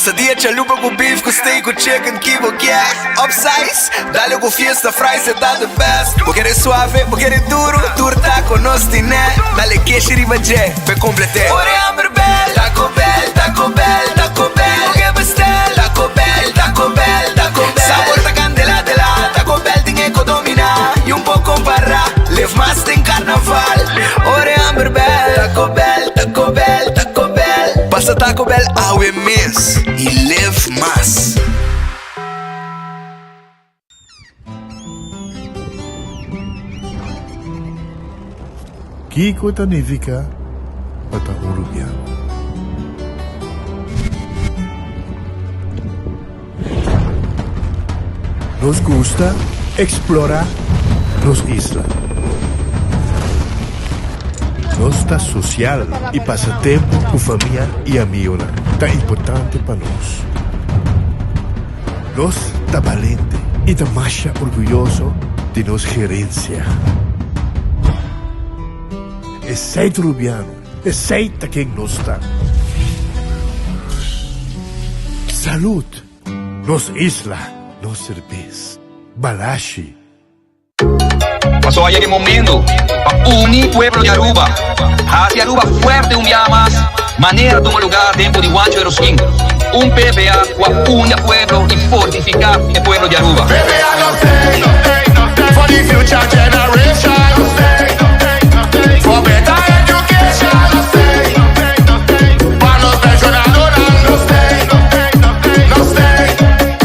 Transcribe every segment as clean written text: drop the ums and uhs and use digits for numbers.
Quesadilla chalupa ku beef ku steak ku chicken ki bo kier Upsize, dale ku fiesta fries e ta the best Bo kere suave, bo kere duro, tur taco nos tine Dale keshi riba dje, p'e complete Ora e hamber bel, Taco Bell, Taco Bell, Taco Bell Bo ke bestel, Taco Bell, Taco Bell, Taco Bell Sabor ta candela de la, Taco Bell tin e ko domina Y un por compara, live mas den carnaval Ora e hamber bel, Taco Bell, Taco Bell, Taco Bell Pasa Taco Bell awe mes y live mas. Kiko ta nifiká pa ta un rubiano? Nos gusta eksplorá nos isla. Nos ta sosial i pasa tempu ku famia i amigunan ta importante pa nos. Nos ta balente i ta masha orguyoso di nos gerensia. Esei ta Rubiano, esei ta ken nos ta. Salud! Nos isla, nos serbes. Balashi. Paso a yega e momento pa uni pueblo di Aruba, haci Aruba fuerte un biaha mas, manera tuma lugar tempo di Juancho Eroskin, un PPA cu a uni a pueblo y fortifica e pueblo di Aruba. PPA no stay for the future generation, for better education, pa nos pensionadonan, no stay, no stay,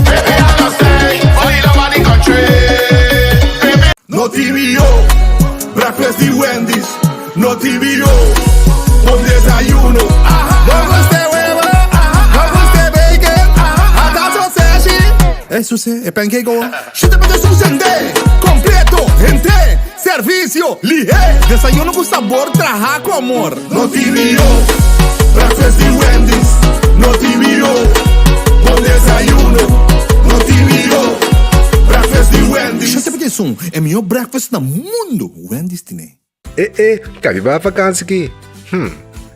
PPA no stay for the love of the country. No TVO, breakfast di Wendy's. No TVO, bon desayuno. No gusta e webo, no gusta e bacon, ata sausage. E suse, e pancake o. Shete pa desun sende, completo, hende, servicio, lihe. Desayuno cu sabor traha cu amor. No TVO, breakfast di Wendy's. No TVO, bon desayuno. No TVO, breakfast di Wendy's. Shete pa desun, e miho breakfast na mundo, Wendy's tine. E e, ka biba vakansi ki? Hm,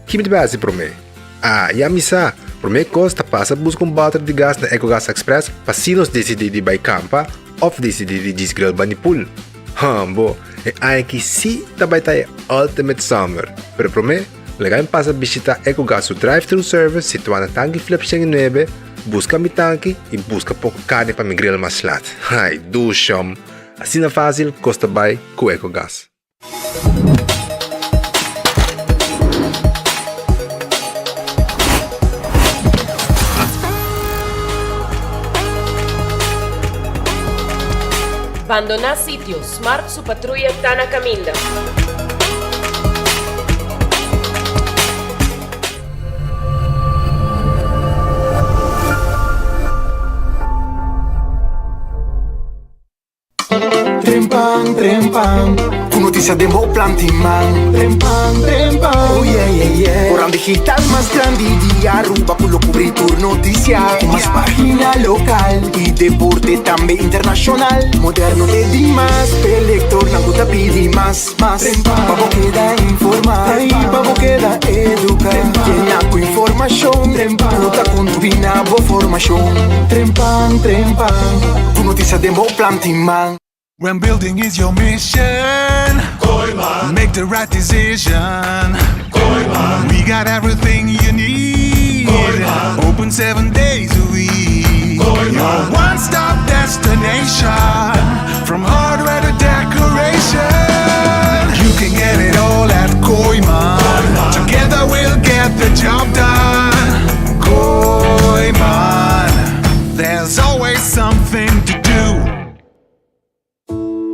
ki mi ta bai hasi promé? Ah, ya mi sa! Promé kos ta pasa buska un bòter di gas na Ecogas Express pa si nos disidí di bai kampa òf disidí di djis grill bani pool. Hambo, e aña aki sí ta bai ta e ultimate summer! Pero promé, laga mi pasa bishitá Ecogas su drive-thru service situá na Tanki Flip 109, buska mi tanki i buska poko karni pa mi grill mas lat. Ai, dushom! Asina fásil kos ta bai ku Ecogas. Bandoná sitio, Smart su patruya ta na kaminda. Trempan, trempan, ku notisia den bo planti man. Trempan, trempan, oh yeah, yeah, yeah. Koran digital mas grandi di Aruba ku lo kubri tur notisia. Ku mas pagina lokal i deporte tambe internashonal. Moderno te dimas, p'e lektornan ku ta pidi mas, mas. Pa bo keda informa i pa bo keda eduka. Yena ku informashon ku ta kontribuí na bo formashon. Trempan, trempan, ku notisia den bo planti man. When building is your mission, make the right decision. We got everything you need. Open seven days a week. Your one stop destination. From hardware to decoration. You can get it all at Kooiman. Together we'll get the job done. Kooiman. There's always something to do.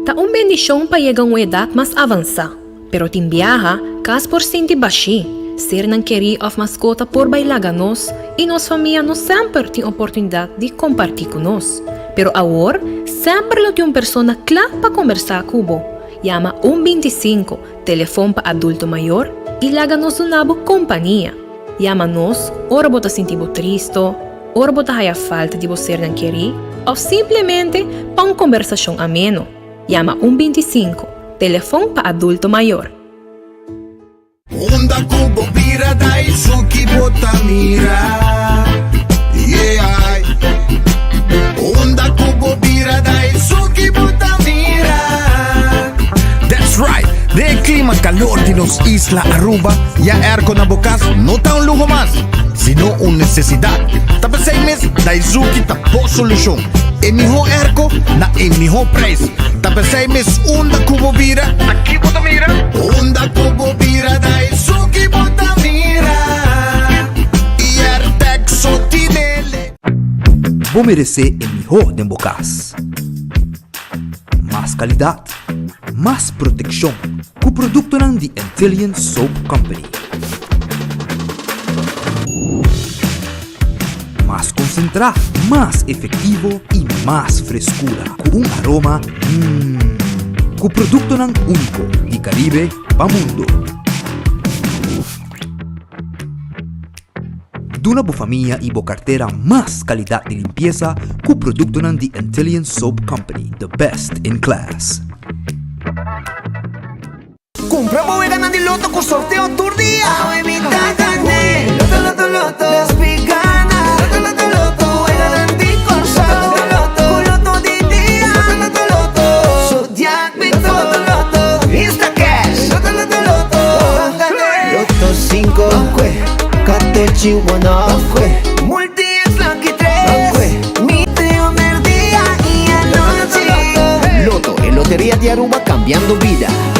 Ta un bendishon pa yega un edat mas avansá, pero tin biaha kas por sinti bashí, sernan kerí òf maskota por bai laga nos i nos famia no semper tin oportunidat di kompartí ku nos. Pero awor semper lo tin un persona kla pa kombersá ku bo. Yama un 25, telefon pa adulto mayor, i laga nos duna bo kompania. Yama nos ora bo ta sinti bo tristo, ora bo ta haya falta di bo sernan kerí òf simplemente pa un kombersashon ameno. Yama un 25, telefon pa adulto mayor. Unda ku bo bira dai su ki bo ta mira. Ai. Unda ku bo bira Daisuki bo ta mira. That's right! Den e klima kalor di nos isla Aruba, ya airco na bo kas no ta un luho mas, sino un nesesidat. Ta p'esei mes Daizuki ta bo solushon. E mihó airco na e mihó prijs. Ta p'esei mes unda ku bo bira, ta ki bo ta mira? Unda ku bo bira Daisuki bo ta mira. I Airtec so tinele. Bo meresé e mihó den bo kas. Mas kalidat, mas protekshon ku produktonan di Antillian Soap Company. Mas konsentrá, mas efektivo i mas freskura ku un aroma mmm ku produktonan úniko di Karibe pa mundo. Duna bo famia i bo kartera mas kalidat di limpiesa ku produktonan di Antillian Soap Company, the best in class. Kumpra bo weganan di loto ku sorteo tur dia. Awe mi ta gané. Loto, loto, loto. Despi gana. Loto, loto, loto. Weganan di Kòrsou. Loto, loto, Ku loto di dia. Loto, loto, loto. Zodiac Big Four. Loto, loto, Instacash. Loto, loto, loto. Ban gané. Loto 5. Catechi one off. Multi X Lucky 3. Mi trio merdia y anochi. Lotto, e loteria di Aruba cambiando bida.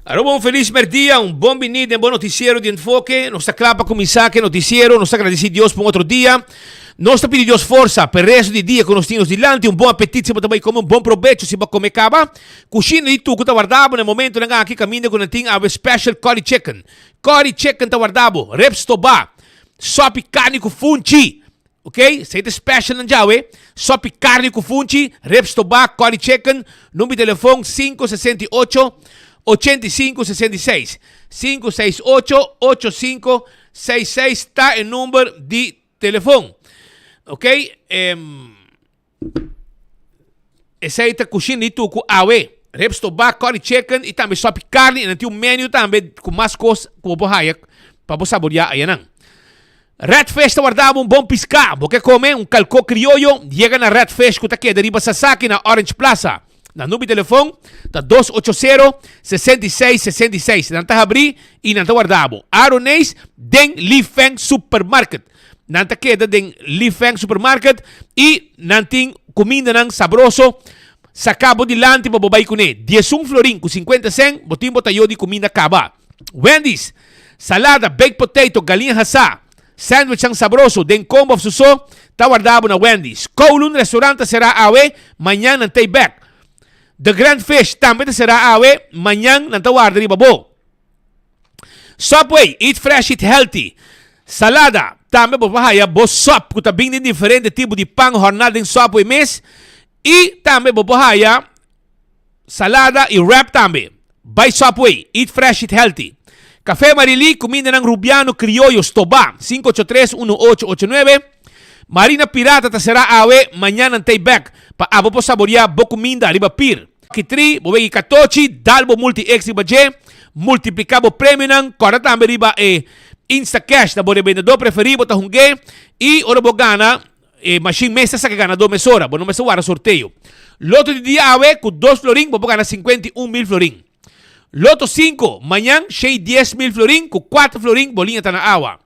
Aruba un feliz merdia, un bon bini den bo noticiero di Enfoke. Nos ta kla pa kuminsá ku e noticiero. Nos ta gradisí Dios pa un otro dia. Nos ta pidi Dios forsa pa e resto di dia ku nos tin nos dilanti. Un bon apetit si bo ta bai kome, un bon probecho si bo a kome kaba. Kushina di Tuku ta warda bo na e momentonan aki kaminda ku nan tin awe special curry chicken. Curry chicken ta warda bo, ribs tobá, sòpi karni ku funchi. Ok, esei ta special nan djawe. Sopi carni cu funchi, ribs tobá, curry chicken. Number di telefon 568 8566. 568 8566 ta e number di telefon. Ok, em, esei ta cushina di tucu awe. Ribs tobá, curry chicken y tambe sopi carni. Y nan tin un menu tambe cu mas cos cu bo por haya pa bo saborea ayanan. Red Fish ta warda bo un bon piská. Bo ke kome un kalkó krioyo? Yega na Red Fish ku ta keda riba Sasaki na Orange Plaza. Nan number di telefon ta dos ocho sero, 66 66. Nan ta habrí i nan ta warda bo. Aroneis den Li Feng Supermarket. Nan ta keda den Li Feng Supermarket i nan tin kumindanan sabroso. Saka bo dilanti pa bo bai kuné. Diesun florin ku sinkuenta sèn bo tin bo tayo di kuminda kaba. Wendy's, Salada, baked potato, galiña hasá, sandwichnan sabroso den combo of su so ta warda bo na Wendy's. Kowloon Restaurant ta será awe, mañan nan t'ei bek. The Grand Fish tambe ta será awe, mañan nan ta warda riba bo. Subway, Eat fresh, eat healthy. Salada, tambe bo por haya bo sop ku ta bin den diferente tipo di pan horná den Subway mes. I tambe bo por haya Salada y wrap tambe. Bai Subway, eat fresh, eat healthy. Café Marily, cumindanan Rubiano, Crioyo, Stobá, 583-1889. Marina Pirata ta será awe, mañan nan t'ei bèk pa abo por saboriá bo kuminda riba pir. Kitri, bo wegi katochi, dal bo multi X riba dje, multipliká bo premionan, kòrda tambe riba e Instacash na bo rebendedó preferí bo ta hung'é i ora bo gana e mashin mes ta saka ganadó mesora, bo no mester warda sorteo. Loto di dia awe ku dos florin bo por gana 51,000 florin. Loto sinku, mañan shei 10,000 florin ku kuater florin bo liña ta na awa.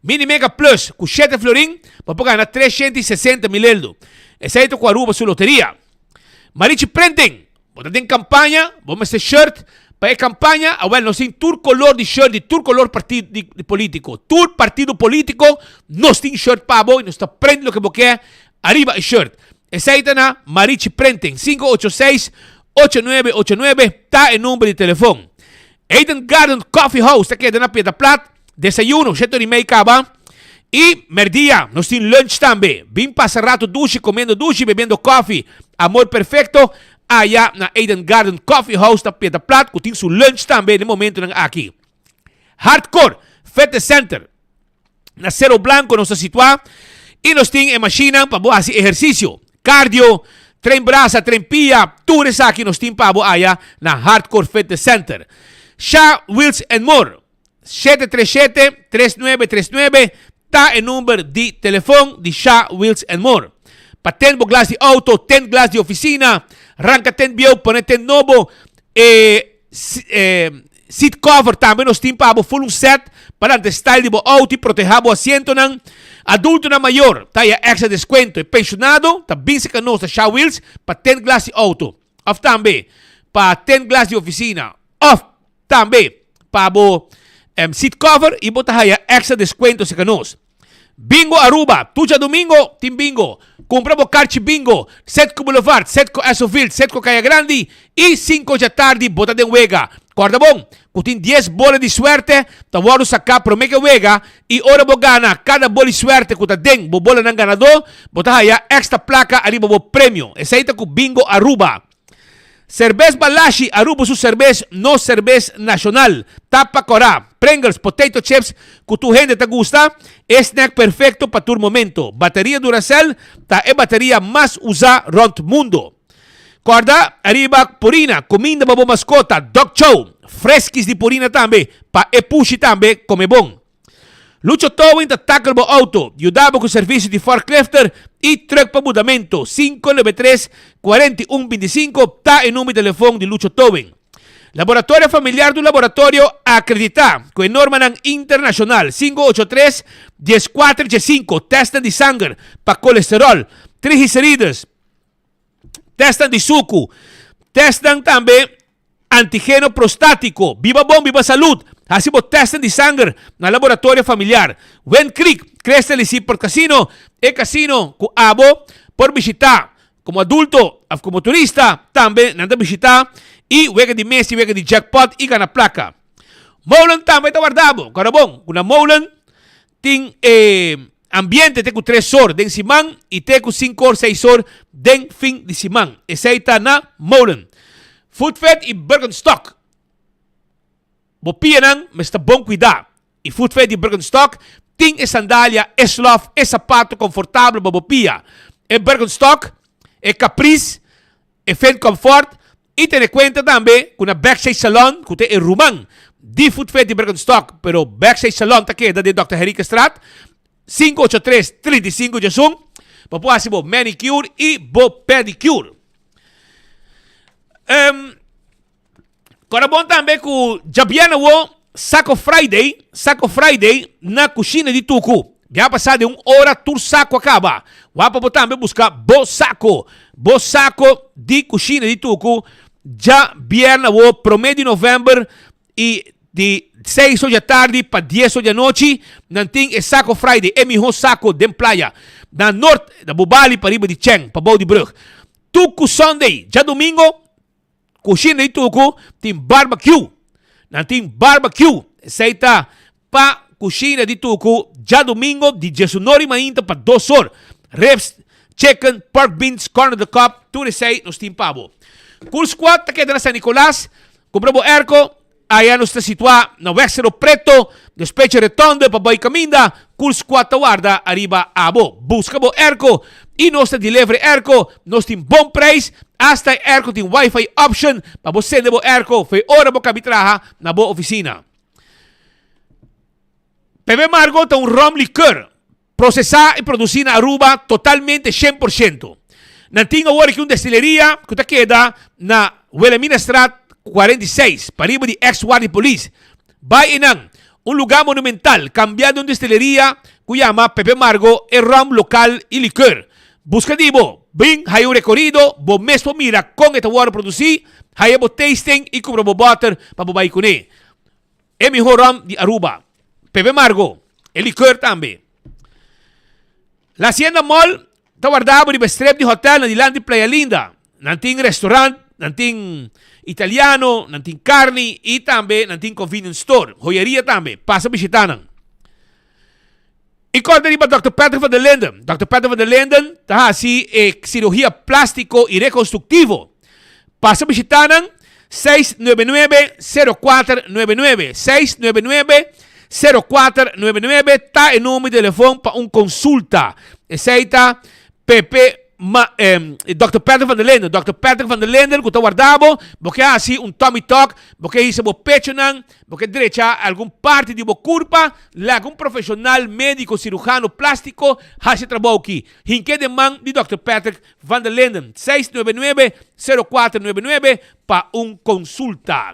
Mini Mega Plus ku shete florin bo por gana 360,000 eldo. Esei ta ku Aruba su loteria. Marichi Printing, bo ta den kampaña, bo mester shirt pa e kampaña, awel nos tin tur kolor di shirt di tur kolor partido di politiko. Tur partido politiko nos tin shirt pa bo i nos ta print loke bo ke ariba e shirt. Esei ta na Marichi Printing, 586 8989 ta e number di telefon. Eden Garden Coffee House ta keda na Piedra Plat, desayuno shete ora i mei kaba i merdia nos tin lunch tambe. Bin pasa rato dushi comiendo dushi bebiendo koffie. Amor Perfecto aya na Eden Garden Coffee House na Piedra Plat cu tin su lunch tambe den momentonan aki. Hardcore Fitness Center. Na Cerro Blanco nos ta situá i nos tin e mashinnan pa bo hasi ehersisio, cardio, train brasa, train pia, tur esaki nos tin pa bo aya na Hardcore Fitness Center. Sha Wheels and More, 737 3939 ta e number di telefon di Sha Wheels and More. Pa tent bo glas di auto, tent glas di oficina, ranca tent bieu, pone tent nobo, e Seat cover tambe nos tin pa bo full un set pa dante style di bo auto y proteha bo asientonan. Adultonan mayor ta haya extra descuento y pensionado ta bin cerca nos na Shaw Wheels pa tent glas di auto of tambe pa tent glas di oficina of tambe pa bo seat cover y bo ta haya extra descuento cerca nos. Bingo Aruba, tur djadumingo tin bingo. Kumpra bo karchi bingo, Setco Boulevard, Setco Essoville, Setco Kaya Grandi i sinku djatardi bo ta den wega. Kòrda bon, ku tin dies bola di suerte ta wòrdu saká promé ke wega i ora bo gana kada bol di suerte ku ta den bo bolanan ganadó, bo ta haya èkstra plaka ariba bo premio. Esei ta ku Bingo Aruba. Serbes Balashi, Aruba su serbes, nos serbes nacional. Tapa cora, Pringles, potato chips cu tur hende ta gusta, e snack perfecto pa tur momento. Bateria Duracell ta e bateria mas usa rond mundo. Corda ariba Purina, cuminda pa bo mascota, dog chow, freskis di Purina tambe, pa e pushi tambe come bon. Lucho Towing ta tackle bo auto, yuda bo ku servicio di forklifter y truck pa mudamento. 593 41 25 ta e number di telefon di Lucho Towing. Laboratorio Familiar ta un laboratorio acredita ku e normanan internacional. 583 14 15 testnan di sanger pa colesterol, triglicerides, testnan di suku, testnan tambe Antigeno prostátiko, Biba bon, biba salud! Hasi bo tèstnan di sanger na Laboratorio Familiar. Wind Creek, Crystal y Seaport Casino, e casino ku abo por bishitá komo adulto òf komo turista, tambe nan ta bishitá i wega di mesa i wega di jackpot i gana plaka. Molen tambe ta warda bo. Kòrda bon ku na Molen Tin e ambiente te ku tres or den siman i te ku sinku or seis or den fin di siman. Esei ta na Molen. Footfed i Birkenstock. Bo pianan mester bon kuidá. I Footfed i Birkenstock tin e sandalia, e slof, e sapato konfortabel pa bo pia. E Birkenstock, e Capris, E Fent Comfort y tene cuenta tambe cu na Backstage Salon cu ta e ruman di Food Fed di Birkenstock pero Backstage Salon ta keda den Dòkter Henriquezstraat 583 35 djasun pa por haci bo manicure y bo pedicure. Um, Kòrda bon tambe ku djabièrnè awo Saco Friday, Saco Friday, na kushina di Tuku. Bia pasá den un ora tur saku a kaba. Wak pa bo tambe buska bo sako, bo sako di kushina di Tuku djabièrnè awo promé di novèmber i di seis or djatardi pa dies or djanochi nan tin e Saco Friday, e mihó sako den playa na Nort, na Bubali pariba di Cheng, pabou di brug. Tuku Sunday, djadumingo. Kushina di Tuku tin barbecue. Nan tin barbecue. Esei ta pa kushina di Tuku djadumingo di diesunor i mainta pa dos or. Ribs, chicken, pork beans, corn on the cob, tur esei nos tin pa bo. Cool Squad ta keda na San Nicolas. Kumpra bo airco. Aya nos ta situá na Weg Cerro Preto, despecha Retonde pa bai kaminda, Cool Squad ta warda ariba abo. Buska bo airco i nos ta deliver e airco, nos tin bon prijs, hasta e airco tin wifi option pa bo sende bo airco fe ora bo kabi traha na bo oficina. Pepe Margo ta un rum liqueur Procesá i produsí na Aruba totalmente 100%. Nan tin awor aki un destileria ku ta keda na Wilhelminastraat 46, pariba di ex Guardia Polis. Bai einan, un lugá monumental, kambiá den un destileria ku yama Pepe Margo e rum lokal i likeur. Buska di bo, bin haya un rekorido, bo mes por mira kon e ta wòrdu produsí, haya bo tasting i kumpra bo bòter pa bo bai kuné. E mihó rum di Aruba. Pepe Margo, e likeur tambe. La Hacienda Mall ta wardabo riba e strip di hotel na dilanti Playa Linda. Nan tin restaurant, nan tin italiano, nan tin carni y tambe nan tin convenience store, joyeria tambe. Pasa bishita nan. Y corta riba Dòkter Patrick van der Linden. Dòkter Patrick van der Linden ta haci e cirugia plastico y reconstructivo. Pasa bishita nan 699-0499. 699-0499 ta e numero di telefon pa un consulta. Esey ta Pepe Ma, eh, Dòkter Patrick van der Linden. Dòkter Patrick van der Linden ku ta warda bo, bo ke hasi un tummy tuck, bo ke hisa bo pechonan, bo ke drecha algun parti di bo kurpa, laga un profeshonal médiko sirujano plástiko hasi e trabou aki. Hink'é den man di Dòkter Patrick van der Linden, 699 0499 pa un konsulta.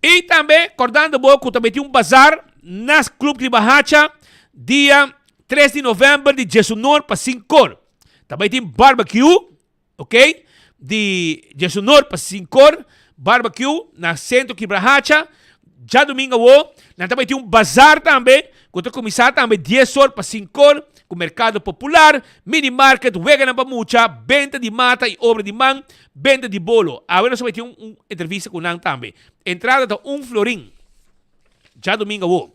I tambe kordando bo ku ta meti un bazar na Club Kribahacha dia 3 di november di djesunor pa sinkor. Ta bai tin barbecue, ok, di djesunor pa sinkor, barbecue na Centro Kibrahacha. Djadumingu awo nan ta bai tin un bazar tambe ku ta kuminsá tambe dies or pa sinkor ku merkado popular, mini market, weganan pa mucha, benta di mata i obra di man, Benta di bolo. Awe nos a bai tin un entrevista ku nan tambe. Entrada ta un florin. Djadumingu awo.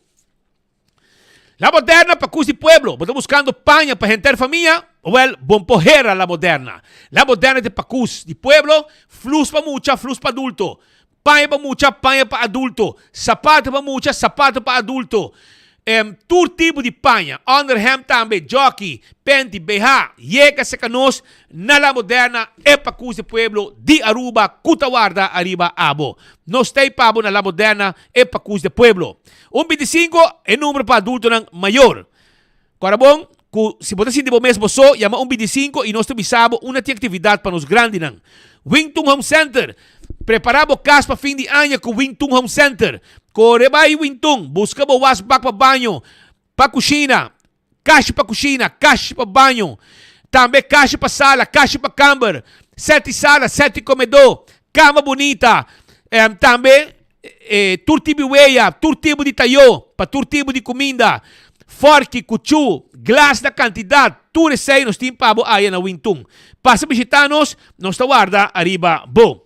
La Moderna pa kus di pueblo. Bo ta buskando paña pa henter famia? Wel, bon por hera La Moderna. La Moderna ta e pakus di pueblo, flus pa mucha, flus pa adulto. Paña pa mucha, paña pa adulto. Sapato pa mucha, sapato pa adulto. Tur tipo di paña, onderhemd tambe, jockey, panty, BH, yega serka nos na La Moderna, e pakus di pueblo di Aruba ku ta warda ariba abo. Nos ta ei pa bo na La Moderna, e pakus di pueblo. Un bintisinko e numero pa adultonan mayor. Kòrda bon ku si bo ta sinti bo mes bo so, yama un bintisinko i nos ta bisa bo unda tin aktividat pa nos grandinan. Wingtun Home Center, Prepará bo kas pa fin di aña ku Wingtun Home Center. Kore bai Wingtun, buska bo wasbak pa baño, pa kushina, kashi pa kushina, kashi pa baño, tambe kashi pa sala, kashi pa kamber, sèt di sala, sèt di komedó, kama bunita, tambe Tur tipo di weya, tur tipo di tayó, pa tur tipo di kuminda, fòrki, kuchú, glas na kantidat, tur esei nos tin pa bo aya na Wintun. Pasa bishitá nos, nos ta warda ariba bo.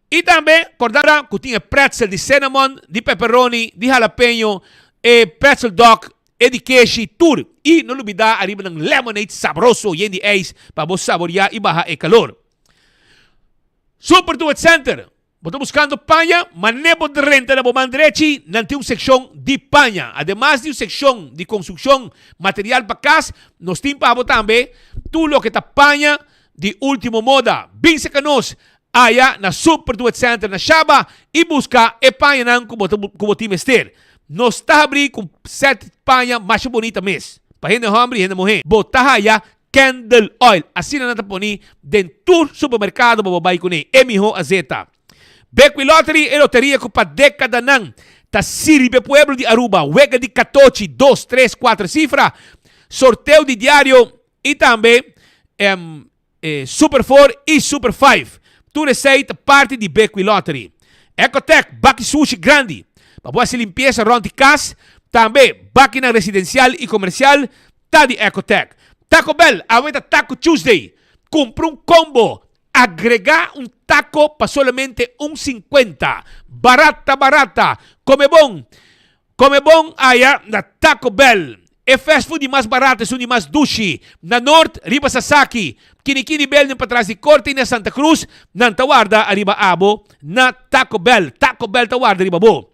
I tambe kòrda ku tin e pretzel di cinnamon, di pepperoni, di jalapeño, e pretzel dog, e di keshi, tur. I no lubidá ariba nan lemonade sabroso yen di ijs pa bo saboriá i baha e kalor. Super Duet Center, Bo ta buskando paña? Manera bo drenta na bo man drechi, nan tin un sekshon di paña. Ademas di un sekshon di konstrukshon, material pa kas, nos tin pa bo tambe tur loke ta paña di ultimo moda. Bin serka nos aya na Super Duet Center na Shaba i buska e pañanan ku bo ta ku bo tin mester. Nos ta habrí ku sèt paña masha bunita mes, pa hende hòmber i hende muhé. Bo ta haya Candle oil, asina nan ta poni den tur supermercado pa bo bai cune, e miho azeta. Bequi Lottery, e loteria cu pa decadanan ta sirbi e pueblo di Aruba, wega di catochi, dos, tres, cuater cifra, sorteo di diario y tambe Super Four y Super Five. Tur esey ta parti di Bequi Lottery. Ecotec, baki sushi grandi pa bo haci limpieza rond di cas, tambe bakinan residencial y comercial, Ta di Ecotec. Taco Bell, awe ta Taco Tuesday. Cumpra un combo, agrega un taco pa solamente un cincuenta. Barata barata. Come bon. Come bon aya na Taco Bell. E fast food di mas barata esun di mas dushi. Na Noord, riba Sasaki. Kinikini Building patras di Corte y na Santa Cruz nan ta warda ariba abo na Taco Bell. Taco Bell ta warda riba bo.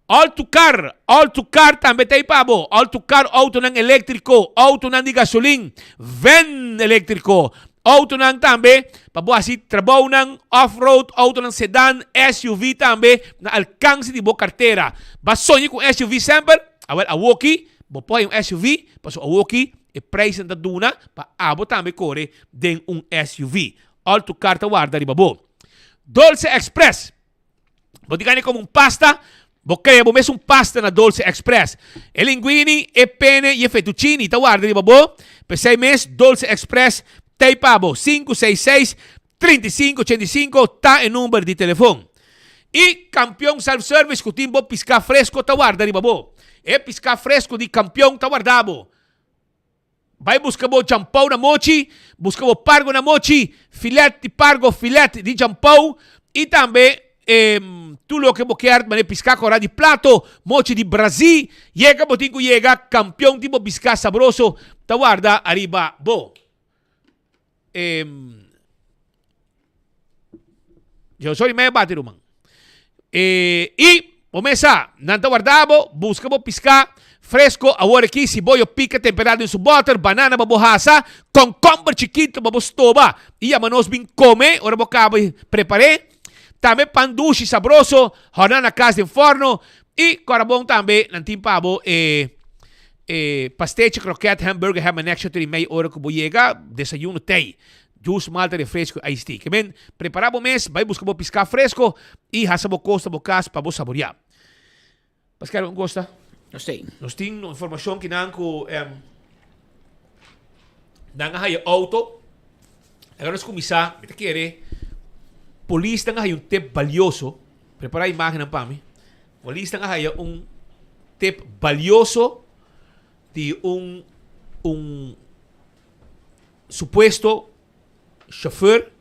All to Car, All to Car tambe ta ei pa bo. All to Car autonan eléktriko, autonan di gasolin, van eléktriko, autonan tambe pa bo hasi trabounan off-road, autonan sedan, SUV tambe na alkanse di bo kartera. Bo a soña ku un SUV semper? Awel awoki bo por haña un SUV pasobra awoki e prijsnan ta duna pa abo tambe kore den un SUV. All to Car ta warda riba bo. Dolce Express. Bo tin gana come un pasta, bo crea bo mes un pasta na Dolce Express. E linguini, e pene y e fettuccini ta warda riba bo. P'esey mes Dolce Express t'ey pa bo. 566 35 85 ta e number di telefon. Y Campeon Self Service cu tin bo pisca fresco ta warda riba bo. E pisca fresco di Campeon ta warda bo. Bai buska bo djampou na mochi, buska bo pargo na mochi, filet di pargo, filet di djampou i tambe tur loke bo kier manera piská kòrá di plato, mochi di brazí. Yega bo tin ku yega, kampion tin bo piská sabroso ta warda ariba bo. Yo sorry mei a bati ruman. E, i bo mes sa, nan ta warda bo, buska bo piská fresco awor aki, siboyo pika temperá den su bòter, banana pa bo hasa, kònkòmber chikito pa bo stoba i yama nos bin kome ora bo kaba prepar'é. Tambe pan dushi sabroso, hòrná na kas den fòrno i kòrabon tambe nan tin pa bo e e pastechi, kroket, hamburger, ham en egg, shòter i mei ora ku bo yega, desayuno tei. Juice, malta, refresco y iced tea. Ke men, prepara bo mes, bai busca bo pisca fresco y hasa bo cos na bo cas pa bo saborea. Pascal, un gosta? Nos tin. Nos tin informacion ki nan cu nan a haya auto. Agar nos cuminsa, mi ta kere, polisnan a haya un tip balioso. Prepara imagennan pa mi. Polisnan a haya un tip balioso di un un Supuesto chauffeur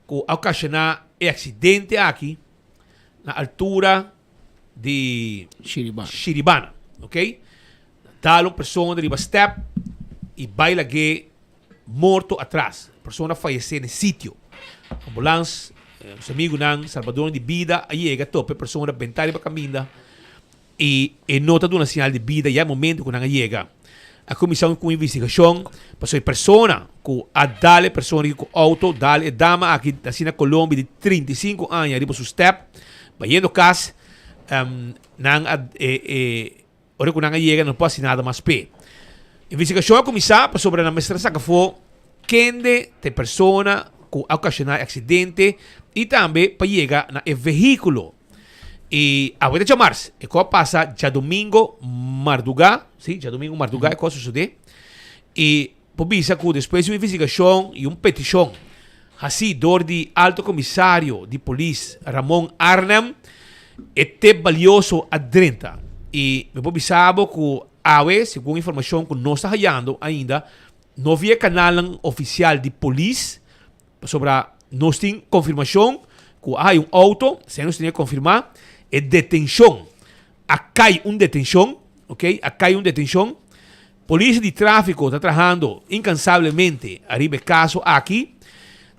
cu a ocasiona e accidente aki na altura di Shiribana, ok. Dal un persona riba step y bay lag'e morto atras. Persona fayece na e sitio. Ambulans, nos amigunan, salbadornan di bida a yega topa e persona benta riba caminda. I e no ta duna señal di bida ya e momento ku nan a yega. A kuminsá ku un investigashon pasobra e persona ku a dal e persona aki ku outo, dal e dama aki nasí na Colombia di 35 aña riba su stèp bayendo kas, nan a e ora ku nan a yega no por hasi nada mas p'e. Investigashon a kuminsá pasobra nan mester a saka afó kende ta e persona ku a okashoná e aksidente i tambe pa yega na e vehíkulo. I awe ta djamars, e kos a pasa djadumingo mardugá, sí, djadumingo mardugá e kos a sosodé. I por bisa ku despues di un investigashon i un petishon hasí dor di Alto Komisario di Polis Ramon Arnhem, e tep balioso a drenta. I mi por bisa bo ku awe, segun informashon ku nos ta hayando ainda, no via kanalnan ofisial di polis, Pasobra nos tin konfirmashon ku a hay un outo, esei nos tene konfirmá, e detenshon, a kai un detenshon, ok, a kai un detenshon. Polis di tráfiko ta trahando inkansablemente ariba e kaso aki.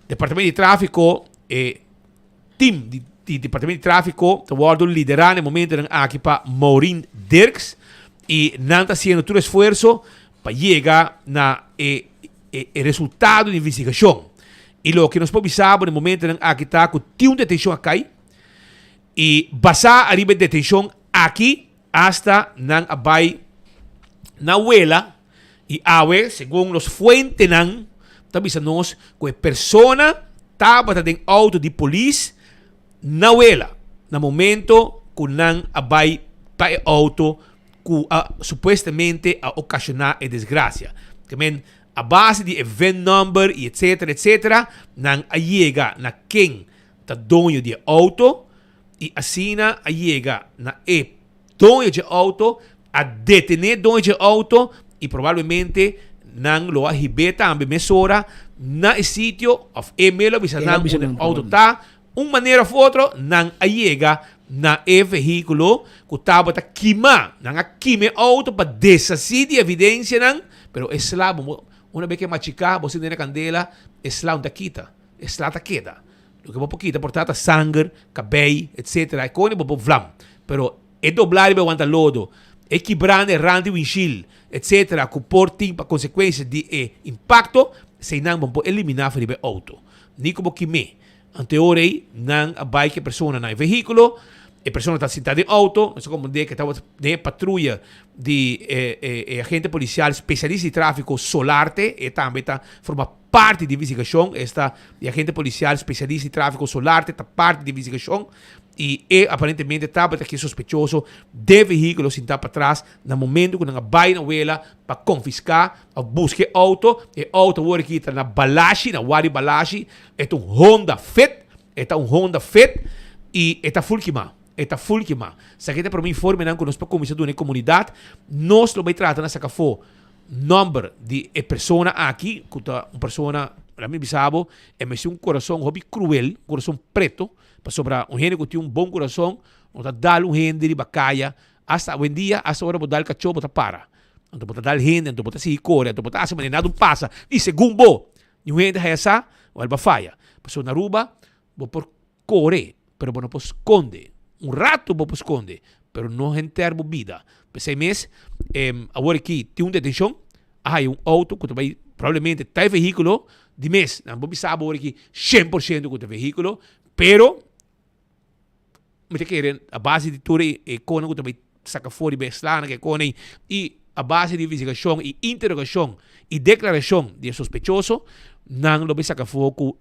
Departamento di tráfiko, e team di di departamento di tráfiko ta wòrdu liderá na e momentonan aki pa Maureen Dirks i nan ta hasiendo tur esfuerso pa yega na e e resultado di investigashon. I loke nos por bisa bo na e momentonan aki ta ku tin un detenshon a kai i basá ariba e detenshon aki hasta nan a bai na wela i awe segun nos fuentenan ta bisa nos ku e persona tabata den outo di polis na wela na momento ku nan a bai pa e outo ku a supuestamente a okashoná e desgrasia. Ke men, a base di e VIN number i etsetera etsetera, nan a yega na ken ta doño di e outo i asina a yega na e doño dje outo, a detené doño dje outo i probablemente nan lo a hib'é tambe mesora na e sitio òf e mes lo a bisa nan unda e outo ta. Un manera of otro nan a yega na e vehíkulo ku tabata kimá. Nan a kima e outo pa deshasí di evidensianan, pero e sla bo. Una bes ku e machiká, bo sende na kandela, e sla no ta kita. E sla ta keda. Loke bo por kita por ta ta sanger, kabei, etsetera. E kone bo por vlam. Pero e doblá riba e wanta lodo, e kibrá na e rand di winshil, etsetera, ku por tin pa konsekuensia di e impakto, eseinan bo por eliminá for riba e outo. Ni ku bo kim'é. Anto e ora ei nan a bai ku e persona na e vehíkulo, e persona ta sintá den outo, nos a komprendé ku e tabata den e patruya di e agente polisial spesialista di tráfiko Solarte, e tambe ta forma parti di investigashon, esta e agente polisial spesialista di tráfiko Solarte ta parti di investigashon i e aparentemente tabata ki e sospechoso den vehíkulo sintá patras na momento ku nan a bai na wela pa konfiská òf buska e outo, e outo awor aki ta na Balashi, na Wadi Balashi. E ta un Honda Fit, e ta un Honda Fit y e ta full kima, e ta full kima. Esaki ta e prome informenan cu nos por cuminsa duna e comunidad. Nos lo bay trata na saca afo nomber di e persona aki, cu ta un persona, laat mi bisa bo, e mester un corazon hopi cruel, un corazon preto, pasobra un hende cu tin un bon corazon no ta dal un hende riba caya, hasta awendia, hasta ora bo dal cacho bo ta para. Anto bo ta dal hende, anto bo ta sigui core, anto bo ta haci manera nada un pasa y segun bo Niun hende haya sa, wèl bo a faya. Pasobra na Aruba bo por kore, pero bo no por skonde. Un ratu bo por skonde, pero no henter bo bida. P'esei mes, awor aki tin un detenshon, a haya un outo ku ta bai probablemente ta e vehíkulo di mes. Nan por bisa bo awor aki 100% ku ta e vehíkulo, pero Mi ta kere a base di tur e konan ku ta bai saka for di Beslana ku e konan ei i a base di investigashon i interogashon i deklarashon di e sospechoso nan lo bai saka for ku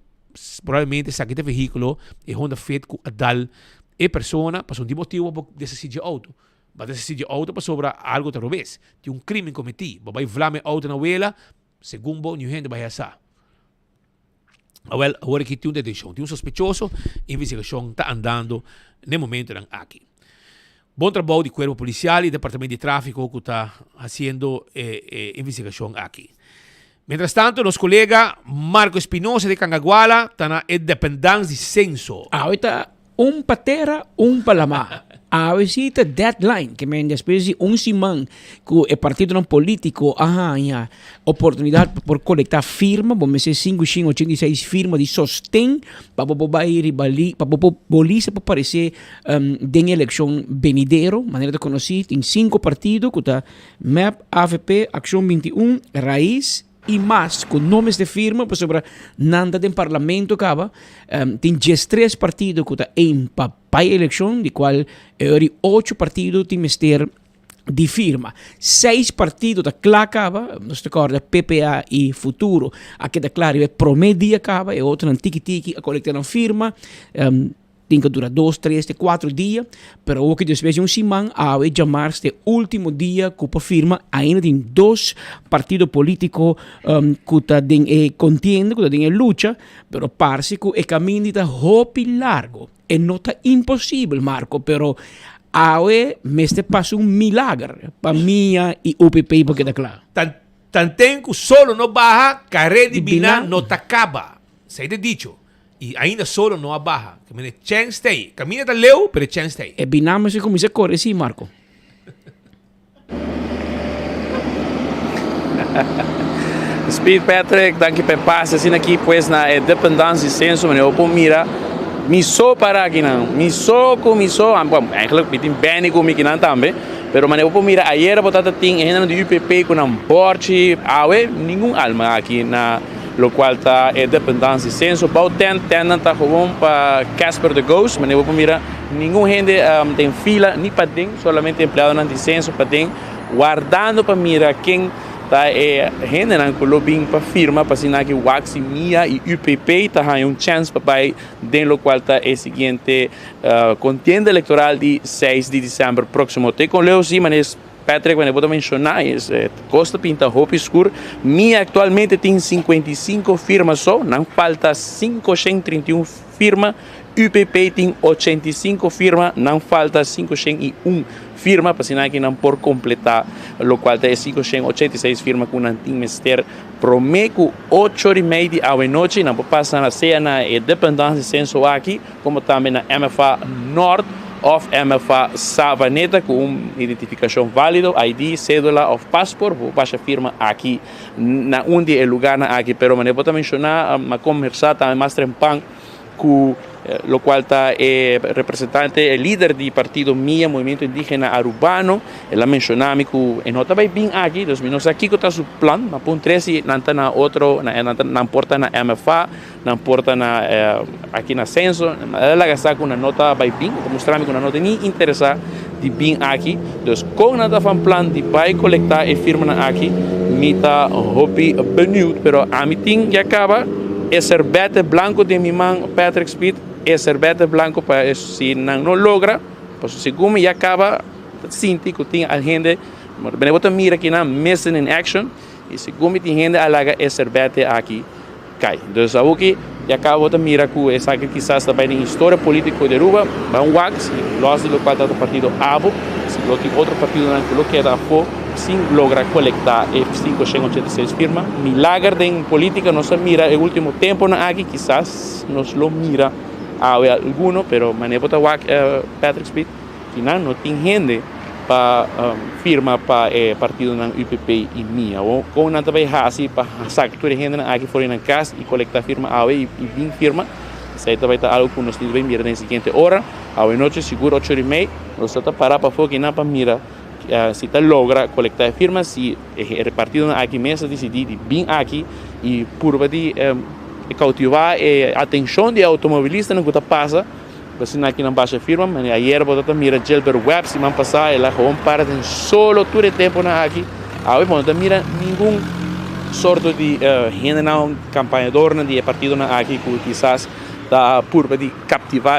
probablemente esaki ta e vehíkulo e Honda Fit ku a dal e persona pasobra di motibu bo deshasí dje outo. Bo a deshasí dje outo pasobra algu ta robes, tin un krimen kometí, bo bai vlam e outo na wela segun bo niun hende bai hasa. Awel, awor aki tin un detenshon, tin un sospechoso, investigashon ta andando n'e momentonan aki. Bon trabou di Kuerpo Polisial i Departamento di Tráfiko ku ta hasiendo e e investigashon aki. Mientras tanto, nos kolega Marco Espinosa di Cangaguala ta na e dependans di Senso. Awe ta Un pa tera, un pa lamá. Awe sí ta deadline, ke men despues di un siman ku e partidonan polítiko a haña oportunidat pa por kolektá firma, bo mester 586 firma di sosten pa bo por bai riba li, pa bo por bo lista por paresé den e elekshon benidero. Manera ta konosí tin sinku partido ku ta mep, avp, Akshon 21, Raiz, i mas ku no mester firma pasobra nan ta den parlamento kaba. Tin diestres partido ku ta aim pa bai elekshon di kual e ora di ocho partido tin mester di firma. Seis partido ta kla kaba, nos ta kòrda PPA i Futuro a keda kla riba e promé dia kaba, e otronan tiki tiki a kolekta nan firma. Tin ka dura dos, tres te cuatro dia, pero awor ki despues di un siman, awe djamars t'e ultimo dia cu por firma, ainda tin dos partido politico cu ta den e contienda, cu ta den e lucha, pero parse cu e caminda ta hopi largo. E no ta imposibel, Marco, pero awe mester pasa un milager pa mia y UPP por keda cla. Tanten cu solo no baha, caré di bina no ta caba. Esey ta e dicho. I ainda solo no a baha. Ke mene chèns ta ei. Kaminda ta leu, pero e chèns ta ei. E binami si kuminsá kore si, Marco. Speed Patrick, danki pa e pase asina aki pues na e dependance di censo manera bo por mira mi so para akinan, mi so ku mi so, bon eigenlijk mi tin Benny ku mi kinan tambe, pero manera bo por mira ayera bo tata tin e hendenan di UPP ku nan borchi, awe ningun alma aki na Locual ta e dependans di censo. Bou tent, tentnan ta gewoon pa Casper the Ghost. Manera bo por mira, ningun hende den fila ni paden, solamente empleadonan di censo paden, wardando pa mira ken ta e hendenan cu lo bin pa firma pa asina ki wak si mia y UPP ta haña un chance pa bay den locual ta e siguiente contienda electoral di seis di december proximo. Te con leu si, manera. Patrick, wanneer bo ta menciona es cos ta pinta hopi scur. Mi actualmente tin 55 firma so, nan falta 531 firma. UPP tin 85 firma, nan falta 501 firma pa asina ki nan por completa locual ta e 586 firma cu nan tin mester prome cu ocho ora y mei di awenochi. Nan por pasa na sea na e dependance di censo aki como tambe na MFA Noord. òf MFA Savaneta ku un identifikashon válido, ID, sédula òf pasport, bo basha firma aki na un di e lugarnan aki. Pero manera bo ta menshoná, a kombersá tambe mas trempan ku lokual ta e representante, e lider di partido mia, Movimiento Indígena Arubano, el a menshoná mi ku e no ta bai bin aki, dus mi no sa kiko ta su plan, ma pun tres si nan ta na otro, nan por ta na MFA, Nan por ta na aki na censo, el a laga sa cu nan no ta bay bin, ta mustra mi cu nan no ta ni interesa di bin aki, dus con nan ta van plan di bay colecta e firmanan aki, mi ta hopi benieuwd, pero ami tin ya caba e serbete blanco den mi man, Patrick Speed, e serbete blanco pa si nan no logra, pasobra segun mi ya caba ta sinti cu tin al hende, bo ta mira kinan missing in action, y segun mi tin hende a laga e serbete aki. Kai. Dus awoki ya caba bo ta mira cu esaki kisas ta bay den historia politico di Aruba, ban wak si los di locual ta partido abo, si lo tin otro partidonan cu lo keda afo sin logra colecta e 586 firma. Milager den politica nos a mira e ultimo temponan aki, kisas nos lo mira awe alguno, pero manera bo ta wak Patrick Speed, Kinan no tin hende pa firma pa e partidonan UPP i mia. Awor kon nan ta bai hasi pa saka tur e hendenan aki for di nan kas i kolektá firma awe i bin firma? Esei ta bai ta algu ku nos tin bai mira den e siguiente ora. Awe nochi sigur ocho ora i mei nos ta ta pará pafó kinan pa mira si ta logra kolektá e firma, si e partidonan aki mes ta disidí di bin aki i purba di koutivá e atenshon di e outomobilistanan ku ta pasa. Asina aki nan basha firma, mane ayer bo ta mira Gilbert Webb siman pasa el a gewoon para den solo tur e temponan aki, awe bo no ta mira ningun sorto di hendenan kampañadornan di e partidonan aki ku kisas ta purba di kaptiva,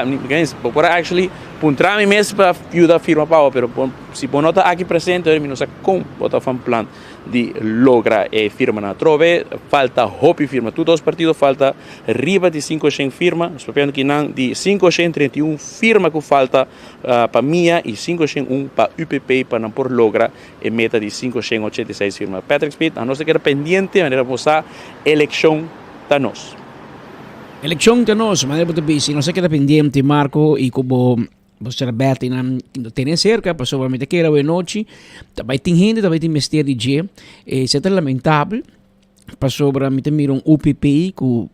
bo por a actually puntra mi mes pa yuda firma pa bo pero si bo no ta aki presente mi no sa kon bo ta van plan. di logra e firmanan atrobe. Falta hopi firma. Tur dos partido falta riba di 500 firma. Nos papiando kinan di 531 firma ku falta pa mia i 501 pa UPP pa nan por logra e meta di 586 firma. Patrick Speed, anos ta keda pendiente manera bo sa elekshon ta nos. Elekshon ta nos, manera bo ta bisa, nos ta keda pendiente Marco i ku bo Bo serbete nan tene cerca pasobra mi ta kere awe nochi ta bai tin hende ta bai tin mester di dje e se ta lamentabel pasobra mi ta mira un UPP ku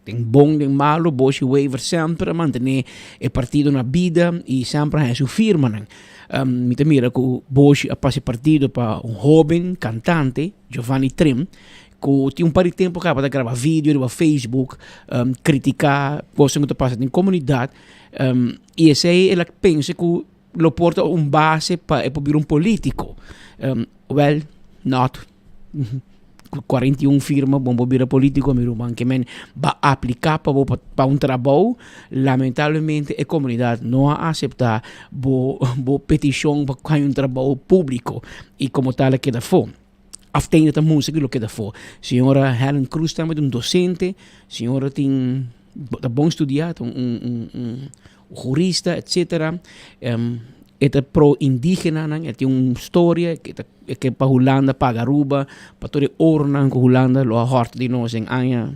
den bon den malo Boshy Wever semper a mantene e partido na bida y semper a haña su firmanan mi ta mira ku Boshy a pasa e partido pa un hoben cantante Giovanni Trim ku tin un par di tempo kaba ta graba video riba Facebook critica cosnan ku ta pasa den comunidad. Y esey el a pensa cu lo por ta un base pa e por bira un politico. Well, not. Cu 41 firma bo por bira politico mi ruman. Ke men ba aplica pa bo pa un trabou, lamentablemente e comunidad no a acepta bo bo peticion pa haña un trabou publico y como tal a keda afo. Aftende ta mustra cu lo keda afo. Señora Helen Cruz tambe ta un docente, señora tin. Bo ta bon studiá, ta un un un hurista etcetera. E ta pro indígenanan, e tin un storia ke ta e ke pa Hulanda paga Aruba pa tur e oronan ku Hulanda lo a hòrt di nos den aña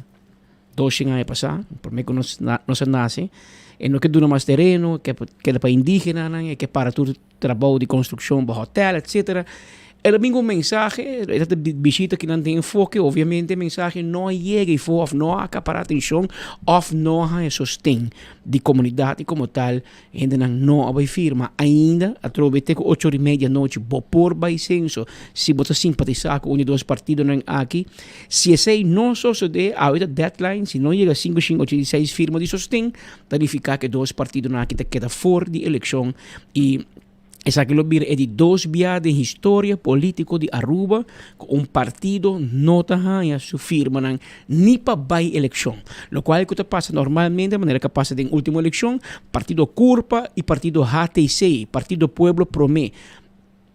doshen aña pasá, promé ku nos nos a nase. E no ke duna mas tereno, ke keda pa indígenanan, e ke para tur trabou di konstrukshon pa hotèl etcetera. El a bin ku un mensahe, e ta bishita ki nan tin enfoke, obviamente e mensahe no a yega ifo òf no a akapará atenshon òf no a haña sosten di komunidat i komo tal hendenan no a bai firma ainda. Atrobe te ku ocho ora i media anochi bo por bai senso si bo ta simpatisá ku un di dos partidonan aki. Si esei no sosodé awe ta deadline, si no yega 586 firma di sosten ta nifiká ku e dos partidonan aki ta keda for di elekshon i esaki lo bira e di dos bia den historia politico di Aruba cu un partido no ta haya su firmanan ni pa bay eleccion. Locual cu ta pasa normalmente manera cu a pasa den ultimo eleccion, partido Curpa y partido HTC, Partido Pueblo Prome,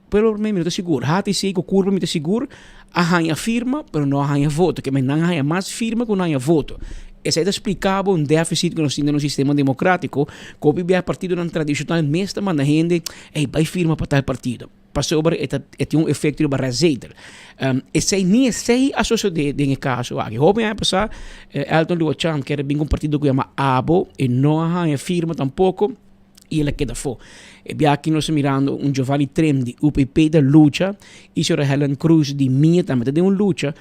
Pueblo Prome mi no ta sigur, HTC cu Curpa mi ta sigur a haya firma pero no a haya voto, ke men nan a haya mas firma cu nan a haya voto. Esei ta splica bo un deficit cu nos tin den nos sistema democratico, cu hopi bia partidonan tradicional mes ta manda hende, ey bay firma pa tal partido, pasobra e ta e tin un efecto riba rezetel. Esei ni esei a sosode den e caso aki. Hopi aña pasa Elton Luachan kier a bin cu un partido cu yama abo, e no a haya firma tampoco. Y el a keda afó. E bia aki nos ta mirando un Giovanni Trim di UPP ta lucha y señora Helen Cruz di mia tambe ta den un lucha.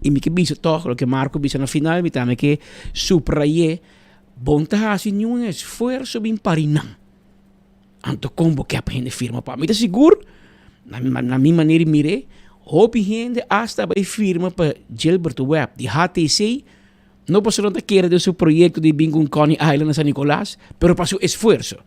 Y mi ke bisa tog loke Marco bisa na final, mi tambe ke subray'é, bon ta hasi niun esfuerso bin pari nan. Anto kon bo ke pa hende firma pa mi? Ta sigur, na mi manera di mir'é, hopi hende asta a bai firma pa Gilbert Webb di HTC, no pasobra nan ta kere den su proyekto di bin ku un Coney Island na San Nicolas, pero pa su esfuerso.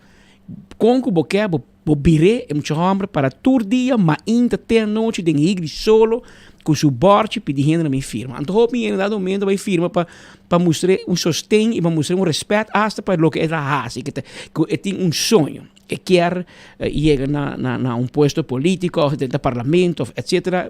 Kon ku bo ke, bo bir'é e mucha hòmber para tur dia, mainta te anochi den higri solo ku su bòrchi pidi hende na bin firma. Anto hopi hende dado momento a bai firma pa pa mustr'é un sosten i pa mustr'é un rèspèt asta pa loke e ta hasi, ke ta ku e tin un soño, e kier yega na na na un puesto polítiko òf den ta parlamento òf etsetera.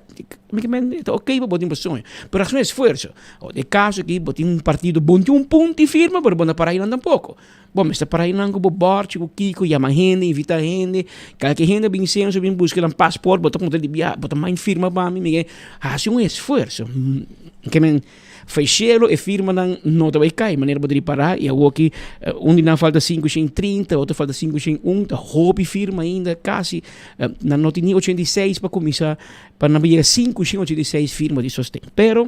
Mi ke men e ta oké pa bo tin bo soño, pero hasi un esfuerso. Den e kaso aki bo tin un partido bon tin un punto di firma pero bo no para einan tampoko. Bo mester para einan ku bo bòrchi ku kiko, yama hende, invitá hende, kalke hende a bin senso bin buska nan paspòrt bo ta konta di bia bo ta main firma pa mi, mi ke hasi un esfuerso. Ke men fei shelu e firmanan no ta bai kai manera bo ta ripará i awoki un di nan falta sinku shen trinta otro falta sinku shen un ta hopi firma ainda kasi nan no tin ni 86 pa kuminsá pa nan por yega 586 firma di sosten pero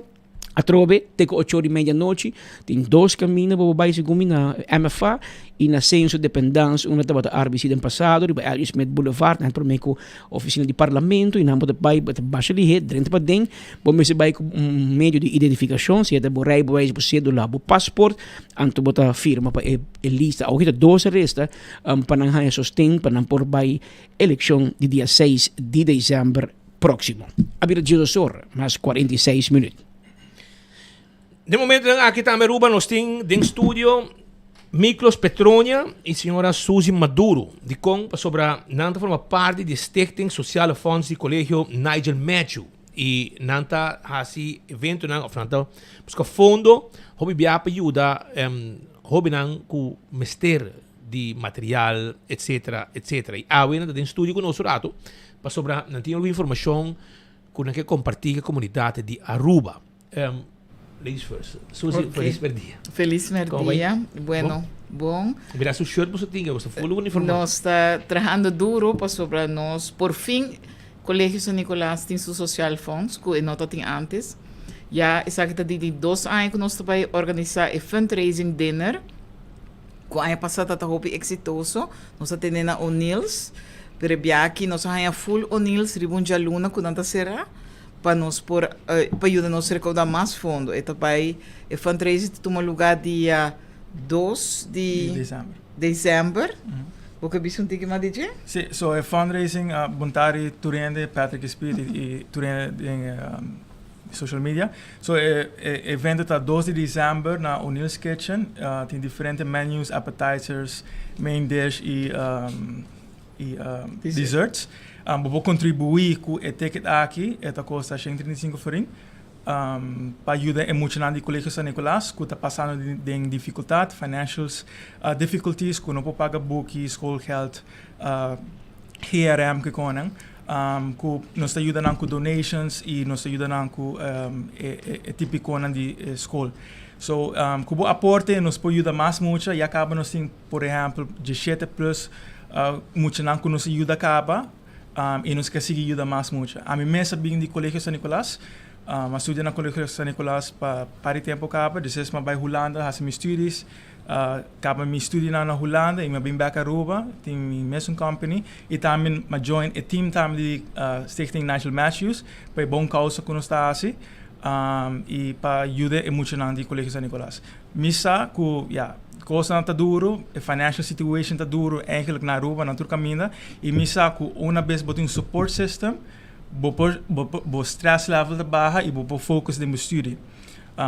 Atrobe te ku ocho ora i media anochi tin dos kaminda pa bo bai segun mi na MFA i na Censo Dependance unda tabata RBC den pasado riba Elliot Smith Boulevard nan prome ku ofisina di parlamento i nan bo ta bai bo ta basha lihé drenta paden bo mester bai ku un medio di identifikashon sea ta bo rijbewijs bo sedula bo pasport anto bo ta firma pa e lista awo kita dos resta pa nan haña sosten pa nan por bai elekshon di dia seis di december. Próximo. A bira djedos or mas 46 minuut. Den momentonan aki tambe Aruba nos tin den studio Miklos Petronia y señora Suzy Maduro. Dikon? Pasobra nan ta forma parti di Stichting Sociale Fonds di Colegio Nigel Matthew y nan ta haci eventonan of nan ta busca fondo hopi bia pa yuda hobennan cu mester di material etcetera etcetera. Y awe nan ta den studio cu nos un rato Pasobra nan tin algun informashon ku nan ke kompartí ku e komunidat di Aruba. Ladies first. Suzy, Ok. felis merdia. Felis Komo bai? merdia. Bueno, bon. Mira su shirt boso tin, boso full uniformá. Nos ta trahando duro pasobra nos por fin Colegio San Nicolas tin su social fonds ku e no ta tin antes. Ya esaki ta di di dos aña ku nos ta bai organisá e fundraising dinner. Ku aña pasá ta ta hopi eksitoso. Nos a tene na O'Neill's, pero e bia aki nos a haña full O'Neill's riba un djaluna ku nan ta será pa nos por pa yuda nos rekoudá mas fondo. E ta bai e fundraising ta tuma lugá dia dos di desèmber. Bo ke bisa un tiki mas di dje? Sí, so e fundraising a Bontari tur hende, Patrick Speed i tur hende den social media. So e evento ta dos di december na O'Neill's Kitchen. Tin diferente menus, appetizers, main dish y y desserts. Bo por contribui cu e ticket aki, e ta costa 135 florin, pa yuda e muchanan di Colegio San Nicolas cu ta pasando den dificultad, financial difficulties, cu no por paga buki, schoolgeld, GRM kikonan ku nos ta yuda nan ku donations i nos ta yuda nan ku e tipikonan di skol. So ku bo aporte nos por yuda mas mucha, ya kaba nos tin por ehèmpel diesshete plus muchanan ku nos a yuda kaba i nos ke sigui yuda mas mucha. Ami mes a bin di Colegio San Nicolas, a studia na Colegio San Nicolas pa par di tempu kaba, despues mi a bai Hulanda hasi mi studies. Caba mi studionan na Hulanda y mi a bin bek Aruba, tin mi mesun company y tambe mi a join e team tambe di Stichting Nigel Matthews pa e bon causa cu nos ta haci y pa yuda e muchanan di Colegio San Nicolas. Mi sa cu ya, cosnan ta duro, e financial situation ta duro eigenlijk na Aruba, na tur caminda y mi sa cu una bes bo tin un support system bo por, bo stress level ta baha y bo por focus den bo studie.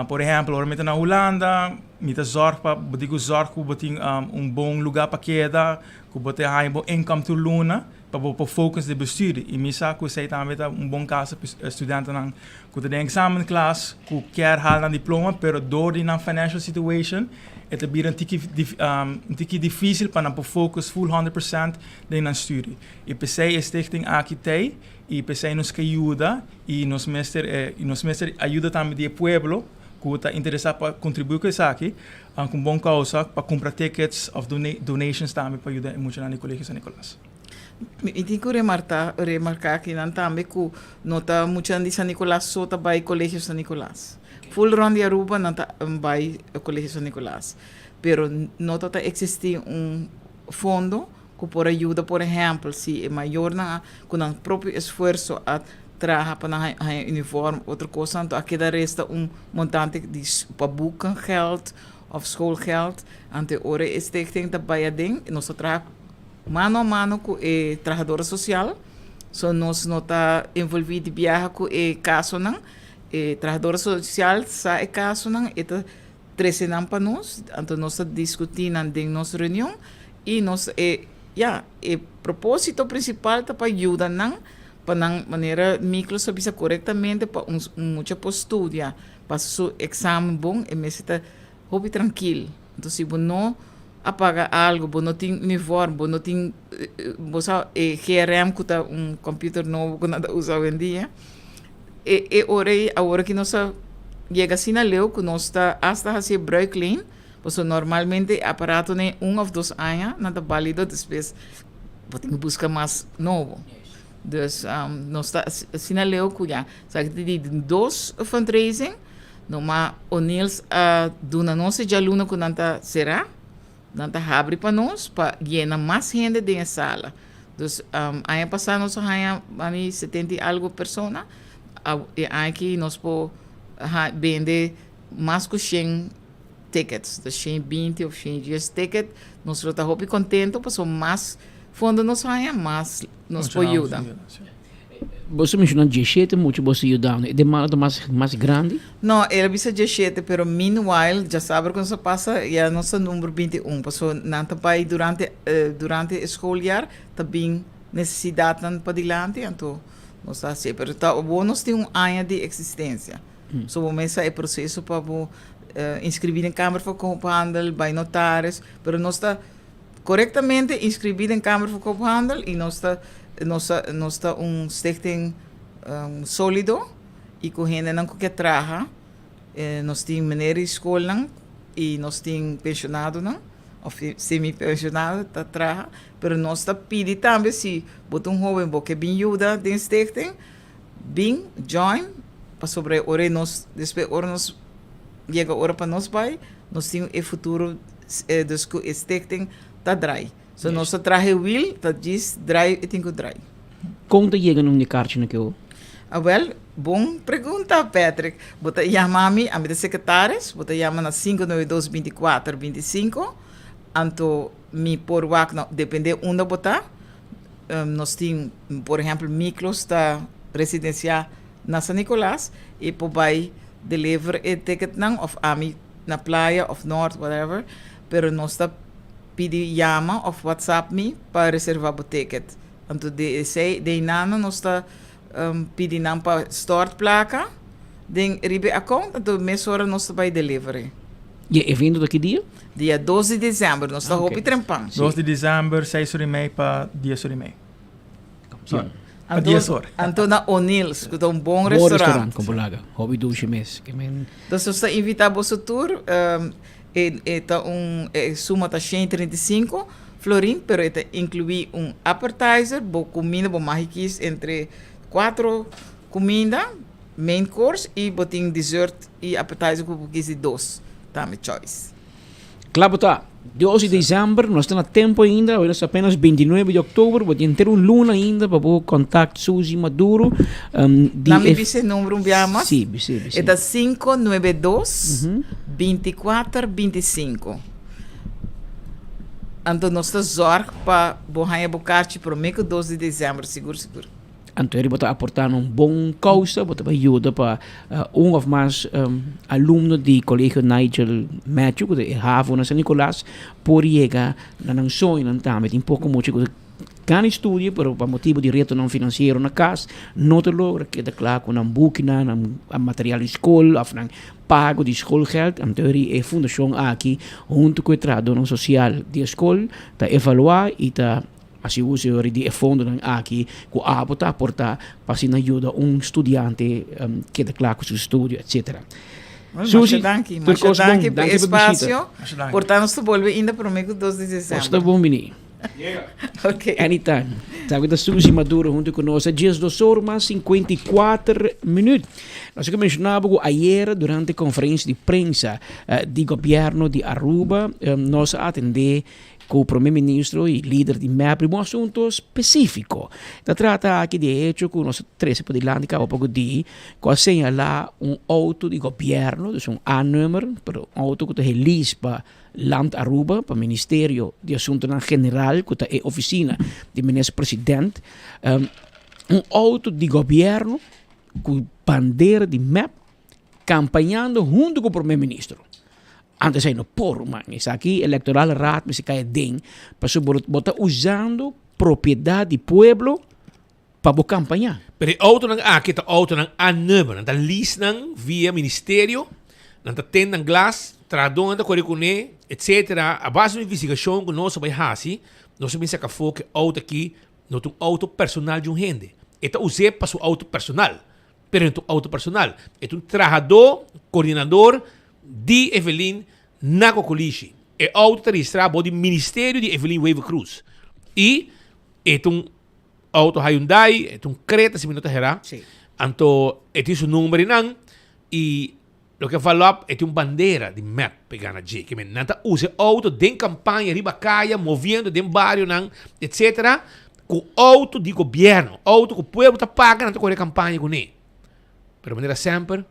Por ehempel, ora mi ta na Hulanda, mi ta zorg pa, bo tin ku zorg ku bo tin un bon lugá pa keda, ku bo ta haña bo income tur luna, pa bo por focus den bo studie. I mi sa ku esei tambe ta un bon kasa pa studentenan ku ta den examenklas, ku kier hala nan diploma, pero dor di nan financial situation e ta bira un tiki un tiki dificil pa nan por focus full hundred percent den nan studie. I p'esei e stichting aki t'ei, i p'esei nos ke yuda. Y nos mester e, y nos mester ayuda tambe di e pueblo. ku ta interesá pa kontribuí ku esaki, ku un bon kousa pa kumpra tickets òf donations tambe pa yuda e muchanan di Colegio San Nicolas. Mi tin ku remartá, remarká akinan tambe ku no ta muchanan di San Nicolas so ta bai Colegio San Nicolas. Full rònt di Aruba nan ta bai Colegio San Nicolas. Pero no ta ta eksistí un fondo ku por a yuda, por ehèmpel, si e mayornan a ku nan propio esfuerso a traha pa nan haña uniform, otro kosnan, anto a keda resta un montante di pa boekengeld òf schoolgeld. Anto e ora e stichting ta bai aden, nos ta traha mano a mano ku e trahadora sosial, so nos no ta envolví di biaha ku e kasonan. E trahadora sosial sa e kasonan, e ta trese nan pa nos, anto nos ta diskutí nan den nos reunion i nos e ya, e propósito prinsipal ta pa yuda nan pa nan manera Miklos a bisa korektamente pa un mucha por studia, pasa su eksamen bon e mester ta hopi trankil. Anto si bo no a paga algo, bo no tin uniform, bo no tin bo sa e GRM ku ta un computer nobo ku nan ta usa awendia, e e ora ei awor aki nos a yega asina leu ku nos ta asta hasi e bruikleen, pasobra normalmente e aparatonan ei un òf dos aña nan ta balido despues bo tin ku buska mas nobo. Dus nos ta asina leu ku ya sa ki ta di dos fundraising. Numa O'Neill's a duna nos e djaluna ku nan ta será, nan ta habri pa nos pa yena mas hende den e sala. Dus aña pasá nos a haña mami setenta i algu persona, e aña aki nos por bende mas ku shen tickets, dus shen binti òf shen dies ticket. Nos lo ta hopi kontentu pasobra mas fondo nos haña, mas nos por yuda. Boso menshona dieshete mucha boso yudando. E demanda ta mas mas grandi? No, el a bisa dieshete, pero meanwhile djasabra ku nos a pasa ya nos ta number 21, pasobra nan ta bai durante durante e schooljaar ta bin nesesidatnan padilanti, anto nos ta hasié. Pero ta awor nos tin un aña di eksistensia. So bo mester sa e proseso pa bo inskribí den Kamer van Koophandel, bai notaris, pero nos ta Korektamente inskribí den Kamer van Koophandel i nos ta nos ta nos ta un stichting sólido i ku hendenan ku ke traha. Nos tin meneer di skolnan i nos tin penshonadonan òf semi penshonado ta traha, pero nos ta pidi tambe si bo ta un hóben bo ke bin yuda den stichting bin join pasobra e ora nos despues ora nos yega ora pa nos bai nos tin e futuro dus ku e stichting ta drai so nos ta traha e wiel ta djis drai e tin ku drai. Kon ta yega na un di karchi na ke Awel bon pregunta Patrick bo ta yama mi ami ta sekretaris bo ta yama na 592 24 25 anto mi por wak na depende unda bo ta Nos tin, por ehempel, Miklos ta residenciá na San Nicolas y por bay deliver e ticketnan of ami na Playa of Noord, whatever, pero nos ta pidi yama of WhatsApp mi pa reserva bo ticket. Anto di esey, di eynana nos ta pidi nan pa stort placa den riba e account, anto mesora nos ta bay deliver e. Y e evento ta ki dia? Dia dos di december, nos ta hopi trempan. Dos di december, seis ora y mei pa dies ora y mei. Sorry, pa dies ora. Anto na O'Neill's, cu ta un bon restaurant. Bon restaurant, con por laga. Hopi dushi mes. Dus nos ta invita boso tur. E ta un, e suma ta 135 florin, pero e ta inclui un appetizer, bo cuminda, bo mag kies entre cuatro cuminda, main course, y bo tin dessert y appetizer cu bo kies di dos tambe choice. Kla bo ta. Dos di december, nos ta na tempo ainda, awe nos ta apenas 29 di october, bo tin henter un luna ainda pa bo contact Suzy Maduro. Um, di Laat mi bisa e number un biaha mas. Sí, bisa, bisa. E ta 592 24 25. Anto nos ta zorg pa bo haña bo karchi prome ku dos di december, sigur sigur. Anto eri bo ta aportá na un bon kousa, bo ta bai yuda pa un òf mas alumno di Kolegio Nigel Matthew, ku ta e havo na San Nicolas, por yega na nan soñonan tambe. Tin poko mucha ku ta gana e studio, pero pa motibu di retonan finansiero na kas, no ta logra keda kla ku nan bukinan, nan material di skol òf nan pago di skolgeld. Anto eri e fundashon aki, huntu ku e trahadónan sosial di e skol, ta evaluá i ta Hasi uso di e fondonan aki ku abo ta aportá pa asina yuda un studiante keda kla ku su studio etcetera. Susi, Masha danki, tur masha kos bon. danki pa Danki e pa bishita. espasio. Por ta nos ta bolbe inda prome ku dos di Nos desèmber. ta bon bini. Ok. Anytime. Sabi ta Susi Maduro hunto ku nos. 12 or mas 54 minuut. Nos a mencionaba ku ayer durante conferencia di prensa di gobierno di Aruba nos a atende ku Prome Ministro y lider di mep riba un asunto specifico. Ta trata aki di e hecho ku nos a trece padilanti caba poco di ku a señala un auto di gobierno, dus un A-nummer, pero un auto ku ta helis pa Land Aruba, pa Ministerio di Asuntonan General ku ta e oficina di Minister President, un auto di gobierno ku bandera di mep kampañando huntu ku Prome Ministro. Antes ei no por ruman. Esaki Electoral Raad mester kai aden pasobra bo ta usando propiedat di pueblo pa bo kampañá. Pero e autonan aki ta autonan a number. Nan ta lease nan via ministerio, nan ta ten nan glas, trahadónan ta kore kuné, etcetera. A base di un investigashon ku nos a bai hasi, nos a bin saka afó ku e auto aki No ta un auto personal di un hende. E ta us'é pa su auto personal, pero no ta un auto personal. E ta un trahadó, coordinador di Evelyn na Cocolishi. E auto ta registrá bou di ministerio di Evelyn Wever-Croes. I e ta un auto Hyundai, e ta un Creta si mi no ta herá. Anto e tin su number einan i Loke a follow up e tin un bandera di mep pe gana dje. Ke men nan ta usa e auto den campaña riba caya, moviendo den barionan, etc. Cu auto di gobierno, auto cu pueblo ta paga nan ta core campaña cune. Pero manera semper,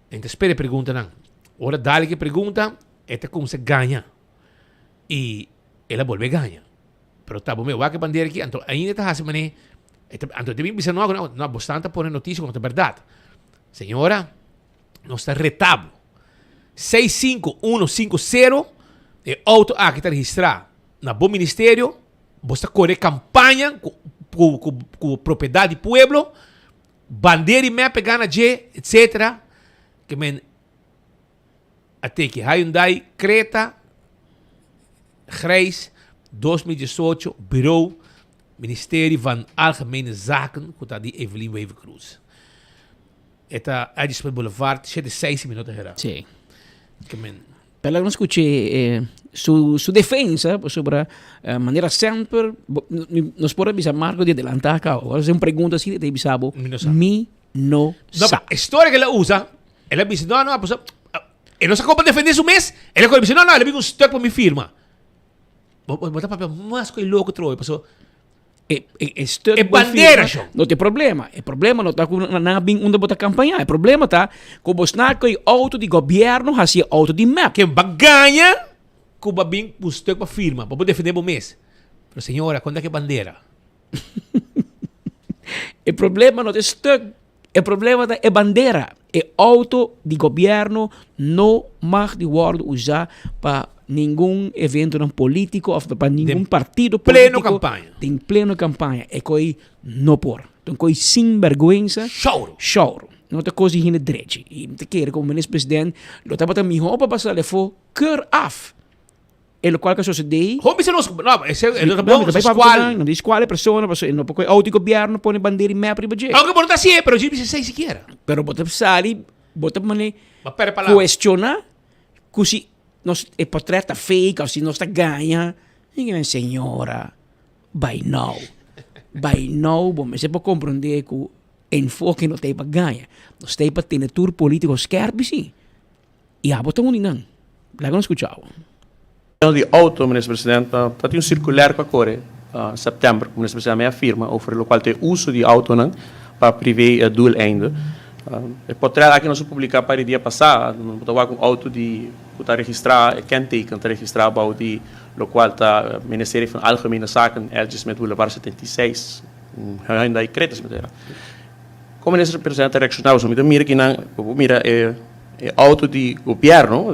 nan ta spera e preguntanan. Ora dale ke pregunta, e ta cuminsa gaña. Y el a bolbe gaña. Pero ta bo me wak e bandera aki, anto ainda ta hasi mane, e ta, anto e ta bin bisa no, no, no, bosnan ta pone noticia ku no ta berdad. Señora, nos ta reta bo. 65150, e auto aki ta registra na bo ministerio, bos ta kore kampaña ku, ku, ku, ku propiedad di pueblo, bandera di mep e gana dje, etcetera. Ke men a teki Hyundai Creta grijs 2018 Bureau Ministerie van Algemene Zaken ku ta di Evelyn Wever-Croes. E ta Eddy Boulevard shete seis minuto hera. Sí. Ke men. Pero nos skuché eh, su, su defensa pasobra eh, manera semper nos por a bisa Marco di adelantá kaba. Ora un pregunta así te bisa bo Mi no sa. mi no No, sa. e storia ke el a usa, el a bisa, no, no, pasobra E no sa kon pa defende su mes. El a kore bisa, no, no, el a bin un stuk pa mi firma. Bo, bo, bo ta papia mas ku e loko trobe, paso E, e, e stuk E bo bandera, firma, shon. No tin problema. E problema no ta ku nan a bin unda bo ta kampañá. E problema ta ku bo sna ku e auto di gobièrnu hasi e auto di mep. Ken ba gaña ku bo a bin un stuk pa firma, pa bo defende bo mes. Pero señora, kon ta ku e bandera? E problema no ta e stuk. E problema ta e bandera. E auto di gobierno no mag di wordo usa pa ningun eventonan politico of pa ningun Den partido pleno politico. campaña. Den pleno campaña. E coi no por. Ta un coi sinberguensa. Shouro. Shouro. No ta cos di hende drechi. Y mi ta kere como minister president lo tabata miho pa pasa alefo keur af. E lokual ka sosodé. Hopi sa nos, no, ese e no ta No, bon, mi ta sa bai papia ku skual. nan, no di skual e persona, pasobra e no por kohe outo di gobièrnu pone bandera di mep riba dje. Aunke bo no ta hasié, pero dje bisa esei sikiera. Pero bo ta sali, bo ta mane Bo a pèrdè palabra. kuestioná ku si nos e potrèt ta fake òf si nos ta gaña. Mi ke men, señora, by now, by now bo mester por komprondé ku enfoke no ta ei pa gaña. Nos ta ei pa tene tur polítiko skèrpi sí. I abo ta un di nan. Laga nos skucha awo. Di auto, Minister President, ta tin un circulair cu a core september cu Minister President mi a firma over locual ta e uso di autonan pa privé doeleinde. E potret aki nos a publica par di dia pasa, bo ta wak un auto di cu ta registra, e kenteken ta registra bao di locual ta Ministerie van Algemene Zaken, L. Smith Boulevard 76, un Hyundai Creta si mi ta era. Con Minister President ta reacciona? Pasobra mi ta mira kinan, bo por mira e. E auto di gobierno,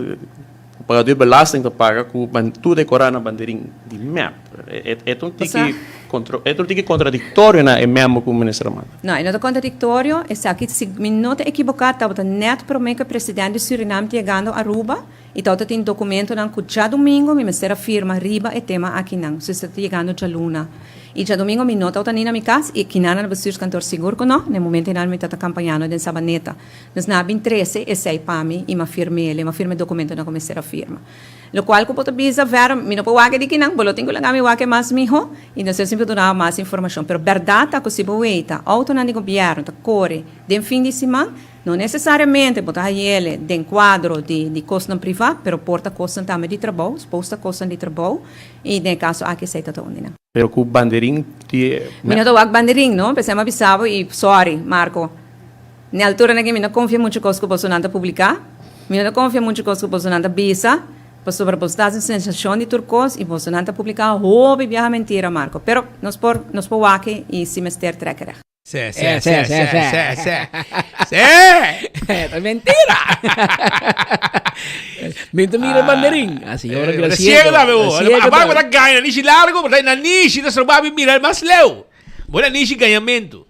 cu pagador di belasting ta paga cu tur decora na banderin di mep. E ta un tiki contra, e ta un tiki contradictorio na e memo cu minister a manda. No, e no ta contradictorio. Esaki, si mi no ta ekiboca, tabata net prome cu e president di Surinam ta yegando Aruba y tabata tin documentonan cu djadomingo mi mester a firma riba e tema akinan. So esaki ta yegando djaluna. Y djadomingo mi no tabata ni na mi cas y kinan na bestuurskantoor sigur cu no, na e momento einan mi tata campañando den Sabaneta. Dus nan a bin trece esey pa mi y mi a firm'el, mi a firma e documentonan cu mester a firma. Locual cu bo ta bisa, Vera, mi no por wak di kinan, bo lo tin cu laga mi wak mas miho y nos siempre dunaba mas informacion. Pero berdad ta cu si bo weita, autonan di gobierno ta core den fin di siman, no necesariamente bo ta hayele den cuadro di di cosnan priva, pero por ta cosnan tambe di trabou, suppose ta cosnan di trabou y den e caso aki esey ta ta un di nan. Pero cu banderin di. Mi no ta wak banderin, no, p'esei mi a bisa bo y sorry, Marco. N'e altura nan ke mi no konfia muchu kos ku bosonan ta publiká, mi no ta konfia muchu kos ku bosonan ta bisa, pasobra boso ta hasi un sensashon di tur kos i bosonan ta publiká hopi biaha mentira, Marco. Pero nos por, nos por wak i si mester trek règt. Sè, sè, sè, sè, sè, sè, sè! Ta mentira! Mi ta mira banderin. Así, ahora mira ciego. Ciego tambe bo. Abajo ta gana, nanishi largo, pero nanishi ta stroba mi mira mas leu. Bo nanishi gañamentu.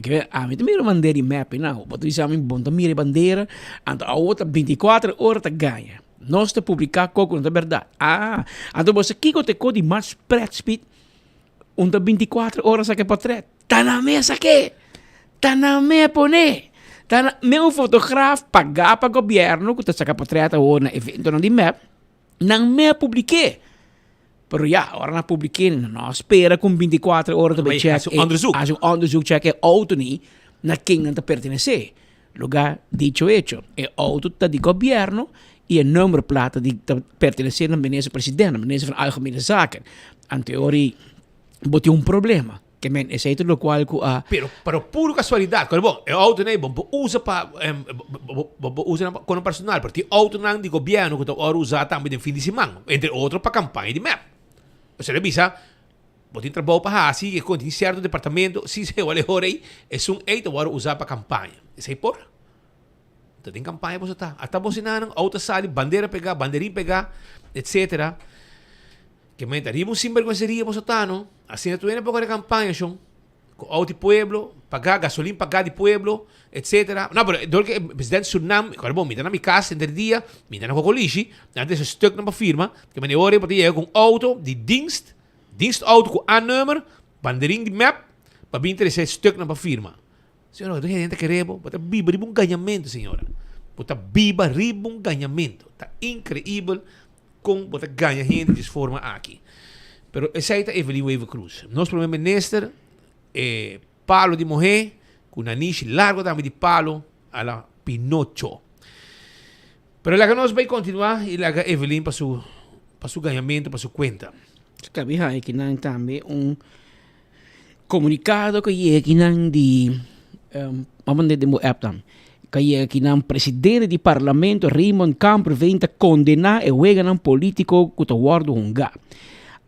Ke ami ta mira bandera di mep nau. Bo ta bisa mi bon ta mira e bandera, anto awo ta binticuater ora ta gaña. Nos ta publica koko no ta berdad. Ah, anto bo sa kiko ta e ko di mas pret speed? Un ta binticuater ora saka e potret. Ta na mesa ke! Ta na me pone! Ta na me un fotograaf paga pa gobierno ku ta saka potret awor na eventonan di mep, nan me a publike. Pero ya, ora nan publiké, nan no a spera ku un bintikuater ora ta bai check Hasi un onderzoek. Hasi un onderzoek, check e outo ni na ken nan ta pertenesé. Lugá dicho hecho, e outo ta di gobièrnu i e nummerplaat ta di ta pertenesé na minister president, na minister van Algemene Zaken. Anteori bo tin un problema. Ke men esei ta lokual ku a. Pero, pero puro kasualidat, kòrda bon, e outonan ei bo por usa pa, bo bo por usa nan pa kono personal, pero tin outonan di gobièrnu ku ta wòrdu usá tambe den fin di siman, entre otro pa kampaña di mep. Osea ta bisa, bo tin trabou pa hasi, e kon tin sierto departamento, si se wòrdu e ora ei, esun ei ta wòrdu usá pa kampaña. Esei por? Ta den kampaña boso ta. Ata bo sinanan, outo a sali, bandera pegá, banderin pegá, etcetera. Ke menta riba un sinberguenseria boso ta no. Asina tur hende poko den kampaña shon. Ku outo di pueblo, pagá, gasolin pagá di pueblo, etcetera. No, pero dor ke presidente Surnam, kòrda bon, mi ta na mi kas henter dia, mi ta na Kokolishi, nan ta desa stuknan pa firma, ke mane ora ei bo ta yega ku un outo di dienst, dienstauto ku A-nummer, banderin di mep, pa bin trese stuknan pa firma. Señora, bo ta hende ta kere bo, bo ta biba riba un gañamentu, señora. Bo ta biba riba un gañamentu. Ta inkreibel kon bo ta gaña hende di es forma aki. Pero esei ta Evelyn Wever Croes. Nos primer minister, e palo di muhé, ku nanishi largo tambe di palo a la Pinocho. Pero laga nos bai kontinuá i laga Evelyn pa su pa su gañamentu, pa su kuenta. Kabi haña kinan tambe un Comunicado cu yega kinan di, amo manda den bo app dan, cu yega kinan presidente di parlamento Raymond Kamperveen ta condena e weganan politico cu ta wordo hunga.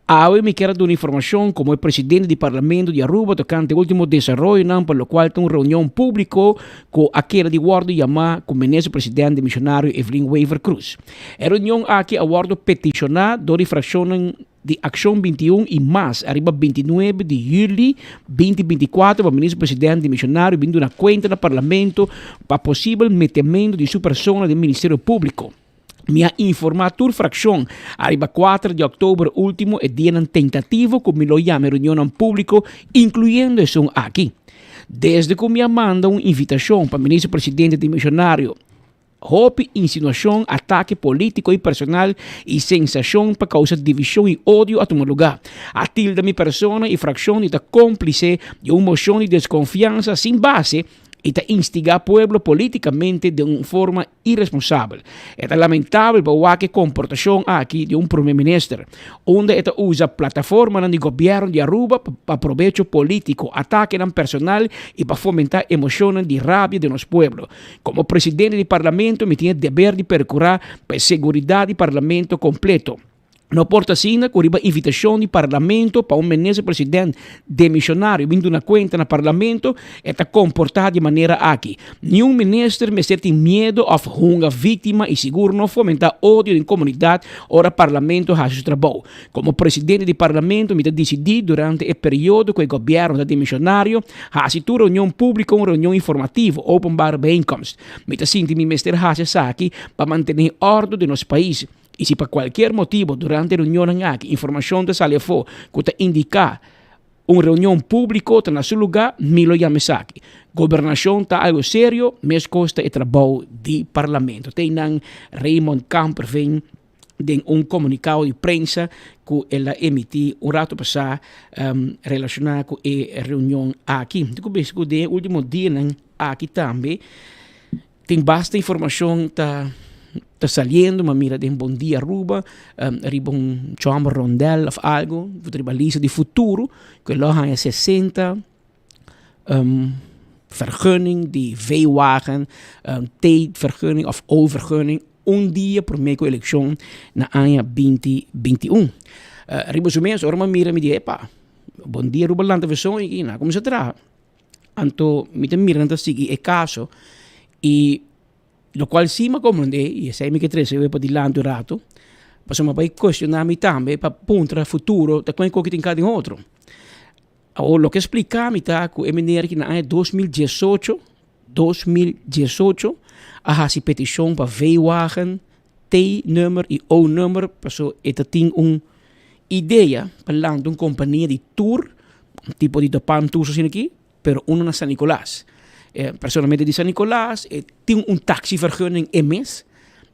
Awe mi kier a duna informacion como e presidente di parlamento di Aruba tocante e ultimo desaroyonan pa locual ta un reunion publico cu a keda di wordo yama cu minister presidente demisionario Evelyn Wever Croes. E reunion aki a wordo peticiona door di fraccionnan di Akshon 21 i mas ariba 29 di juli 2024 pa Minister President dimisionario bin duna kuenta na Parlamento pa posibel metemento di su persona den Ministerio Públiko. Mi a informá tur frakshon ariba 4 di òktober último e dianan tentativo ku mi lo yama e reunionnan públiko inkluyendo esun aki. Desde ku mi a manda un invitashon pa Minister Presidente dimisionario Hopi insinuashon, atake polítiko i personal i sensashon pa kousa divishon i odio a tuma lugá. A tilda mi persona i frakshon di ta kómplise di un moshon di deskonfiansa sin base i ta instigá pueblo polítikamente den un forma iresponsabel. E ta lamentabel pa wak e komportashon aki di un prome minister, unda e ta usa plataformanan di gobièrnu di Aruba pa probecho polítiko, atakenan personal i pa fomentá emoshonnan di rabia den nos pueblo. Komo presidente di Parlamento mi tin e deber di perkurá pa e seguridat di Parlamento kompleto. No por ta asina ku riba invitashon di Parlamento pa un minister president demishonario bin duna kuenta na Parlamento e ta komportá di e manera aki. Niun minister mester tin miedu òf hunga víktima i sigur no fomentá odio den komunidat ora Parlamento hasi su trabou. Komo presidente di Parlamento mi ta disidí durante e periodo ku e gobièrnu ta demishonario hasi tur reunion públiko un reunion informativo, openbare bijeenkomst. Mi ta sinti mi mester hasi esaki pa mantené òrdu den nos pais i si pa kualkier motibu durante e reunionnan aki informashon ta sali afó ku ta indiká. Un reunion públiko ta na su lugá, mi lo yama esaki. Gobernashon ta algu serio, meskos ta e trabou di parlamento. Te einan Raymond Kamperveen den un komunikado di prensa ku el a emití un ratu pasá relashoná ku e reunion aki. Tin ku bisa ku den e último dianan aki tambe Tin basta informacion ta ta saliendo, m'a mira den Bon Dia Aruba, riba un chomber rondel of algo, ku ta riba lista di futuro, ku e lo haña 60 vergunning di V-wagen, T-vergunning of O-vergunning, un dia prome ku elekshon na aña binti 21. Riba su mes, ora m'a mira mi di, epa, Bon Dia Aruba lanta verson aki, nan a kuminsá traha. Anto mi ta mira nan ta sigui e kaso i lokual si mi a komprendé i esei mi ke trese awe padilanti un ratu pasobra mi a bai kuestioná mi tambe pa puntra futuro ta kon e koki tin ka den otro. Awor loke a splika mi ta ku e meneer aki na aña 2018, 2018 a hasi petishon pa V-wagen, T-nummer i O-nummer pasobra e ta tin un idea pa lanta un kompania di tur, un tipo di Topan Tours asina aki, pero uno na San Nicolas. E personalmente di San Nicolas, e tin un taxivergunning e mes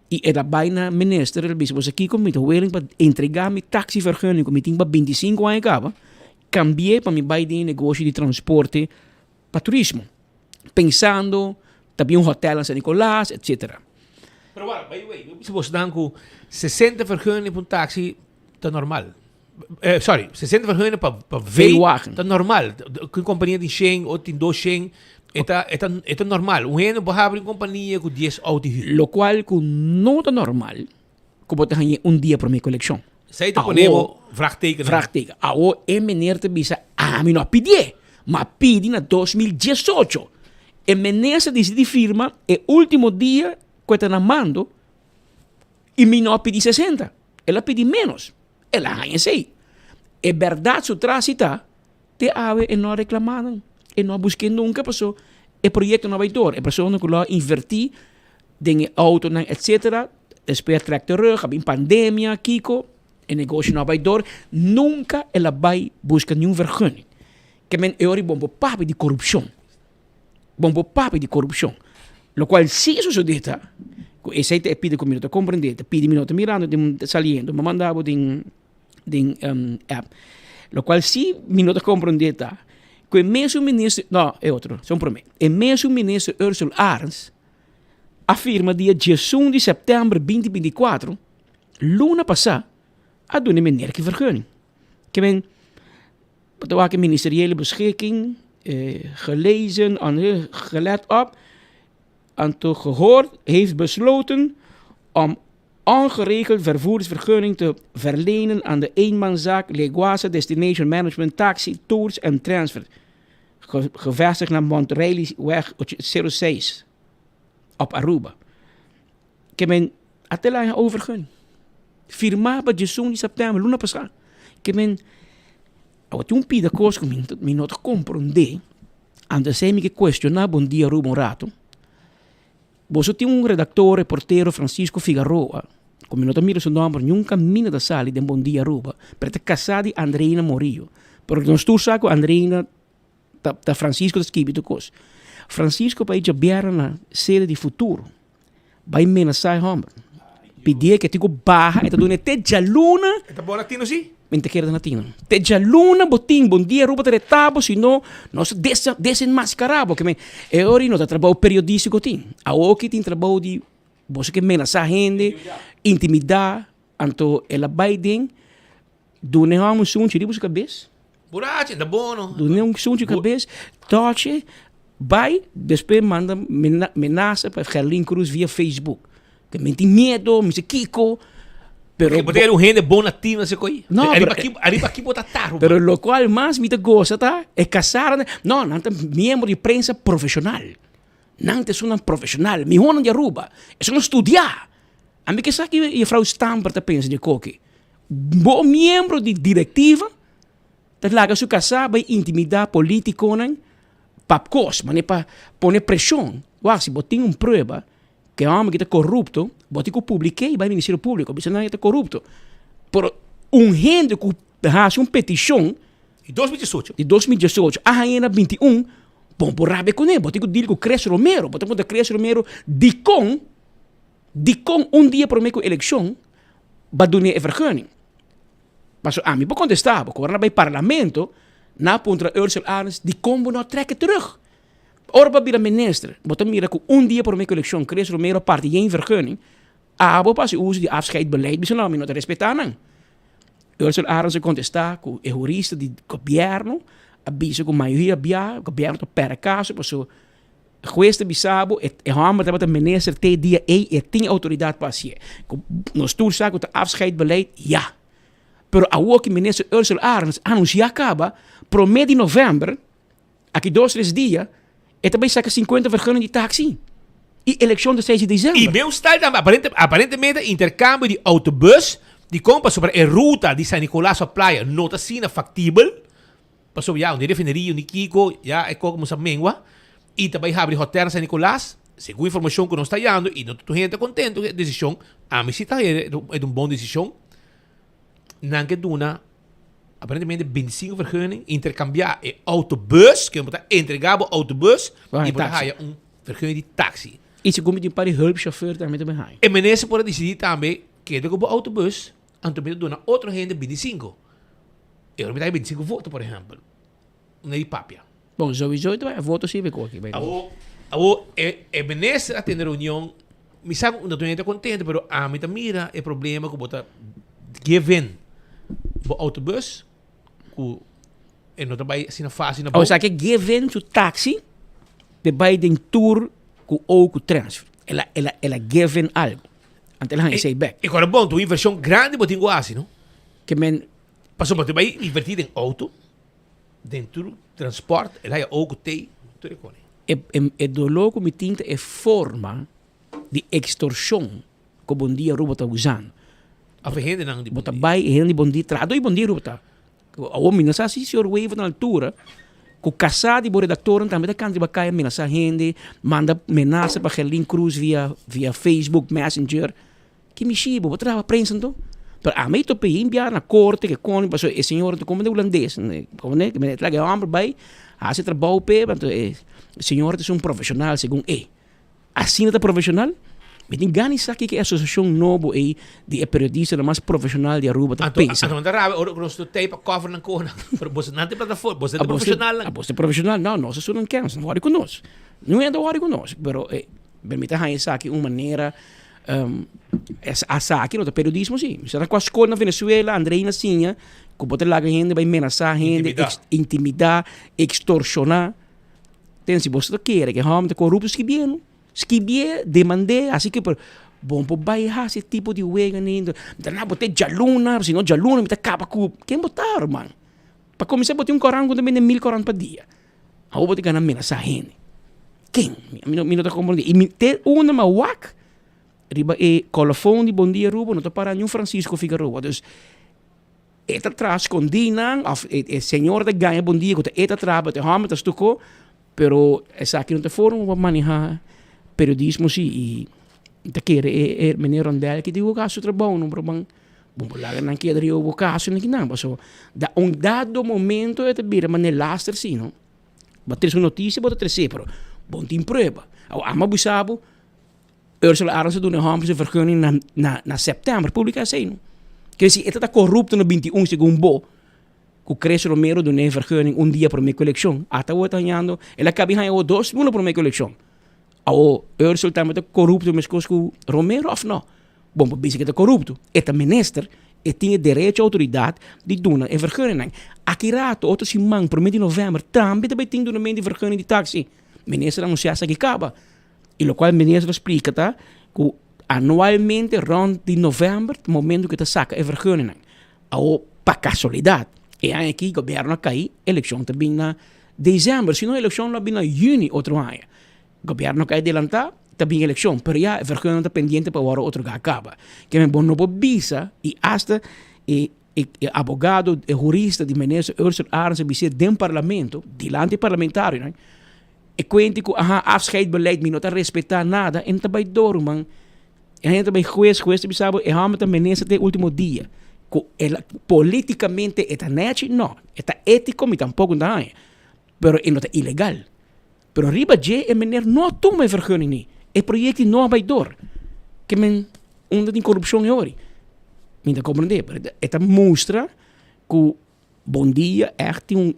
y e ta bay na minister, el bisa, boso kiko mi ta willing pa entrega mi taxivergunning ku mi tin pa 25 aña kaba, cambi'e pa mi bay den e negoshi di transporte pa turismo, pensando ta bin un hotel na San Nicolas, etcetera. Pero wak, by the way, mi bisa boso dan ku 60 vergunning pa un taxi ta normal. Eh, sorry, 60 vergunning pa, pa V V-wagen. ta normal. Ku un kompania tin 100 o tin 200, e ta, e ta, e ta normal. Un hende por habri un kompania ku 10 auto huur. Lokual ku no ta normal ku bo ta hañ'é un dia promé ku elekshon. Esei ta pone bo vraagteken. Vraagteken. Awo e meneer ta bisa, ami no a pidié, ma a pidi na 2018. E meneer sa disidi firma e ultimo dia ku e ta na mando i mi no a pidi 60. El a pidi ménos. El a haña esei. E bèrdat su tras si ta, te awe e no a reklamá nan. E no a busk'é nunka paso e proyekto no a bai dor. E persona ku lo a invertí den e outonan etcetera, despues a trèk terug, a bin pandemia, kiko, e negoshi no a bai dor. Nunka el a bai buska niun vergunning. Ke men e ora bon por papia di korupshon. Bon por papia di korupshon. Lokual si a sosodé ta ku esei ta e pida ku mi no ta komprendé, ta pidi mi no ta mirando den ta saliendo, mi a manda bo den den app. Lokual si mi no ta komprendé ta ku e mesun minister, no e otro, esun promé, e mesun minister Ursell Arends a firma dia diesun di sèptèmber binti 24, luna pasá, a duna e meneer ki vergunning. Ke men Bo ta wak e ministeriële beschikking, gelezen, gelet op, anto gehoord heeft besloten om ongeregeld vervoersvergunning te verlenen aan de eenmanszaak Leguasa Destination Management Taxi Tours and Transfer, gevestigd na Montrelliweg 06 op Aruba. Ke men a te laña overgun. Firmá pa 11 di sèptèmber, luna pasá. Ke men awa tin un pida kos ku mi mi no ta komprondé. Anto esei mi ke kuestioná Bon Dia Aruba un ratu. Boso tin un redaktor, reportero Francisco Figaroa, ku mi no ta mira su nòmber niun kaminda ta sali den Bon Dia Aruba, pero e ta kasá di Andreina Morillo. Pero nos tur sa ku Andreina ta ta Francisco ta skibi tur kos. Francisco pa e djabièrnè na sede di Futuro. Bai menasá e hòmber. Pidié ke tin ku baha, e ta dun'é te djaluna. E ta bon latino si? Mi ta kere ta latino. Te djaluna bo tin bon dia Aruba ta retá bo, si no, nos ta desenmaskará bo. Ke men, e ora ei no ta trabou periodístiko tin. Awoki tin trabou di boso ke menasá hende, intimidá. Anto el a bai den, duna e hòmber un sunchi riba su kabes. Burachi, ta bon no. Duna un sunchi kabes, tòchi, bai, despues manda menasa pa Gerlin Cruz via Facebook. Ke mi tin miedo, mi si kiko, pero. Bo ta kere un hende bon latino así koe? No, pero. Ariba ariba ki bo ta ta, ruman? Pero lokual mas mi ta gosa ta e kasada, no, nan ta miembro di prensa profeshonal. Nan ta esunnan profeshonal, mihónan di Aruba, esunnan studiá. Ami ke sa ki Juffrouw Stamper ta pensa di e koki. Bo miembro di direktiva ta laga su kasá bai intimidá polítikonan pa kos, manera pa pone preshon. Wak, si bo tin un prueba ku e hòmber aki ta korupto, bo tin ku publik'é i bai Ministerio Públiko bisa nan e ta korupto. Pero un hende ku hasi un petishon. Di 2018. Di 2018 a haña na 21, bon por rabia kuné, bo tin ku deal ku Chris Romero, bo ta puntra Chris Romero dikon, dikon un dia promé ku elekshon ba dun'é e vergunning. Paso ami por kontestá bo ku ora nan bai parlamento, nan a puntra Ursel Arends dikon bo no a trèk e terug. Ora bo a bira minister, bo ta mira ku un dia promé ku elekshon Chris Romero a parti yen vergunning, abo pa hasi uso di afscheidbeleid bisa no mi no ta respetá nan. Ursel Arends a kontestá ku e hurista di gobièrnu a bisa ku mayoria bia gobièrnu ta pèrdè kaso paso hues ta bisa bo e hòmber tabata minister te e dia ei e tin outoridat pa hasié. Ku nos tur sa ku ta afscheidbeleid ya. Pero awor ki minister Ursel Arends a anunsiá kaba promé di novèmber Aki dos tres dia e ta bai saka 50 vergunning di taxi. I elekshon ta 6 di december. I meu style tambe aparente aparentemente intercambio di autobus di kon pasobra e ruta di San Nicolas pa playa no ta asina factibel pasobra ya un di refineria un di kiko ya e koko musa mengua i ta bai habri hotel na San Nicolas segun informacion ku nos ta hayando i no tur hende ta contento ku e decision ami si ta haya e ta un bon decision nan ke duna Aparentemente 25 vergunning, intercambia e autobus, que bo ta entrega bo autobus Bo y bo ta taxi. haya un vergunning di taxi. Y segun mi tin un par di hulpchauffeur tambe ta bin haya. E minister por a dicidi tambe keda cu bo autobus, anto mi ta duna otro hende 25. E ora mi ta haya 25 voto, por ehempel. Una di papia. Bon, sowieso ta bay voto si cu aki. Awo, awo e, e minister a tene reunion, mi sa cu no tur hende ta contento, pero ami ta mira e problema cu bo ta give in bo autobus cu e no ta bay asina facil na bo. O sea ke give in su taxi pe bay den tour cu o cu transfer. El a, el a, el a give in algo. Anto el a haña esey bek. E kora bon, ta un inversion grandi bo tin cu haci, no? Ke men. Pasobra bo ta bay inverti den auto. Den tur transport el haya ogo tei tur e kone. E e doló ku mi tin ta e forma di ekstorshon ku Bon Dia Aruba ta usando. Of e hendenan di Bo ta bai e hende di Bon Dia, trahadó di Bon Dia Aruba ta. Awor mi no sa si señor Wever na altura ku kasá di bo redaktornan tambe ta kanta riba kaya menasá hende, manda menasa pa Gerlin Cruz via via Facebook Messenger. Ki mishi bo? Bo traha pa prensa anto? Pero ami ta pidi bia na korte ke kon pasobra e señor ta komo hulandes komo e laga e homber bai hasi trabou p'e anto e señor ta un profesional segun e. Asina ta profesional? Mi tin gana di sa kiko e asosiashon nobo ei di e periodistanan mas profesional di Aruba ta pensa. Anto nan ta rabia ora ku nos ta tei pa cover nan konan pero boso nan ta plataforma boso ta profesionalnan. Abos ta profesional? No, nos esun nan kens no wòrdu ku nos. Niun hende ta wòrdu ku nos pero mi ta haña esaki un manera Esaki no ta periodismo si. Mi sa na kua skol na Venezuela Andreina siña ku bo ta laga hende bai menasá hende, intimidá, ekstorshoná. Ten si bo ta kere ku e hòmber ta korupto skibié no. Skibié, demand'é, hasi ke pero bo no por bai hasi e tipo di wega ni. Mi ta na bo te djaluna, si no djaluna mi ta kaba ku bo. Ken bo ta ruman? Pa kuminsá bo tin un koran ku ta bende mil koran pa dia. Awor bo ta gana menasá hende. Ken? Mi no, mi no ta komprondé. I mi te unda mi a wak riba e kolofon di Bon Dia Aruba no ta para niun Francisco Figaroa. Dus e ta traha skondí nan òf e e señor ta gaña Bon Dia ku ta e ta traha but e hòmber ta stuko pero esaki no ta e forma pa manehá periodismo si i mi ta kere e e meneer Rondel ki ta hasi su trabou no por ban Bo por laga nan keda riba bo kaso ni kinan paso da un dado momento e ta bira manera laster si no. Bo a trese un notisia bo ta trese pero bo no tin prueba. Awor amo a bisa bo Ursula Arends a duna e homber su vergunning na na na september publica esey no. Quiere decir e ta ta corrupto na 21 segun bo cu Chris Romero duna e vergunning un dia prome cu eleccion ata awor ta hañando el a cabi haña awor dos luna prome cu eleccion. Awor Ursula tambe ta corrupto mescos cu Romero of no? Bon por bisa ku e ta korupto. E ta minister, e tin e derecho outoridat di duna e vergunningnan. Aki rato, otro siman, prome di novèmber, tambe ta bai tin dunamentu di vergunning di taksi. Minister a anunsiá esaki kaba. I lokual minister a splika ta ku anualmente rònt di novèmber ta momento ku e ta saka e vergunningnan. Awor, pa kasualidat, e aña aki gobièrnu a kai, elekshon ta bin na desèmber, si no elekshon lo a bin na yüni otro aña. Gobierno ka e delanta, ta bin eleccion, pero ya e vergunning ta pendiente pa worde otorga caba. Ke men bo no por bisa y hasta e e e abogado, e hurista di minister Ursula Arends a bis'é den parlamento, dilanti e parlamentarionan, e cuenti cu aha afscheidbeleid mi no ta respeta nada, e no ta bay door man. E hende ta bay huez, huez ta bisa bo e homber ta minister te ultimo dia. Ku el politikamente e ta nechi? No. E ta étiko? Mi tampoko no ta haña. Pero e no ta ilegal. Pero riba dje e meneer no a tuma e vergunning ni. E proyecto no a bay door. Ke men unda tin corupcion e ori? Mi ta comprende, pero e ta mustra cu Bon Dia echt tin un,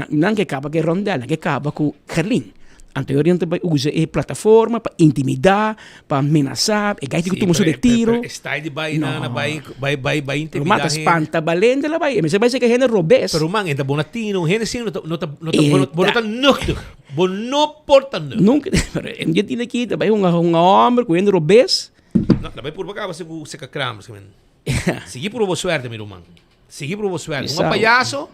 nan ke caba cu e rondel, nan ke caba cu Gerlin. Anto e ori nan ta bay usa e plataforma pa intimida, pa menasa, e guy tin cu tuma su retiro. Pero e style di bay nan a bay bay bay bay intimida Ruman ta spanta balente la bay, e mester bay seka hende robes. Pero ruman e ta bon latino, hende asina no ta no ta no ta bo no ta nuchtig, bo no por ta nuchtig. Nunca, pero e dia tin aki ta bay hunga hunga homber cu hende robes. No, ta bay purba caba cu seka Kramers. Sigui purba bo suerte mi ruman, sigui purba bo suerte. Hunga payaso,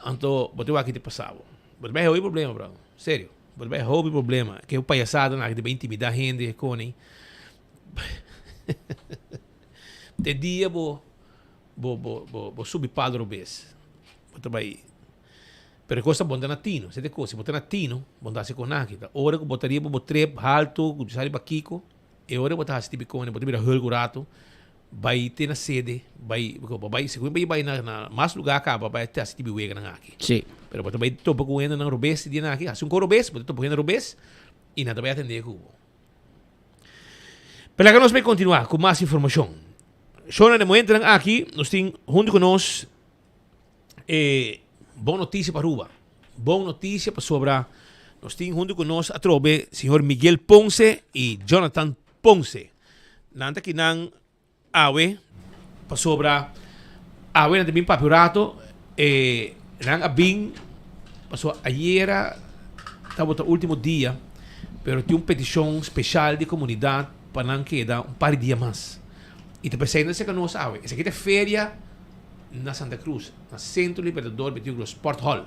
anto bo ta wak ki ta pasa bo. Bo ta bay hopi problema bro, serio. Bo ta bay hopi problema. Ke payasada nan aki ta bay intimida hende koni. Te dia bo bo bo bo bo subi palo robes. Bo ta bay. Pero e kos ta bon ta na tino. Esei ta e kos. Si bo ta na tino, bo no ta hasi kon aki. Ta ora ku bo ta riba bo trip haltu, ku sa riba kiko, e ora bo ta hasi tipi koni, bo ta bira hulk un ratu, bai te na sede, bai, bo bai, segun bo bai na na mas lugar kaba, bai te hasi tipi weganan aki. Sí. Pero bo ta bai topa ku hendenan robes di dianan aki, hasi un kos robes, bo ta topa ku hende robes, i nan ta bai atendé ku bo. Pero laga nos bai kontinuá ku mas informashon. Shona, den momentonan aki nos tin huntu ku nos e bon notisia pa Aruba. Bon notisia pasobra nos tin huntu ku nos atrobe señor Miguel Ponce i Jonathan Ponce. Nan ta kinan Awe, pasobra awe nan ta bin papia un rato, e nan a bin pasobra ayera tabata ultimo dia, pero tin un peticion special di comunidad pa nan keda un par di dia mas. Y ta pesey nan ta seca nos awe. Esaki ta e feria na Santa Cruz, na Centro Libertador Betico Sport Hall.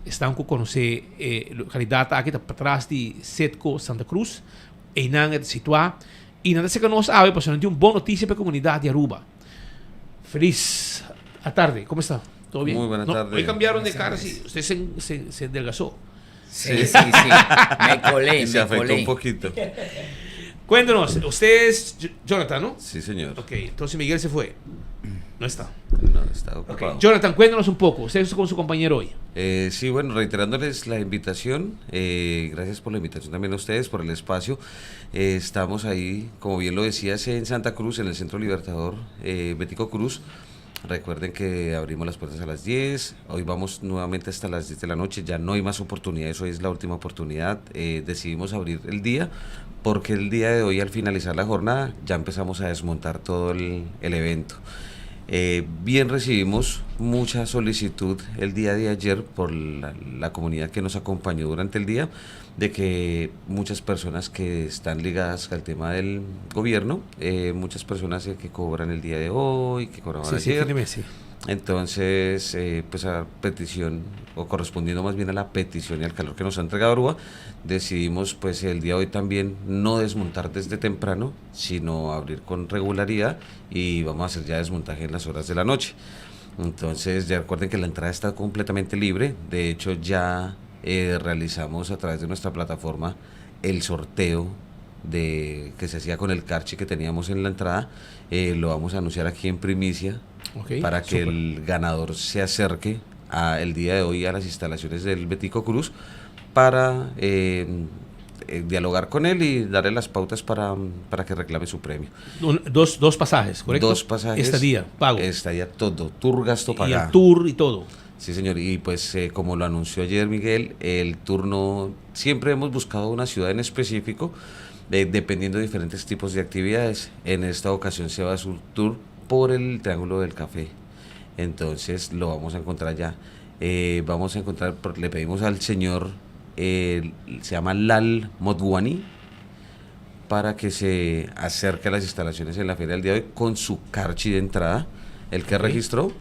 Esnan cu conoce e localidad aki ta patras di Citgo Santa Cruz, eynan e ta situa. Y nan ta seca nos awe pasobra nan tin un bon noticia pa e comunidad di Aruba. Feliz atarde, como esta? Todo bien? Muy buena No, tarde. hoy cambiaron de cara, sí. Usted se, se, se adelgazó. Sí, sí, sí. Me colé, Y se me afeitó colé. un poquito. Cuéntanos, usted es Jonathan, ¿no? Sí, señor. Ok, entonces Miguel se fue. No está. No, está ocupado. Ok, Jonathan, cuéntanos un poco. Usted está con su compañero hoy. Eh, sí, bueno, reiterándoles la invitación, eh, gracias por la invitación también a ustedes, por el espacio. Eh, estamos ahí, como bien lo decías, en Santa Cruz, en el Centro Libertador eh, Betico Cruz. Recuerden que abrimos las puertas a las 10, hoy vamos nuevamente hasta las 10 de la noche, ya no hay más oportunidades, hoy es la última oportunidad. Eh, decidimos abrir el día porque el día de hoy al finalizar la jornada ya empezamos a desmontar todo el, el evento. Eh, bien recibimos mucha solicitud el día de ayer por la, la comunidad que nos acompañó durante el día de que muchas personas que están ligadas al tema del gobierno, eh, muchas personas eh, que cobran el día de hoy, que cobraban Sí, sí, ayer. fin de mes, sí. Entonces, eh, pues a petición, o correspondiendo más bien a la petición y al calor que nos ha entregado Aruba, decidimos pues el día de hoy también no desmontar desde temprano, sino abrir con regularidad y vamos a hacer ya desmontaje en las horas de la noche. Entonces, ya recuerden que la entrada está completamente libre. De hecho, ya eh, realizamos a través de nuestra plataforma el sorteo de que se hacía con el carchi que teníamos en la entrada. Eh, lo vamos a anunciar aquí en primicia Ok, para que súper. el ganador se acerque a el día de hoy a las instalaciones del Betico Cruz para eh, eh, dialogar con él y darle las pautas para, para que reclame su premio. Un- dos, dos pasajes, ¿correcto? Dos pasajes. Estadía, pago. Estadía, todo. Tour gasto Y el pagado. tour y todo. Sí, señor. Y pues eh, como lo anunció ayer Miguel, el turno, siempre hemos buscado una ciudad en específico, eh, dependiendo de diferentes tipos de actividades. En esta ocasión se va a hacer un tour por el Triángulo del Café. Entonces lo vamos a encontrar ya. Eh, vamos a encontrar, por- le pedimos al señor, eh, se llama Lal Modwani, para que se acerque a las instalaciones en la feria del día de hoy con su carchi de entrada, el que Ok. registró,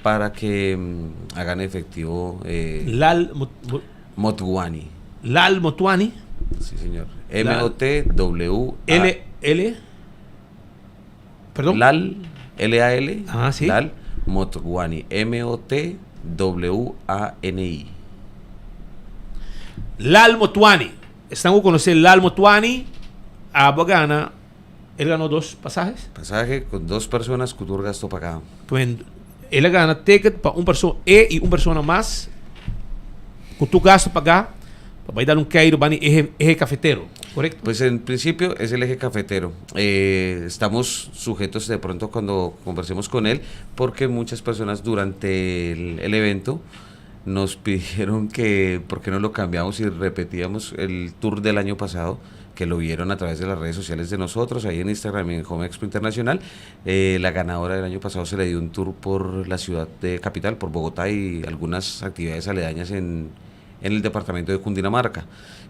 para que mm, hagan efectivo. eh, Lal Mot- Mo- Motwani. Lal Motwani. Sí, señor. Lal- M-O-T-W. L, L. Perdón. Lal, L-A-L. Ah, sí. Lal Motwani. M-O-T-W-A-N-I. Lal Motwani. Están a conocer Lal Motwani. A gana. Él ganó dos pasajes. Pasaje con dos personas, Cutur gasto pagado. Pues, El a gana ticket pa un persona, e y un persona mas, cu tur gasto paga, pa bay dal un keiro bani eje, eje cafetero, correcto? Pues en principio es el eje cafetero. Eh, estamos sujetos de pronto cuando conversemos con él, porque muchas personas durante el, el evento nos pidieron que por qué no lo cambiamos y repetíamos el tour del año pasado, que lo vieron a través de las redes sociales de nosotros, ahí en Instagram y en Home Expo Internacional. Eh, la ganadora del año pasado se le dio un tour por la ciudad de capital, por Bogotá y algunas actividades aledañas en, en el departamento de Cundinamarca.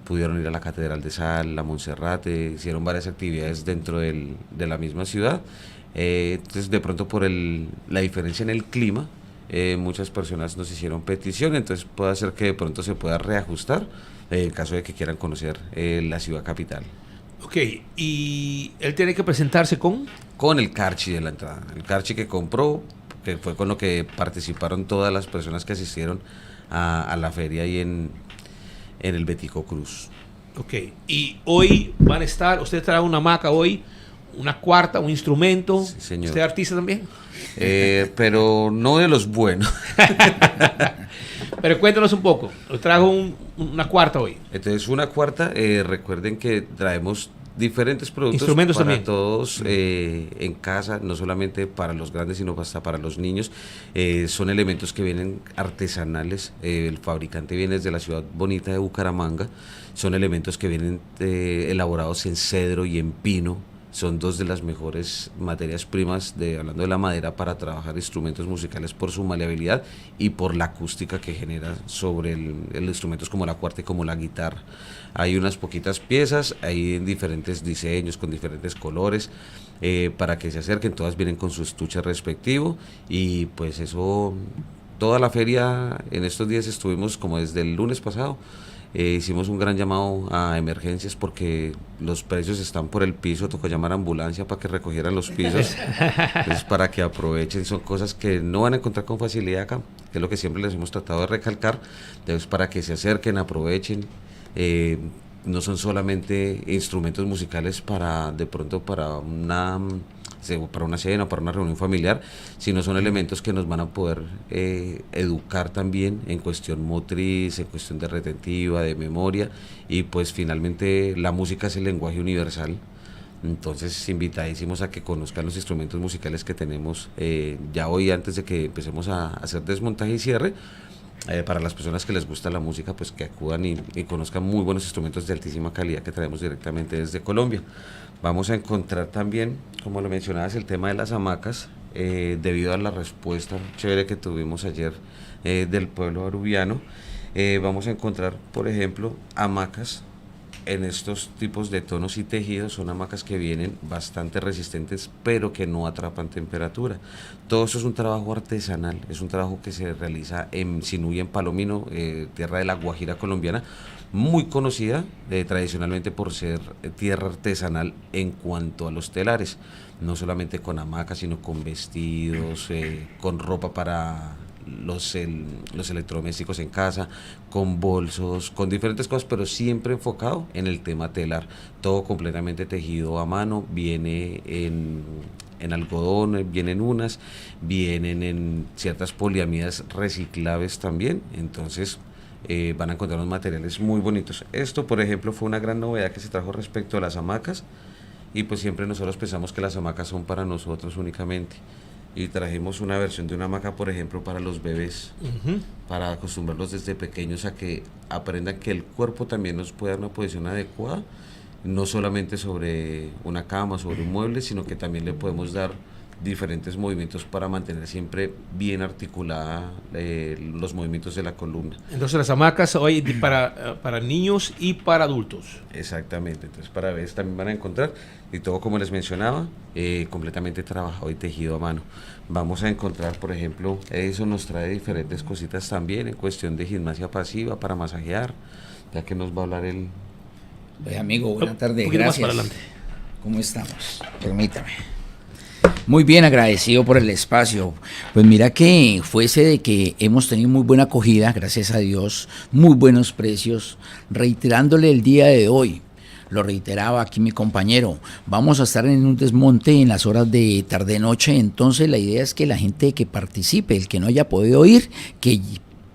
Pudieron ir a la Catedral de Sal, la Monserrate, hicieron varias actividades dentro del, de la misma ciudad. Eh, entonces, de pronto, por el, la diferencia en el clima, eh, muchas personas nos hicieron petición, entonces puede ser que de pronto se pueda reajustar eh, en caso de que quieran conocer eh, la ciudad capital. Ok, y él tiene que presentarse con... Con el carchi de la entrada, el carchi que compró, que fue con lo que participaron todas las personas que asistieron a, a la feria ahí en, en el Betico Cruz. Ok, y hoy van a estar, usted trae una hamaca hoy, una cuarta, un instrumento. Sí, señor. ¿Usted es artista también? Eh, pero no de los buenos. pero cuéntanos un poco. Trajo un, una cuarta hoy. Entonces, una cuarta, eh, recuerden que traemos diferentes productos Instrumentos para también. todos eh, en casa, no solamente para los grandes, sino hasta para los niños. Eh, son elementos que vienen artesanales. Eh, el fabricante viene desde la ciudad bonita de Bucaramanga. Son elementos que vienen eh, elaborados en cedro y en pino. Son dos de las mejores materias primas, de, hablando de la madera, para trabajar instrumentos musicales por su maleabilidad y por la acústica que genera sobre el, el instrumentos como la cuarta y como la guitarra. Hay unas poquitas piezas, hay en diferentes diseños, con diferentes colores, eh, para que se acerquen. Todas vienen con su estuche respectivo y pues eso, toda la feria, en estos días estuvimos como desde el lunes pasado. Eh, hicimos un gran llamado a emergencias porque los precios están por el piso, tocó llamar a ambulancia para que recogieran los pisos, entonces para que aprovechen, son cosas que no van a encontrar con facilidad acá, que es lo que siempre les hemos tratado de recalcar, entonces para que se acerquen, aprovechen, eh, no son solamente instrumentos musicales para de pronto para una para una cena, para una reunión familiar, sino son elementos que nos van a poder eh, educar también en cuestión motriz, en cuestión de retentiva, de memoria, y pues finalmente la música es el lenguaje universal. Entonces, invitadísimos a que conozcan los instrumentos musicales que tenemos eh, ya hoy, antes de que empecemos a hacer desmontaje y cierre. Eh, para las personas que les gusta la música, pues que acudan y, y conozcan muy buenos instrumentos de altísima calidad que traemos directamente desde Colombia. Vamos a encontrar también, como lo mencionabas, el tema de las hamacas, eh, debido a la respuesta chévere que tuvimos ayer eh, del pueblo arubiano. Eh, vamos a encontrar, por ejemplo, hamacas en estos tipos de tonos y tejidos. Son hamacas que vienen bastante resistentes, pero que no atrapan temperatura. Todo eso es un trabajo artesanal, es un trabajo que se realiza en Sinú y en Palomino, eh, tierra de la Guajira colombiana, muy conocida eh, tradicionalmente por ser tierra artesanal en cuanto a los telares, no solamente con hamacas, sino con vestidos, eh, con ropa para los, el, los electrodomésticos en casa, con bolsos, con diferentes cosas, pero siempre enfocado en el tema telar. Todo completamente tejido a mano, viene en, en algodón, vienen unas, vienen en ciertas poliamidas reciclables también, entonces eh, van a encontrar unos materiales muy bonitos. Esto, por ejemplo, fue una gran novedad que se trajo respecto a las hamacas y pues siempre nosotros pensamos que las hamacas son para nosotros únicamente. Y trajimos una versión de una hamaca, por ejemplo, para los bebés, uh -huh. para acostumbrarlos desde pequeños a que aprendan que el cuerpo también nos puede dar una posición adecuada, no solamente sobre una cama, sobre un mueble, sino que también le podemos dar diferentes movimientos para mantener siempre bien articulada eh, los movimientos de la columna. Entonces las hamacas hoy para, para niños y para adultos. Exactamente, entonces para bebés también van a encontrar y todo como les mencionaba, eh, completamente trabajado y tejido a mano. Vamos a encontrar, por ejemplo, eso nos trae diferentes cositas también en cuestión de gimnasia pasiva para masajear, ya que nos va a hablar el... Pues amigo, buena tarde, gracias. Más para adelante. ¿Cómo estamos? Permítame. Muy bien, agradecido por el espacio. Pues mira que fuese de que hemos tenido muy buena acogida, gracias a Dios, muy buenos precios, reiterándole el día de hoy. Lo reiteraba aquí mi compañero, vamos a estar en un desmonte en las horas de tarde-noche, entonces la idea es que la gente que participe, el que no haya podido ir, que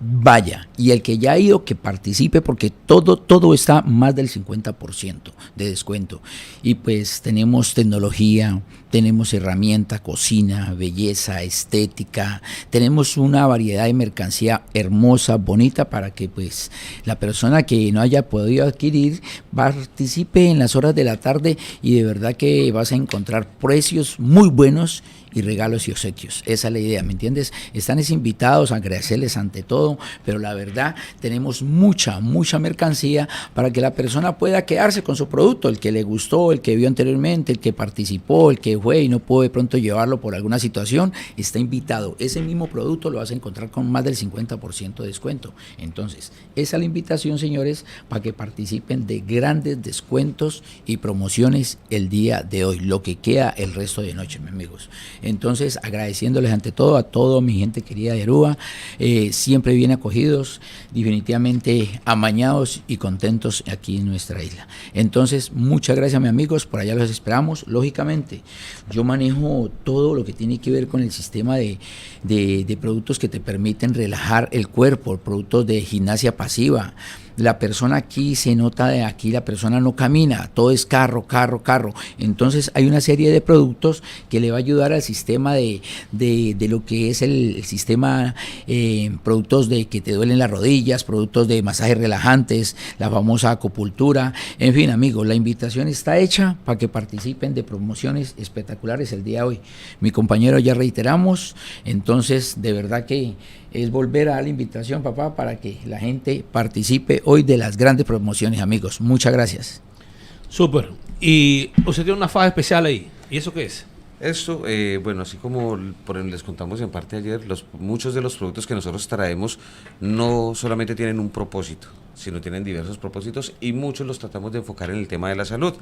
vaya. Y el que ya ha ido, que participe, porque todo, todo está más del 50% de descuento. Y pues tenemos tecnología, tenemos herramienta, cocina, belleza, estética, tenemos una variedad de mercancía hermosa, bonita, para que pues la persona que no haya podido adquirir participe en las horas de la tarde y de verdad que vas a encontrar precios muy buenos y regalos y obsequios. Esa es la idea, ¿me entiendes? Están es invitados, agradecerles ante todo, pero la verdad tenemos mucha, mucha mercancía para que la persona pueda quedarse con su producto, el que le gustó, el que vio anteriormente, el que participó, el que fue y no pudo de pronto llevarlo por alguna situación, está invitado. Ese mismo producto lo vas a encontrar con más del 50% de descuento. Entonces, esa es la invitación, señores, para que participen de grandes descuentos y promociones el día de hoy, lo que queda el resto de noche, mis amigos. Entonces, agradeciéndoles ante todo a toda mi gente querida de Aruba, eh, siempre bien acogidos, definitivamente amañados y contentos aquí en nuestra isla. Entonces, muchas gracias, mis amigos, por allá los esperamos. Lógicamente, yo manejo todo lo que tiene que ver con el sistema de, de productos que te permiten relajar el cuerpo, productos de gimnasia pasiva la persona aquí se nota de aquí, la persona no camina, todo es carro, carro, carro. Entonces hay una serie de productos que le va a ayudar al sistema de, de, lo que es el, sistema, eh, productos de que te duelen las rodillas, productos de masajes relajantes, la famosa acupuntura. En fin, amigos, la invitación está hecha para que participen de promociones espectaculares el día de hoy. Mi compañero ya reiteramos, entonces de verdad que es volver a dar la invitación, papá, para que la gente participe hoy de las grandes promociones, amigos. Muchas gracias. Súper. Y usted tiene una faja especial ahí. ¿Y eso qué es? Esto, eh, bueno, así como les contamos en parte ayer, los, muchos de los productos que nosotros traemos no solamente tienen un propósito, sino tienen diversos propósitos y muchos los tratamos de enfocar en el tema de la salud.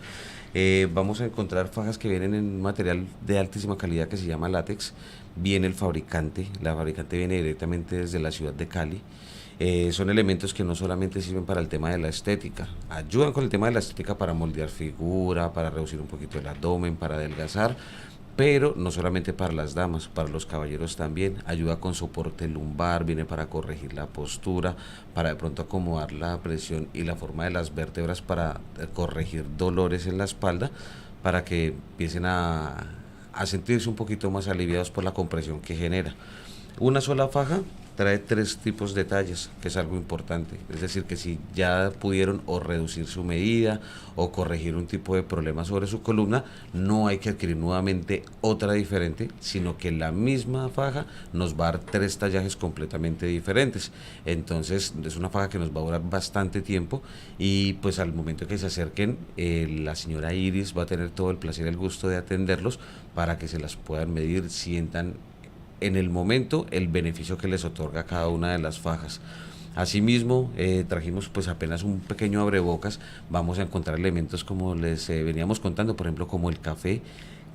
Eh, vamos a encontrar fajas que vienen en material de altísima calidad que se llama látex. Viene el fabricante, la fabricante viene directamente desde la ciudad de Cali. Eh, son elementos que no solamente sirven para el tema de la estética, ayudan con el tema de la estética para moldear figura, para reducir un poquito el abdomen, para adelgazar, pero no solamente para las damas, para los caballeros también. Ayuda con soporte lumbar, viene para corregir la postura, para de pronto acomodar la presión y la forma de las vértebras para eh, corregir dolores en la espalda, para que empiecen a, a sentirse un poquito más aliviados por la compresión que genera. Una sola faja trae tres tipos de tallas, que es algo importante. Es decir, que si ya pudieron o reducir su medida o corregir un tipo de problema sobre su columna, no hay que adquirir nuevamente otra diferente, sino que la misma faja nos va a dar tres tallajes completamente diferentes. Entonces, es una faja que nos va a durar bastante tiempo y pues al momento que se acerquen, eh, la señora Iris va a tener todo el placer y el gusto de atenderlos para que se las puedan medir, sientan en el momento el beneficio que les otorga cada una de las fajas. Asimismo, eh, trajimos pues apenas un pequeño abrebocas, vamos a encontrar elementos como les eh, veníamos contando, por ejemplo, como el café,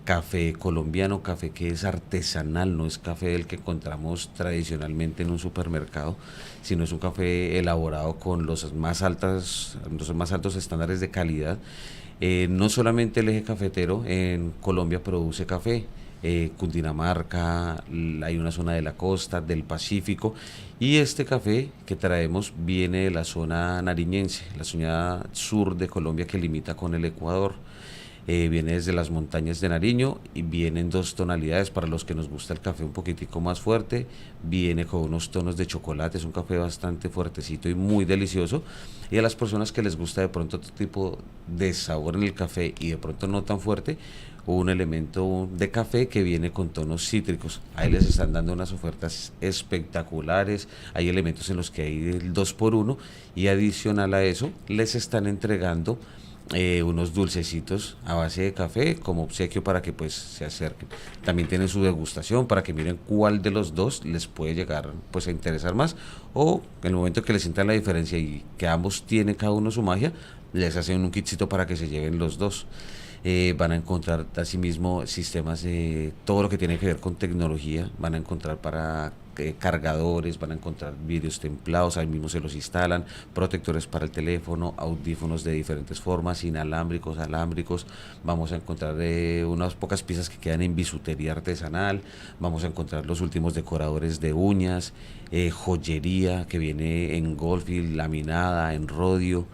café colombiano, café que es artesanal, no es café del que encontramos tradicionalmente en un supermercado, sino es un café elaborado con los más, altas, los más altos estándares de calidad. Eh, no solamente el eje cafetero en Colombia produce café, eh, Cundinamarca, hay una zona de la costa, del Pacífico, y este café que traemos viene de la zona nariñense, la zona sur de Colombia que limita con el Ecuador. Eh, viene desde las montañas de Nariño y viene en dos tonalidades para los que nos gusta el café un poquitico más fuerte, viene con unos tonos de chocolate, es un café bastante fuertecito y muy delicioso. Y a las personas que les gusta de pronto otro tipo de sabor en el café y de pronto no tan fuerte, un elemento de café que viene con tonos cítricos. Ahí les están dando unas ofertas espectaculares, hay elementos en los que hay el 2 por 1 y adicional a eso les están entregando eh, unos dulcecitos a base de café como obsequio para que pues se acerquen. También tienen su degustación para que miren cuál de los dos les puede llegar pues a interesar más o en el momento que les sientan la diferencia y que ambos tienen cada uno su magia, les hacen un kitcito para que se lleven los dos. Eh, van a encontrar asimismo sistemas de todo lo que tiene que ver con tecnología, van a encontrar para Cargadores, van a encontrar vidrios templados, ahí mismo se los instalan, protectores para el teléfono, audífonos de diferentes formas, inalámbricos, alámbricos, vamos a encontrar eh, unas pocas piezas que quedan en bisutería artesanal, vamos a encontrar los últimos decoradores de uñas, eh, joyería que viene en goldfield, laminada, en rodio,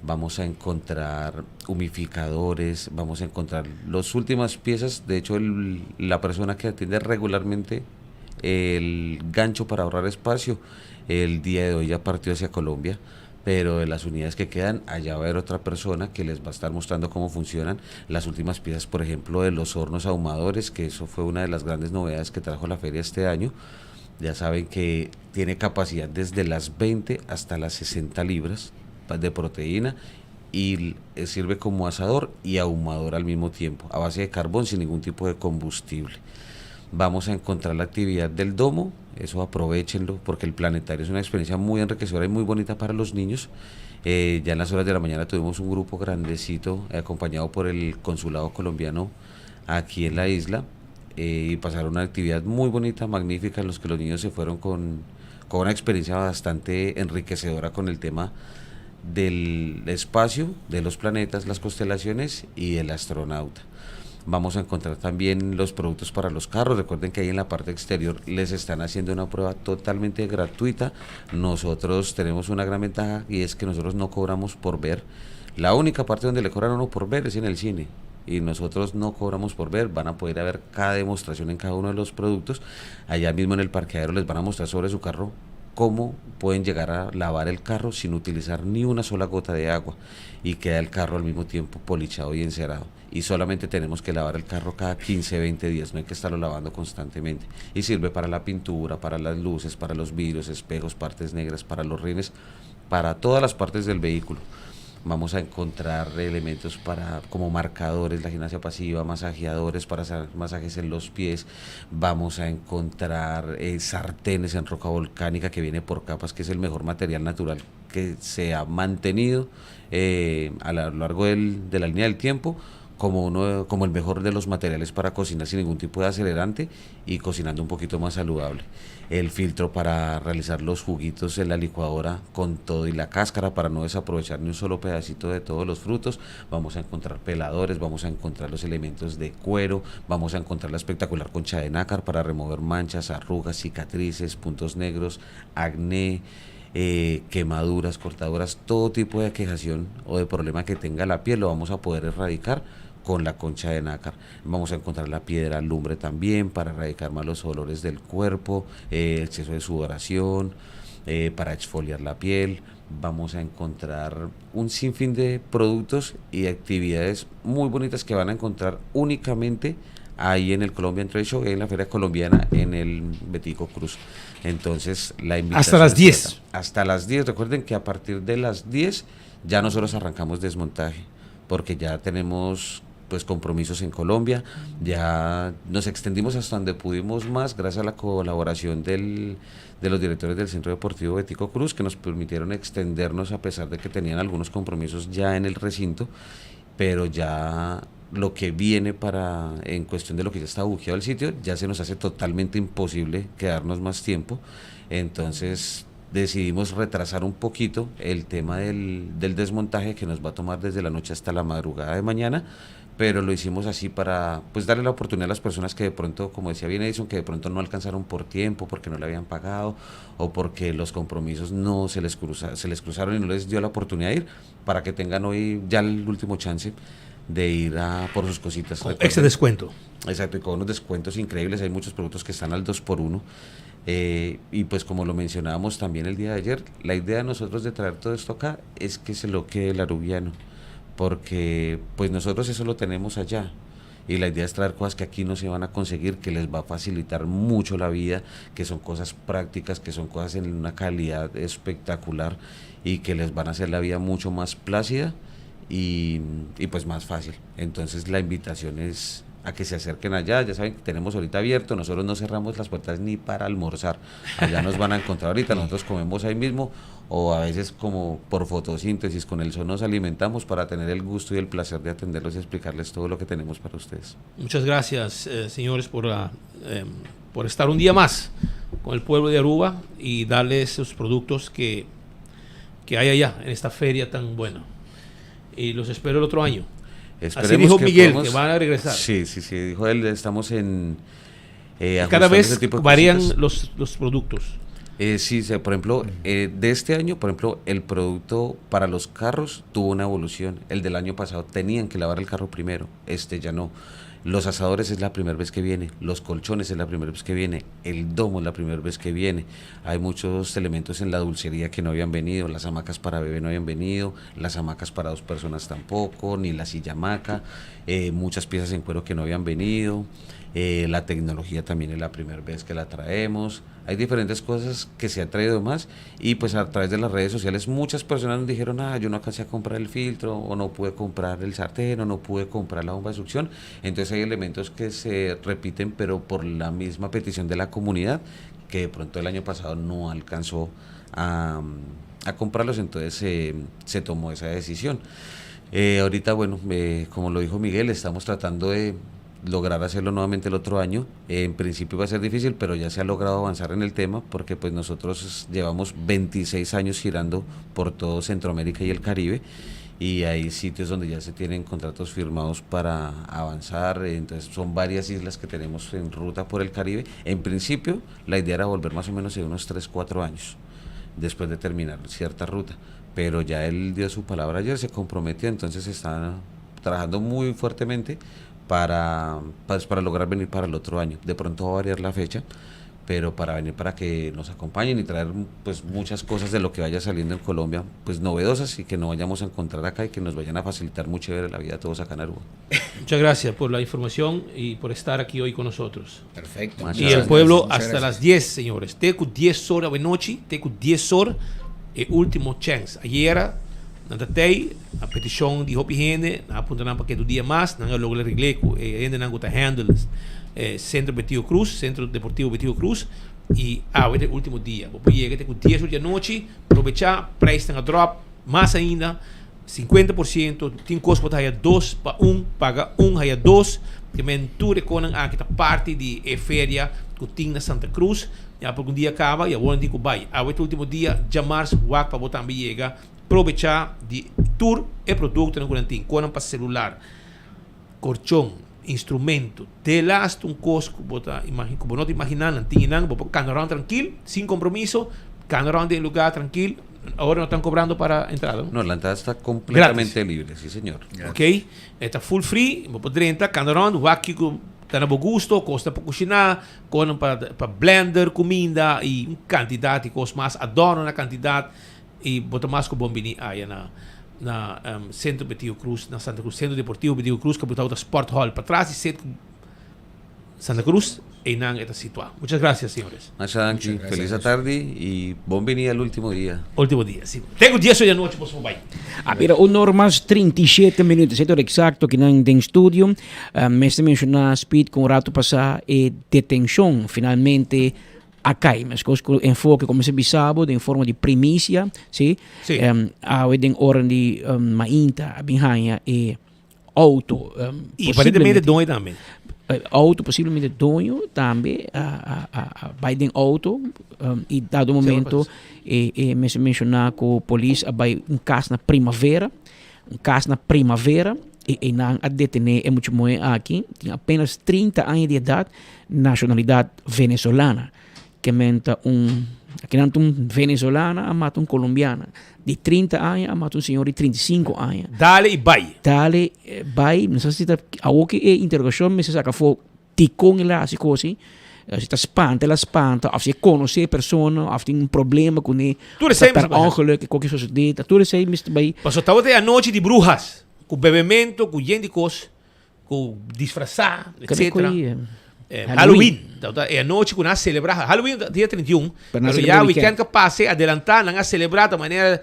vamos a encontrar humificadores, vamos a encontrar las últimas piezas, de hecho la persona que atiende regularmente el gancho para ahorrar espacio, el día de hoy ya partió hacia Colombia, pero de las unidades que quedan, allá va a haber otra persona que les va a estar mostrando cómo funcionan las últimas piezas, por ejemplo, de los hornos ahumadores, que eso fue una de las grandes novedades que trajo la feria este año. Ya saben que tiene capacidad desde las 20 hasta las 60 libras de proteína y sirve como asador y ahumador al mismo tiempo, a base de carbón sin ningún tipo de combustible. Vamos a encontrar la actividad del domo, eso aprovéchenlo porque el planetario es una experiencia muy enriquecedora y muy bonita para los niños. Eh, ya en las horas de la mañana tuvimos un grupo grandecito eh, acompañado por el consulado colombiano aquí en la isla eh, y pasaron una actividad muy bonita, magnífica, en los que los niños se fueron con, con una experiencia bastante enriquecedora con el tema del espacio, de los planetas, las constelaciones y del astronauta. Vamos a encontrar también los productos para los carros. Recuerden que ahí en la parte exterior les están haciendo una prueba totalmente gratuita. Nosotros tenemos una gran ventaja y es que nosotros no cobramos por ver. La única parte donde le cobran a uno por ver es en el cine. Y nosotros no cobramos por ver, van a poder ver cada demostración en cada uno de los productos. Allá mismo en el parqueadero les van a mostrar sobre su carro cómo pueden llegar a lavar el carro sin utilizar ni una sola gota de agua y queda el carro al mismo tiempo polichado y encerado. Y solamente tenemos que lavar el carro cada 15, 20 días, no hay que estarlo lavando constantemente. Y sirve para la pintura, para las luces, para los vidrios, espejos, partes negras, para los rines, para todas las partes del vehículo. Vamos a encontrar elementos para como marcadores, la gimnasia pasiva, masajeadores para hacer masajes en los pies. Vamos a encontrar eh, sartenes en roca volcánica que viene por capas, que es el mejor material natural que se ha mantenido eh, a lo largo del, de la línea del tiempo como, uno, como el mejor de los materiales para cocinar sin ningún tipo de acelerante y cocinando un poquito más saludable. El filtro para realizar los juguitos en la licuadora con todo y la cáscara para no desaprovechar ni un solo pedacito de todos los frutos. Vamos a encontrar peladores, vamos a encontrar los elementos de cuero, vamos a encontrar la espectacular concha de nácar para remover manchas, arrugas, cicatrices, puntos negros, acné. Eh, quemaduras, cortaduras, todo tipo de aquejación o de problema que tenga la piel lo vamos a poder erradicar con la concha de nácar. Vamos a encontrar la piedra lumbre también para erradicar malos olores del cuerpo, eh, exceso de sudoración, eh, para exfoliar la piel. Vamos a encontrar un sinfín de productos y actividades muy bonitas que van a encontrar únicamente ahí en el Colombian Trade Show, en la Feria Colombiana, en el Betico Cruz. Entonces, la invitación. Hasta las 10. Hasta las 10. Recuerden que a partir de las 10 ya nosotros arrancamos desmontaje, porque ya tenemos pues compromisos en Colombia, ya nos extendimos hasta donde pudimos más gracias a la colaboración del, de los directores del Centro Deportivo Betico Cruz que nos permitieron extendernos a pesar de que tenían algunos compromisos ya en el recinto, pero ya lo que viene para en cuestión de lo que ya está bujeado el sitio, ya se nos hace totalmente imposible quedarnos más tiempo. Entonces decidimos retrasar un poquito el tema del, del desmontaje que nos va a tomar desde la noche hasta la madrugada de mañana, pero lo hicimos así para pues darle la oportunidad a las personas que de pronto, como decía bien Edison, que de pronto no alcanzaron por tiempo, porque no le habían pagado o porque los compromisos no se les, cruza, se les cruzaron y no les dio la oportunidad de ir, para que tengan hoy ya el último chance de ir a por sus cositas. Con ese descuento. Exacto, y con unos descuentos increíbles, hay muchos productos que están al 2 por 1 eh, y pues como lo mencionábamos también el día de ayer, la idea de nosotros de traer todo esto acá es que se lo quede el arubiano, porque pues nosotros eso lo tenemos allá. Y la idea es traer cosas que aquí no se van a conseguir, que les va a facilitar mucho la vida, que son cosas prácticas, que son cosas en una calidad espectacular y que les van a hacer la vida mucho más plácida y, y pues más fácil. Entonces la invitación es a que se acerquen allá, ya saben que tenemos ahorita abierto, nosotros no cerramos las puertas ni para almorzar, allá nos van a encontrar ahorita, nosotros comemos ahí mismo o a veces como por fotosíntesis con el sol nos alimentamos para tener el gusto y el placer de atenderlos y explicarles todo lo que tenemos para ustedes. Muchas gracias, eh, señores, por, eh, por estar un día más con el pueblo de Aruba y darle esos productos que, que hay allá en esta feria tan buena. Y los espero el otro año. Así dijo Miguel, que van a regresar. Sí, sí, sí, dijo él, estamos en... Eh, Cada vez varían los, los productos. Eh, sí, por ejemplo, eh, de este año, por ejemplo, el producto para los carros tuvo una evolución. El del año pasado tenían que lavar el carro primero, este ya no. Los asadores es la primera vez que viene, los colchones es la primera vez que viene, el domo es la primera vez que viene. Hay muchos elementos en la dulcería que no habían venido, las hamacas para bebé no habían venido, las hamacas para dos personas tampoco, ni la silla hamaca, eh, muchas piezas en cuero que no habían venido. Eh, la tecnología también es la primera vez que la traemos. Hay diferentes cosas que se han traído más y pues a través de las redes sociales muchas personas nos dijeron, ah, yo no alcancé a comprar el filtro o no pude comprar el sartén o no pude comprar la bomba de succión. Entonces hay elementos que se repiten pero por la misma petición de la comunidad que de pronto el año pasado no alcanzó a, comprarlos, entonces se tomó esa decisión. Eh, ahorita, bueno, eh, como lo dijo Miguel, estamos tratando de lograr hacerlo nuevamente el otro año. En principio va a ser difícil, pero ya se ha logrado avanzar en el tema porque pues nosotros llevamos 26 años girando por todo Centroamérica y el Caribe y hay sitios donde ya se tienen contratos firmados para avanzar, entonces son varias islas que tenemos en ruta por el Caribe. En principio la idea era volver más o menos en unos 3, 4 años después de terminar cierta ruta, pero ya él dio su palabra ayer, se comprometió, entonces está trabajando muy fuertemente para, pues, para lograr venir para el otro año. De pronto va a variar la fecha, pero para venir para que nos acompañen y traer pues muchas cosas de lo que vaya saliendo en Colombia, pues novedosas y que no vayamos a encontrar acá y que nos vayan a facilitar mucho ver la vida a todos acá en Aruba. Muchas gracias por la información y por estar aquí hoy con nosotros. Perfecto. Y el pueblo hasta las 10, señores. Te cu 10 or de nochi, te cu 10 or, e ultimo chance. Ayer Nan ta tei a petishon di hopi hende, nan a puntra nan pa ketu dia mas, nan a logra regl'é ku e hendenan ku ta handle e Centro Betio Cruz, Centro Deportivo Betio Cruz, i awe ta e ultimo dia. Bo por yega te ku dies or di anochi, probechá, prijsnan a drop mas ainda, 50%, tin kos bo ta haya dos pa un, paga un haya dos, te men tur e konan aki ta parti di e feria ku tin na Santa Cruz, ya por un dia kaba i awor nan tin ku bai. Awe ta ultimo dia, djamars wak pa bo tambe yega. Probechá di tur e produktonan ku nan tin, konan pa selular, korchon, instrumento, te lastu un kos ku bo ta ku bo no ta imaginá nan tin einan, bo por kana rònt trankil, sin kompromiso, kana rònt den e lugá trankil, awor no tan kobrando para entrada no? No, la entrada sta kompletamente libre, si señor. Ok, e ta full free, bo por drenta, kana rònt, wak kiko ta na bo gusto, kos ta pa kushiná, konan pa pa blender kuminda i un kantidat di kos mas, adorno na kantidat. Y bo ta mas cu bon bini aya na na Centro Betio Cruz na Santa Cruz, Centro Deportivo Betio Cruz cu ta Sport Hall patras di Centro Santa Cruz eynan e ta situa. Muchas gracias señores. Masha danki, feliz atardi y bon bini al ultimo dia. Ultimo dia, si. Te cu dies ora di anochi boso por bay. A bira un or mas 37 minuut, esei ta ora exacto kinan den studio. Mester menciona Speed cu un rato pasa e detencion finalmente a kai. Meskos ku enfoke komo se bisa bo den forma di primisia, si? Sí. Um, awe den oren di um, mainta a bin haña e auto. Um, Y aparentemente doño tambe. Eh, auto posiblemente doño tambe a, a, a, a bai den auto um, y dado momento e, e mester menciona ku polis a bai un kas na Primavera, un kas na Primavera y einan a detene e mucha muhe aki, tin apenas 30 aña di edad, Nacionalidad venezolana ke men ta un akinan ta un venezolana a mata un colombiana di 30 aña a mata un señor di 35 aña. Dale y bay. Dale bay no sa si ta awor ki e interrogacion mester saca afo dicon el a haci cos asi si ta spanta el a spanta of si e conoce e persona of tin un problema cune Tur esey per mester bay. ongeluk e cualkier sosode ta tur esey mester bay. Pasobra tabata e anochi di bruhas cu bebemento cu yen di cos. Ku disfrasá, etcétera. Halloween. Ta e anochi ku nan a selebrá. Halloween ta dia 31. Pero ya weekend ka pasa adelantá nan a selebrá ta manera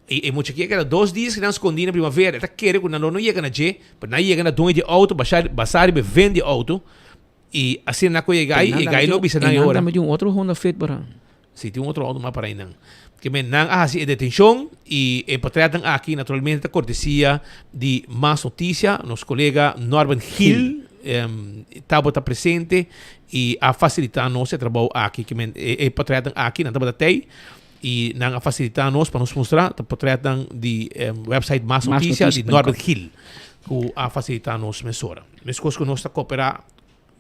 e mucha ki a keda dos dias ku nan skondí na primavera. E ta kere ku nan lo no yega na dje, pero nan yega na doño di outo basha basá riba e ven di outo i asina nan ku yega ei e gai lo bisa nan e ora. Einan tambe tin un otro Honda Fit por a. Si, tin un otro auto mas para einan. Ke men nan a hasi e detenshon i e potretnan aki naturalmente ta kortesia di Mas Noticia, nos kolega Norben Gil. tabata presente i a fasilitá nos e trabou aki. Ke men e potretnan aki nan tabata tei i nan a fasilitá nos pa nos mustra ta potretnan di website Mas Noticia di Norbert Gil ku a fasilitá nos mesora. Meskos ku nos ta koperá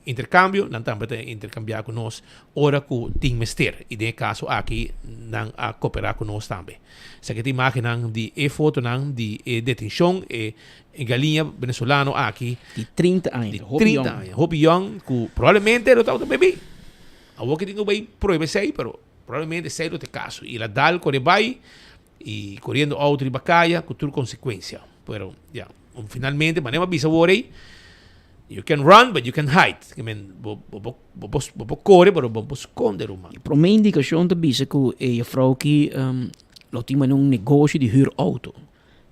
Intercambio, nan tambe ta intercambia cu nos ora cu tin mester y den e caso aki nan a coopera cu nos tambe. Esaki ta imagennan di e fotonan di e detencion e galiña venezolano aki. Di 30 aña, di 30 aña, hopi yong cu probablemente lo tabata bebi. Awor ki tin cu bay prueba esey pero probablemente esey lo ta e caso y el a dal core bay y coriendo auto riba caya cu tur consecuencia. Pero ya, finalmente manera mi a bisa awor ey. You can run, but you can hide. I mean, bo, bo, bo, bo, bo, bo por kore, pero bo por skonde, ruman. Promé indikashon ta bisa ku e juffrouw aki lo tin manera un negoshi di hür outo.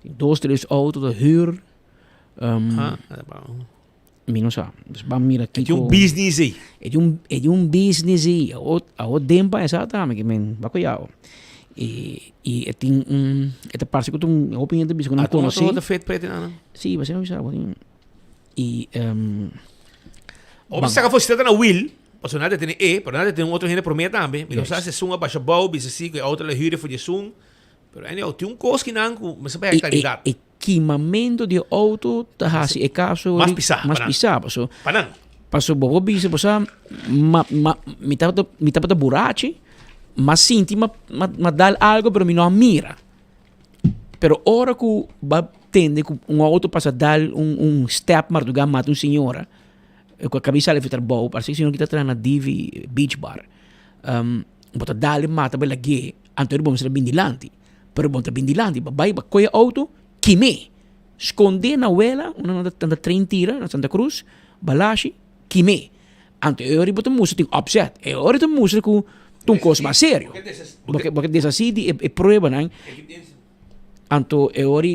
Tin dos, tres outo ta hür. Ah, Mi no sa. Dus ban mira kiko. E tin un business ei. E tin un, e tin un business ei. Awo, awo den pa esa tambe ke men bako yao. E, i e tin un, e ta parse ku ta un, hopi hende ta bisa ku nan konosé. Ah, ta fet prete nan? Si, bo sa bo tin. Y um, Obi saca for sita na wiel, paso nada tiene e, pero nada tiene un otro hende promé tambe. Mi no sa si esun a basha bou, bisa si ku e auto la huur for di esun. Pero anyhow, tin un kos kinan ku mester bay claridad. E, e kimamento di auto ta hasi e caso mas pisá, mas pisá, paso. Pa nan. Paso bo por bisa, bo sa, ma, ma, mi tabata, mi tabata burachi, ma sinti ma, ma, ma dal algo, pero mi no a mira. Pero ora ku ba tende ku un auto pasa dal un un step mardugá mata un señora ku a kab'i sali for trabou parse ku señora ki ta traha na Divi Beach Bar bo ta dal e mata bo lag'é anto bo mester a bin dilanti pero bo no ta bin dilanti bo bai bo kohe e auto kim'é skond'é na wela unda nan ta train tira na Santa Cruz Balashi kim'é. Anto e ora bo ta mustra tin opzet. E ora ta mustra ku ta un kos mas serio. Bo ke bo ke deshasí di e pruebanan. Anto e ora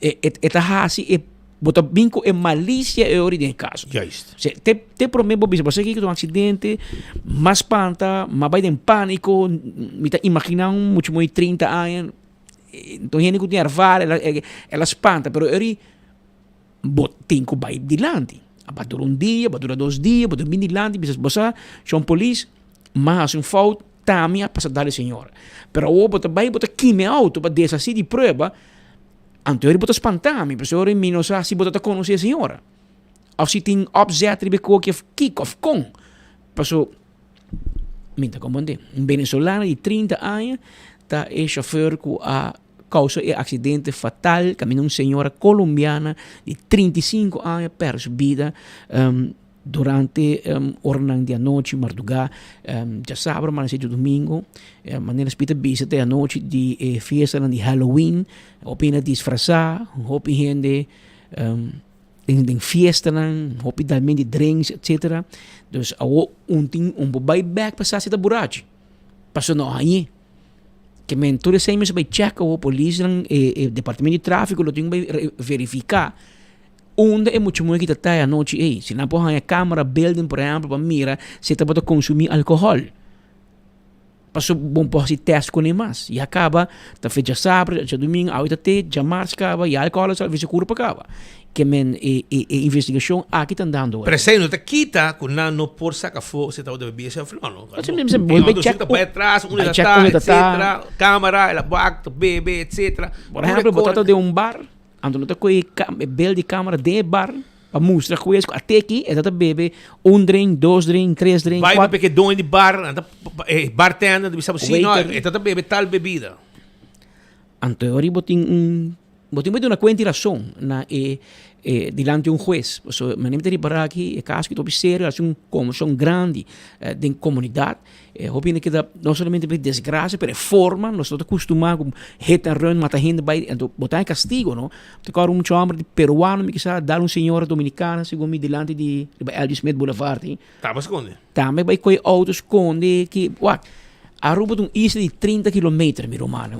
e e ta hasi e bo ta bin ku e malisia e ora den e kaso. Juist. Se te te promé bo bisa bo sa kiko ta un aksidente, m'a spanta, m'a bai den pániko, mi ta imaginá un mucha muhé di trinta aña, un hende ku tin ervara el a spanta pero e ora Bo tin ku bai dilanti. A ba dura un dia, ba dura dos dia, bo ta bin dilanti bisa bo sa, shon polis, m'a hasi un fout, ta mi a pasa dal e señora. Pero awor bo ta bai bo ta kima e auto pa deshasí di prueba, anto eri bo ta spanta mi, pasobra mi no sa si bo ta ta konosé e señora. Òf si tin opzet riba e koki òf kiko òf kon. Paso mi ta komprendé. Un venezolano di trinta aña ta e shofèr ku a Causa e accidente fatal caminda un señora colombiana di 35 aña perde su bida durante oranan di anochi marduga djasabra amanece djadomingo. Manera Speed a bisa ta e anochi di e fiestanan di Halloween hopi hende a disfrasa hopi hende den fiestanan hopi dalmen di drinks etcetera dus awo un tin un por bay bek pa sa si ta burachi pasobra no hañ'e. Ke men tur esei mester bai check awo polisnan e e departamento di trafiko lo tin bai verifiká unda e mucha muhé ki ta tai anochi ei. Si nan por haña kamera beelden por ehèmpel pa mira si e tabata konsumí alkohòl. Pasobra bo por hasi tèst kuné mas. Ya kaba ta fecha sabra, djadumingu, awe ta te, djamars kaba i alkohòl a sali for su kurpa kaba. Ke men e e e investigashon aki ta andando. Pero esei no ta kita ku nan no por saka afó si tabata bebí esei òf no, no. Así mismo, se bolbe E check ta bai atras, unda bai ta check ta, unda ta ta. etcetera, kamera, el a wak, ta bebe, etcetera. Por ehempel, bo ta den un bar, anto no ta kohe e bel di kamera den e bar pa mustra hues ku ate aki e ta ta bebe un drink, dos drink, tres drink, Bai kuater. papia ku e doño di bar, nan ta e bartender ta bisa bo, si no, Waiter. e ta ta bebe tal bebida. Anto e ora bo tin un, bo tin bo duna kuenta i rason na e e dilanti un hues. Pasobra manera mi ta ripará aki e kaso aki ta hopi serio, a hasi un konmoshon grandi den komunidat. E hopi hende keda no solamente pa e desgrasia pero e forma, nos no ta kustumá ku hit and run mata hende bai, anto bo ta den kastigo no. Mi ta kòrda un mucha hòmber di peruano mi kisa dal un señora dominikana segun mi dilanti di riba LG Smith Boulevard ei. Taba skonde. Tambe bai kohe auto skonde ki wak. Aruba ta un isla di trinta kilometer mi ruman.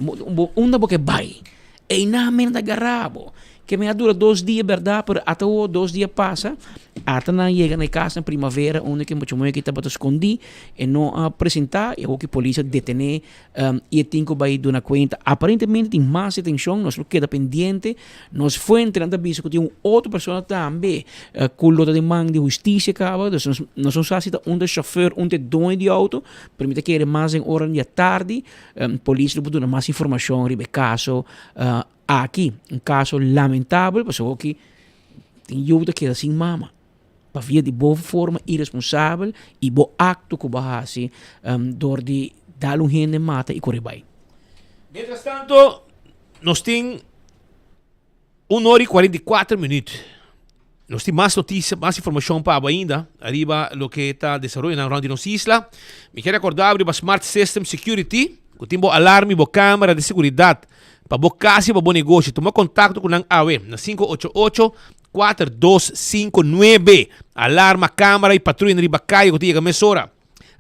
Unda bo ke bai? Einan men ta gara bo. Ke men a dura dos dia berdad, pero ata awo dos dia pasa, ata nan yega na e cas na Primavera unda ke mucha muhe aki tabata scondi, e no a presenta y awo ki polis a detene y e tin cu bay duna cuenta. Aparentemente tin mas detencion, nos lo keda pendiente, nos fuentenan ta bisa cu tin un otro persona tambe cu lo ta den man di husticia caba, dus nos nos no sa si ta un ta chauffeur, un ta e doño di auto, pero mi ta kere mas den ora di atardi polis lo por duna mas informacion riba e caso. Aki, un kaso lamentabel pasobra hoki tin yu ta keda sin mama pavia di bo forma iresponsabel y bo acto cu bo a haci dor di dal un hende mata y core bay. Mientras tanto nos tin un ora y 44 minuut. Nos tin mas noticia, mas informacion pa abo ainda ariba loke ta desaroyonan rond di nos isla. Mi kier recorda abo riba Smart System Security cu tin bo alarm y bo camera di seguridad pa bo cas y pa bo negoshi. Tuma contacto cu nan awe na 588 4259. Alarma, camera y patruya riba caye cu ta yega mesora.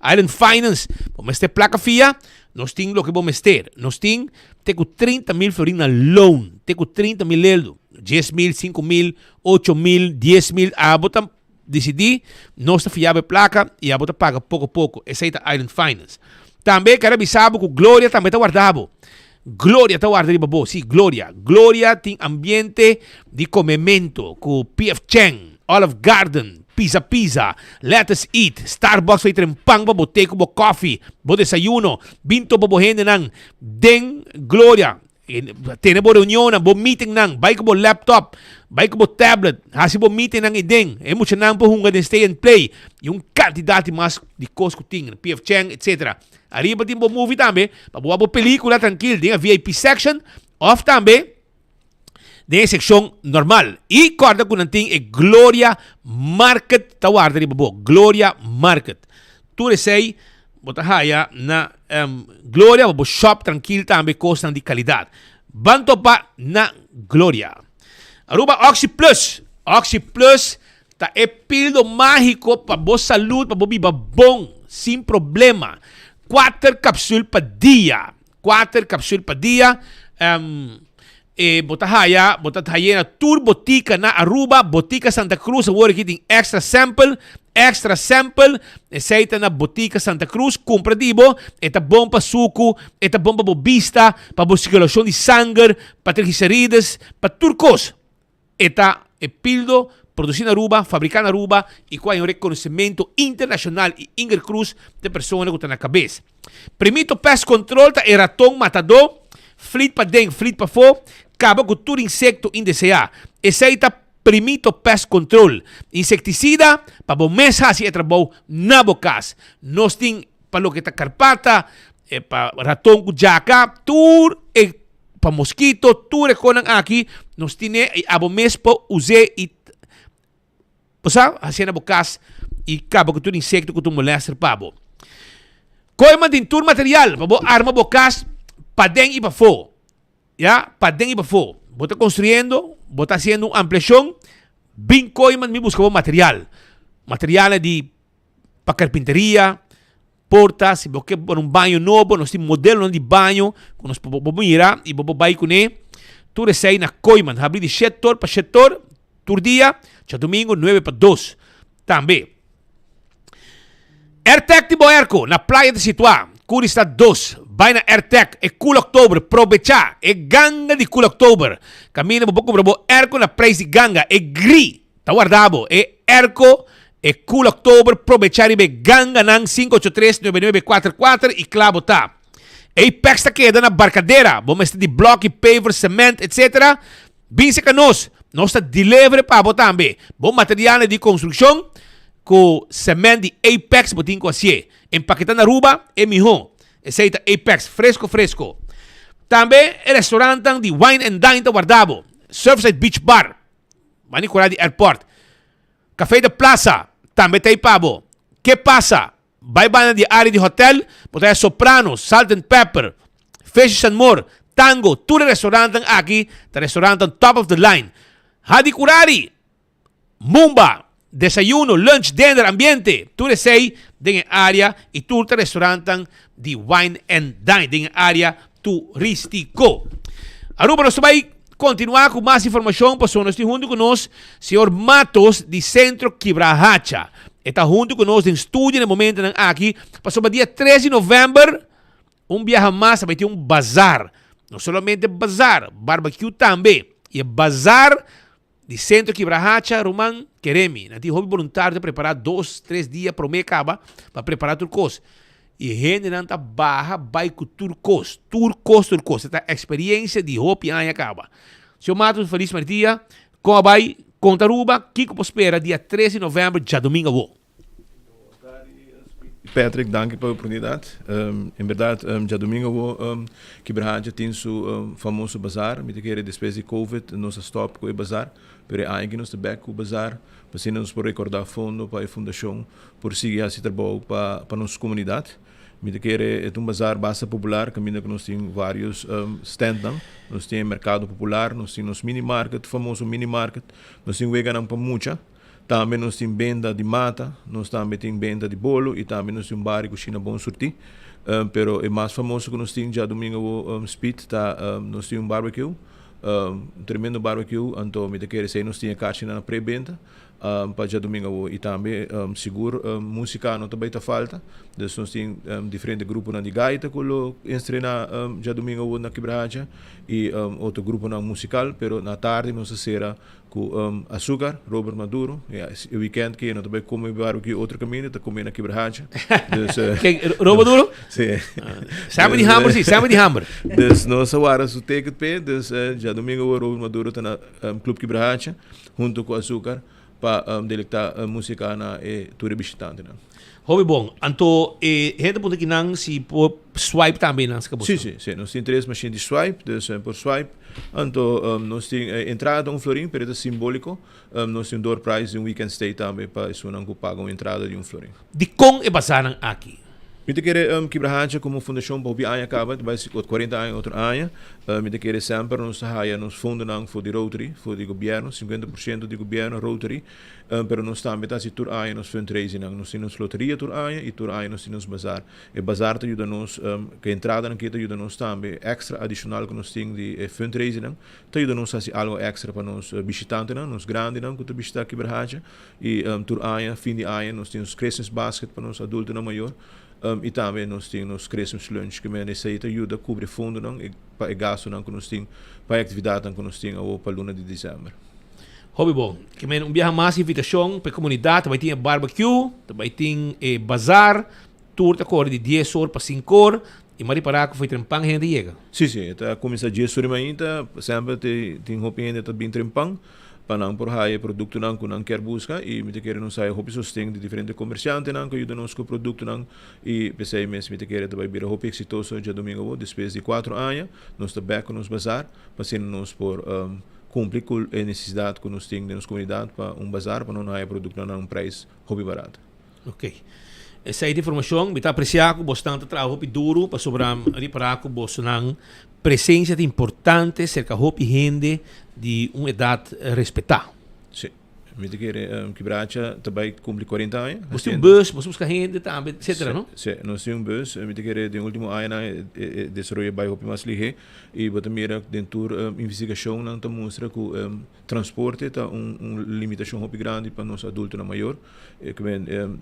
Island Finance, bo mester placa fia? Nos tin loke bo mester. Nos tin te cu 30 mil florin na loan. Te cu 30 mil eldo. 10 mil, 5 mil, 8 mil, 10 mil. Abo ta decidi, nos ta fia bo e placa y abo ta paga poco poco. Esey ta Island Finance. Tambe kere bisa bo cu Gloria tambe ta warda bo. Gloria ta warda riba bo. Si, Gloria. Gloria tin ambiente di comemento cu PF Chang, Olive Garden, Pizza Pizza, Let Us Eat, Starbucks pa tren pan pa bo te cu bo coffee, bo desayuno. Bin topa bo hendenan den Gloria. Tene bo reunionnan, bo meetingnan, bai cu bo laptop, bai cu bo tablet, haci bo meetingnan eden. E muchanan por hunga den Stay and Play y un cantidad di mas di cos cu tin, PF Chang, etc. Ariba tin bo movie tambe, pa bo wak bo pelicula trankil den e VIP section of tambe den e seccion normal. Y corda cu nan tin e Gloria Market ta warda riba bo, Gloria Market. Tur esey bo ta haya na Gloria pa bo shop trankil tambe cosnan di calidad. Ban topa na Gloria. Aruba Oxi Plus, Oxi Plus Ta e pildo magico pa bo salud pa bo biba bon sin problema. Cuater capsul pa dia. Cuater capsul pa dia. Um, e bo ta haya, bo ta haya na tur botica na Aruba, Botica Santa Cruz awor aki tin extra sample, extra sample, esey ta na Botica Santa Cruz, cumpra di bo, e ta bon pa sucu, e ta bon pa bo bista, pa bo circulacion di sanger, pa triglicerides, pa tur cos. E ta e pildo produci na Aruba, fabrica na Aruba y cu hay un reconocimento internacional y Ingrid Cruz ta e persona cu ta na cabes. Primito Pest Control ta e raton matador, flit paden, flit pafo, caba cu tur insecto indesea. Esey ta Primito Pest Control. Insecticida pa bo mes haci e trabou na bo cas. Nos tin pa loke ta carpata, pa raton cu djaca, tur e. Pa moskito, tur e konan aki, nos tine i abo mes por us'é i bo sa, hasié na bo kas i kaba ku tur insekto ku ta molester pa bo. Kooiman tin tur material pa bo arma bo kas paden i pafó. Ya, paden i pafó. Bo ta konstruyendo, bo ta hasiendo un ampliashon, bin Kooiman mi buska bo material. Materialnan di pa karpinteria, Porta, si bo ke pone un baño nobo, nos tin modelonan di baño ku nos por bo mira i bo por bai kuné. Tur esei na Kooiman, habrí di shet tor pa shet tor tur dia, djadumingu nuebe pa dos tambe. Airtec tin bo airco na playa ta situá, Curistad dos. Bai na Airtec e Cool October, probechá e ganga di Cool October. Kaminda bo por kumpra bo airco na preis di ganga, e gri. Ta warda bo e airco e cool october probecha riba e ganganan 583 9944 y cla bo ta. Apex ta keda na Barcadera, bo mester di bloki, paver, cement etc. Bin seca nos, nos ta deliver pa bo tambe. Bo materialnan di construccion cu cement di Apex bo tin cu hacié. Empaketa na Aruba e miho. Esey ta Apex, fresco fresco. Tambe e restaurantnan di Wine and Dine ta warda bo. Surfside Beach Bar. Mani kura di airport. Café de Plaza tambe ta ei pa bo. Ke pasa? Bai banda di área di hotel, bo ta haña Sopranos, Salt and Pepper, Fishes and More, Tango, tur e restaurantnan aki ta restaurantnan top of the line. Hadi Kurari, Mumba, desayuno, lunch, dinner, ambiente, tur esei den e área i tur ta restaurantnan di wine and dine den e área turístiko. Aruba nos ta bai. kontinuá ku mas informashon pasobra nos tin huntu ku nos señor Matos di Sentro Kibrahacha. E ta huntu ku nos den studio na e momentonan aki pasobra dia tres di novèmber un biaha mas ta bai tin un bazar. No solamente bazar, barbecue tambe. I e bazar Di Centro Kibrahacha, ruman, keremi. Nan tin hopi boluntario ta prepara dos, tres dia prome kaba pa prepara tur kos. I hendenan ta baha bai ku tur kos, tur kos, tur kos. E ta eksperiencia di hopi aña kaba. Señor Matos, felis merdia. Kon a bai? Kon ta Aruba? Kiko por spera dia tres di november, djadomingo awo? Patrick, danki pa e oportunidad. En berdad, djadomingo awo Kibrahacha tin su famoso bazar. Mi ta kere despues di Covid nos a stop ku e bazar, pero e aña aki nos ta bek ku bazar pa asina nos por rekorda fondo pa e fundashon por sigui hasi trabou pa nos komunidat. Mi ta kere e ta un bazar basta popular kaminda ku nos tin varios standnan. Nos tin e merkado popular, nos tin nos mini market, famoso mini market, nos tin weganan pa mucha. Tambe nos tin benta di mata, nos tambe tin benta di bolo y tambe nos tin un bar y cushina bon surti. Pero e mas famoso cu nos tin djadomingo awo Speed ta nos tin un barbecue, un tremendo barbecue, anto mi ta kere esey nos tin e carchinan na pre-benta pa djadomingo awo y tambe sigur musica no ta bay ta falta, dus nos tin diferente gruponan di gaita cu lo estrena djadomingo awo na Kibrahacha y otro gruponan musical, pero na tardi nos ta cera Ku azúcar, Robert Maduro. Ya, e weekend ke no ta bai come barbecue otro kaminda, ta come na Kibrahacha. Dus, Ken, Robert Maduro? Sí. Semper di hamber, sí, semper di hamber. Dus nos a wara su ticket p'e, dus djadomingo awor Robert Maduro ta na Club Kibrahacha hunto ku Azúcar pa delektá músika na e tur e bishitantenan. Hopi bon. Anto e hende puntra kinan si por swipe tambe nan ska boso. Si, si, si. Nos tin tres machine di swipe, dus por swipe. Anto nos tin e entrada ta un florin, pero e ta simbolico. Nos tin un door prize di un weekend stay tambe pa esunnan ku paga un entrada di un florin. Dikon e bazaarnan aki? Mi ta kere Kibrahacha komo fundashon pa hopi aña kaba, ta bai kuarenta aña otro aña. Mi ta kere semper nos ta haya nos fondonan for di Rotary, for di gobièrnu, sinkuenta por siento di gobièrnu, Rotary. Pero nos tambe ta hasi tur aña nos fundraisingnan. Nos tin nos loteria tur aña i tur aña nos tin nos bazar. E bazar ta yuda nos, ku e entradanan aki ta yuda nos tambe extra adishonal ku nos tin di e fundraisingnan, ta yuda nos hasi algu extra pa nos bishitantenan, nos grandinan ku ta bishita Kibrahacha. I tur aña, fin di aña, nos tin nos Christmas basket pa nos adultonan mayor i tambe nos tin nos Christmas lunch. Ku men esei ta yuda kubri fondonan pa e gastunan ku nos tin pa e aktividatnan ku nos tin awor pa luna di desèmber. Hopi bon. Ke men un biaha mas invitashon pa e komunidat. Ta bai tin e barbecue, ta bai tin e bazar. Tur ta kore di dies or pa sinku or. I m'a ripará ku foi trempan hende ta yega. Sí, sí. E ta kuminsá dies or di mainta. Semper tin hopi hende ta bin trempan pa nan por haya e produktonan ku nan kier buska. I mi ta kere nos haya hopi sosten di diferente komersiantenan ku a yuda nos ku produktonan. I p'esei mes mi ta kere ta bai bira hopi eksitoso djadumingu awor. Despues di kuatro aña nos ta bèk ku nos bazar pa asina nos por Cumpli cu e necesidad cu nos tin den nos comunidad pa un bazar pa no haya productonan na un prijs hopi barato. Ok. Esey ta informacion. Mi ta aprecia cu bosnan ta traha hopi duro pasobra ripara cu bosonan presencia ta importante cerca hopi hende di un edad respeta. Si. Mi ta kere Kibracha ta bai kumpli kuarenta aña. Bos tin un bus, bos buska hende tambe, etcetera, no? Si, nos tin un bus. Mi ta kere den ultimo añanan e desaroyo a bai hopi mas lihé. I bo ta mira den tur investigashonnan ta mustra ku transporte ta un limitashon hopi grandi pa nos adultonan mayor.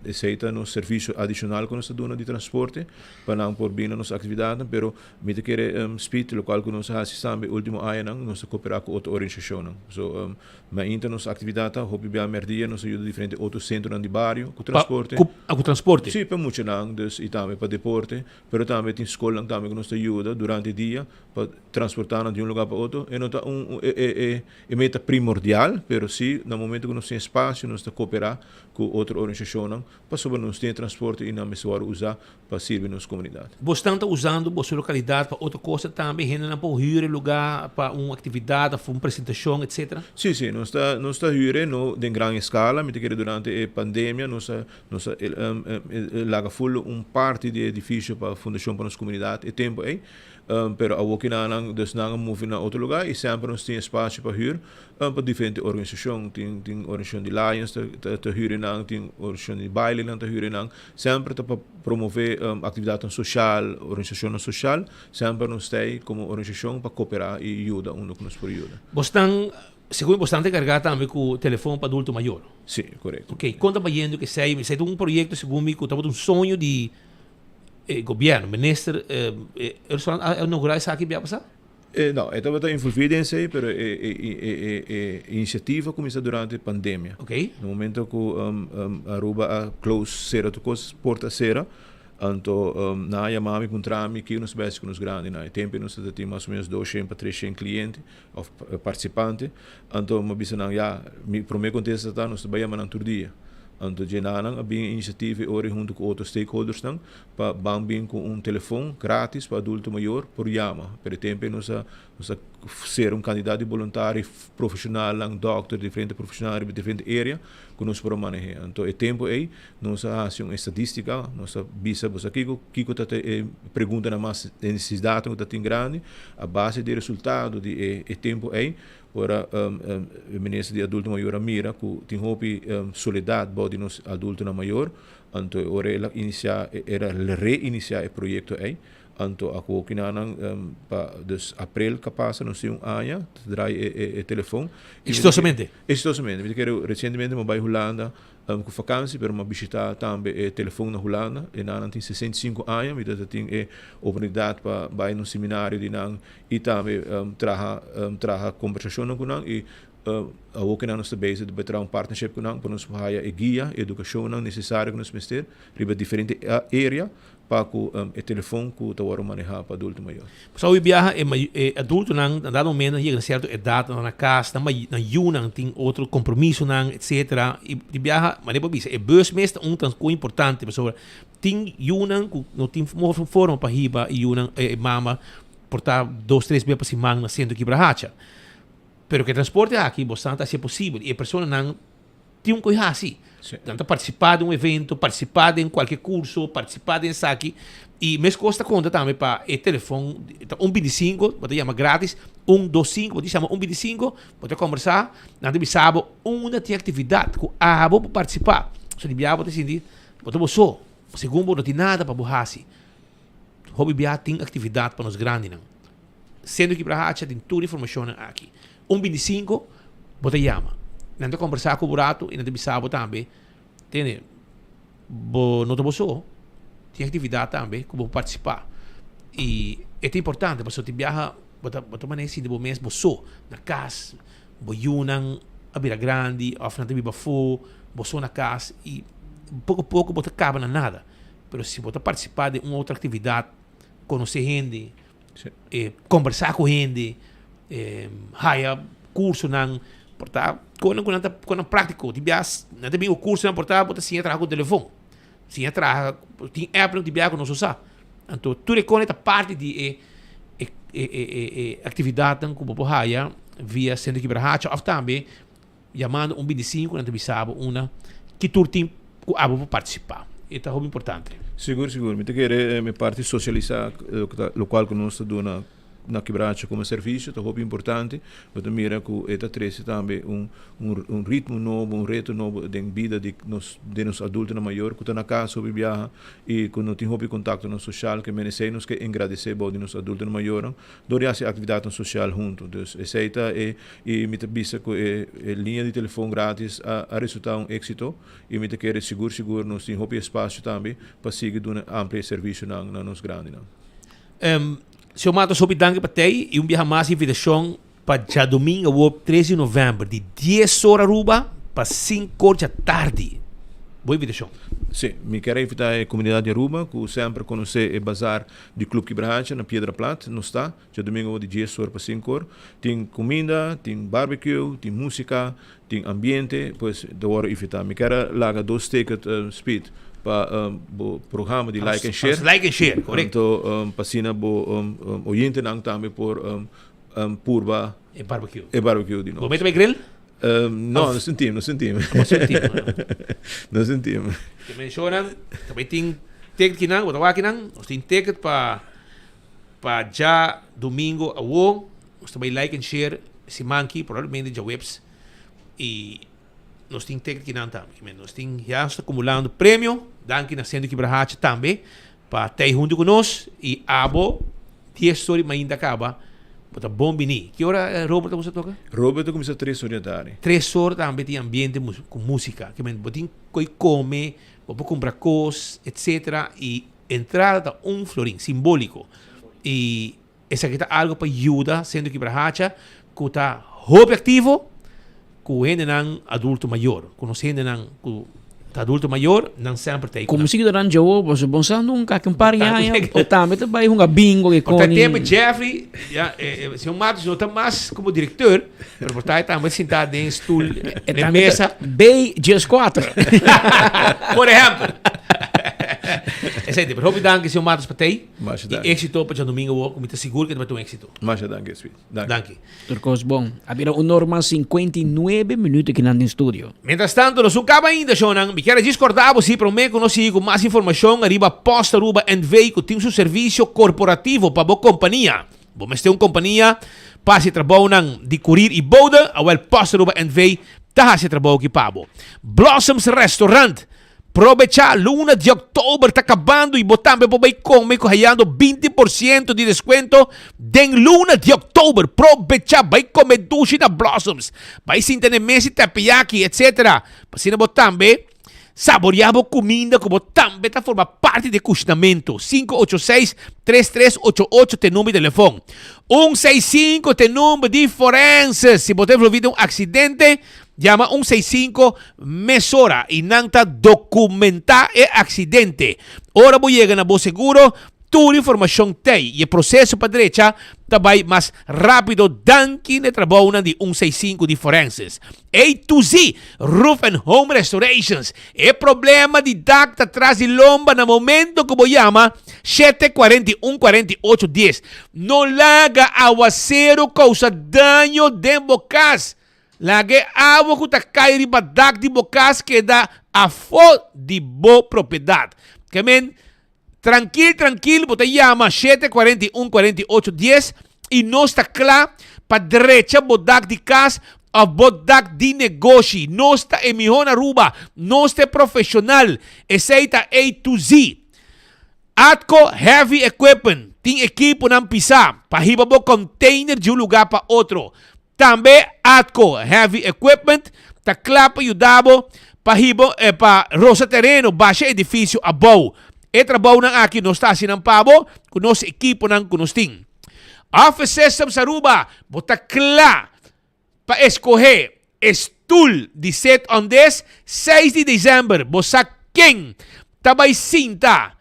Esei ta nos servisio adishonal ku nos ta duna di transporte pa nan por bini na nos aktividatnan. Pero mi ta kere spit lokual ku nos a hasi tambe ultimo añanan nos ta koperá ku otro organisashonnan. So Mainta nos actividad ta hopi bia merdia nos a yuda diferente otro centronan di bario cu transporte. Pa cu cu transporte? Si, pa muchanan dus y tambe pa deporte, pero tambe tin scolnan tambe cu nos ta yuda durante dia pa transporta nan di un lugar pa otro. E no ta un e e e meta primordial, pero si na momento cu nos tin espacio nos ta coopera cu otro organisacionnan pasobra nos tin e transporte y nan mester worde usa pa sirbi nos komunidat. Bosnan ta usando boso lokalidat pa otro kosa tambe? Hendenan por hür e lugá pa un aktividat òf un presentashon, etsetera? Sí, sí, nos ta nos ta hür e, no den gran escala, mi ta kere durante e pandemia nos a nos a laga full un parti di e edificio pa Fundacion pa nos Comunidad e tempo ey, pero awo kinanan dus nan a move na otro lugar y semper nos tin espacio pa huur pa diferente organisacion, tin tin organisacion di Lions ta ta ta huur enan, tin organisacion di bailenan ta huur enan, semper ta pa promove actividadnan social, organisacionnan social, semper nos ta ey como organisacion pa coopera y yuda unda cu nos por yuda. Bosnan Segun bo stan ta encarga tambe cu telefon pa adulto mayor. Si, corecto. Ok, con ta bayendo cu esey? Esey ta un proyecto segun mi cu tabata un soño di e gobierno, minister e restaurant a inaugura esaki bia pasa? No, e tabata envolvi den esey, pero e e iniciativa a cuminsa durante e pandemia. Ok. Na momento cu Aruba a close, cera tur cos, porta a cera, Anto nan a yama mi puntra mi kico nos ta bay haci cu nos grandinan. E tempo nos ta tin mas o menos doshen pa treshen cliente of participante. Anto mi a bisa nan ya, mi prome contesta ta nos ta bay yama nan tur dia. Anto dje nan a bin e iniciativa e ora hunto cu otro stakeholdersnan pa ban bin cu un telefon gratis pa adulto mayor por yama. Pero e tempo nos a nos a ser un cantidad di boluntario, profesionalnan, dokter, diferente profesional riba diferente area cu nos por a manehe. Anto e tempo ey Nos a hasi un estadística, nos a bisa boso kiko, kiko ta e preguntanan mas, e nesesidatnan ku ta tin grandi, a base di e resultado di e e tempu ei, ora e minister di adulto mayor a mira ku tin hopi soledat bou di nos adultonan mayor, anto e ora el a inisiá, el a reinisiá e proyekto ei, anto a ku kinanan pa dus aprel ka pasa nos tin un aña ta drai e e telefon. Exitosamente? Exitosamente, mi ta kere resientemente mi a bai Hulanda Ku vakansi pero m'a bishitá tambe e telefon na Hulanda. E nannan tin 65 aña, mi ta tin e oportunidat pa bai na un seminario di nan i tambe traha traha kombersashonnan ku nan i awor ku nan nos ta bezig di traha un partnership ku nan pa nos por haya e guia, e edukashonnan nesesario ku nos mester riba diferente area pa ku e telefon ku ta wòrdu manehá pa adulto mayor. Pasobra hopi biaha e e adultonan na dado momento nan yega na sierto edat nan na kas nan nan yunan tin otro kompromisonan etsetera i di biaha manera bo a bisa e bus mes ta un transporte importante pasobra tin yunan ku no tin forma pa hiba e yunan e mama por ta dos tres bes pa siman na sentro Kibrahacha pero ku e transporte aki bo sa ta hasi posibel i e personanan Tin un koe hasi. Nan ta partisipá den un evento, partisipá den kualke kurso, partisipá den esaki. I meskos ta konta tambe pa e telefon, ta un bintisinko, bo ta yama gratis, un dos sinku, bo tin yama un bintisinko, bo ta kombersá, nan ta bisa bo unda tin aktividat ku abo por partisipá. So di biaha bo ta sinti bo ta bo so, segun bo no tin nada pa bo hasi. Hopi biaha tin aktividat pa nos grandinan. Sentro Kibrahacha tin tur informashonnan aki. Un bintisinko bo ta yama. Nan ta kombersá ku bo ratu i nan ta bisa bo tambe, tende, bo no ta bo so, tin aktividat tambe ku bo por partisipá. I e ta importante pasobra tin biaha bo ta bo ta manera sinti bo mes bo so na kas, bo yunan a bira grandi òf nan ta biba afó, bo so na kas i poko poko bo ta kaba na nada. Pero si bo ta partisipá den un otro aktividat, konosé hende, Kombersá ku hende, haya kursonan por ta konan ku nan ta konan práktiko. Tin biaha nan ta bin ku kursonan por ta bo ta siña traha ku telefon, siña traha tin appnan tin biaha ku nos no sa. Anto tur e kos ta parti di e e aktividatnan ku bo por haya via Sentro Kibrahacha òf tambe yamando un bintisinko nan ta bisa bo una ki tur tin ku abo por partisipá. E ta hopi importante. Sigur, sigur. Mi ta kere e parti sosialisá lokual ku nos ta duna na Kibracha komo servisio ta hopi importante. Bo ta mira ku e ta trese tambe un un ritmo nobo, un reto nobo den bida di nos di nos adultonan mayor ku ta na kas hopi biaha i ku no tin hopi kontaktonan sosial. Ke men esei nos ke engradesé bou di nos adultonan mayornan Dor di hasi aktividatnan sosial huntu. Dus esei ta e i mi ta bisa ku e e liña di telefon gratis a a resultá un éksito i mi ta kere sigur sigur nos tin hopi espasio tambe pa sigui duna amplia e servisionan na nos grandinan. Señor Matos hopi danki pa tei i un biaha mas invitashon pa djadomingo awor tres di novèmber di dies or Aruba pa sinku or djatardi. Bo invitashon. Sí, mi kier a invitá e komunidat di Aruba ku semper konosé e bazar Di Club Kibrahacha na Piedra Plat nos ta djadumingo di dies or pa sinku or. Tin kuminda, tin barbecue, tin músika, tin ambiente, pues ta wòrdu invitá. Mi kier a laga dos ticket Speed pa bo programa di Like and Share. Like and Share, korekto. Anto pa asina bo oyentenan tambe por purba e barbecue. E barbecue di nos. Bo mete pa e grill? Um, no, nos tin team, nos tin team. Nos tin team. Nos tin team. Te mencionan, tambe tin ticket kinan, bo ta wak kinan, nos tin ticket pa pa dja domingo awo, nos ta bai like and share siman ki, probablemente djaweps, y nos tin ticket kinan tambe. Nos tin, ya nos ta acumulando premio, danki na Centro Kibrahacha tambe Pa tei huntu ku nos i abo dies sori mainta kaba, bo ta bon bini. Ki ora Robert ta kuminsa toka? Robert ta kuminsa tres or di atardi. Tres or tambe tin ambiente ku musika. Ke men bo tin koi kome, bo por kumpra kos, etsetera i entrada ta un florin, simboliko. I esaki ta algo pa yuda Centro Kibrahacha ku ta hopi aktivo ku hendenan adulto mayor, ku nos hendenan ku ta adulto mayor, nan semper ta ei ku Komo nan. si kidonan djobo, boso bon sa nunka ki un par di aña o tambe ta bai hunga bingo ke Por ta koni. tempo Jeffrey, ya, eh, eh, señor Matos no ta mas komo direkteur, pero por ta e tambe sintá den stoel, E den tambe ta mesa. B 14. Por ehempel. Esei te, pero hopi danki señor Matos pa tei. Masha I danki. éxito pa djadomingo awor, ku mi ta sigur ke ta bai ta un éxito. Masha danki, Speed. Danki. Danki. Tur kos bon. A bira un normal 59 minuut akinan den studio. Mientras tanto, nos no kaba ainda, shownan. Mi kier a djis korda bo si promé ku nos sigui ku mas informashon ariba Post Aruba NV ku tin su servisio korporativo pa bo kompania. Bo mester un kompania pa hasi e trabounan di kurir i bode? Awèl Post Aruba NV ta hasi e trabou aki pa bo. Blossoms Restaurant Probecha, luna di oktober ta kabando y bo tambe por bay come cu hayando binti por ciento di descuento den luna di oktober. Probecha, bay come dushi na Blossoms, bay sinta na e mesa y teppeyaki, etc. P'asina bo tambe saborea bo cuminda cu bo tambe ta forma parti di e cushinamento. 586 3388 ta e number di telefon. Un seis sinku ta e number di forenses. Si bo ta envolvi den un accidente, Yama un seis sinku mesora y nan ta documenta e accidente. Ora bo yega na bo seguro, tur informacion t'ey y e proceso pa drecha ta bay mas rapido danki n'e trabounan di un seis sinku di Forensis. A to Z Roof and Home Restorations. E problema di dak ta tras di lomba na momento cu bo yama shete 41 48 dies. No laga awacero causa daño den bo cas. Laga e awa ku ta kai riba dak di bo kas keda afó di bo propiedat. Ke men, trankil trankil bo ta yama shete 41 48 dies i nos ta kla pa drecha bo dak di kas òf bo dak di negoshi. Nos ta e mihó na Aruba. Nos ta e profeshonal. Esei ta A to Z. Atco Heavy Equipment tin ekiponan pisá pa hiba bo container di un lugá pa otro. Tambe Atco Heavy Equipment ta kla pa yuda bo pa hiba pa rosa tereno basha edifisio abou. E trabounan aki nos ta hasi nan pa bo ku nos ekiponan ku nos tin. Office Systems Aruba bo ta kla pa escoge e stoel di sit on des seis di december bo sa ken ta bay sinta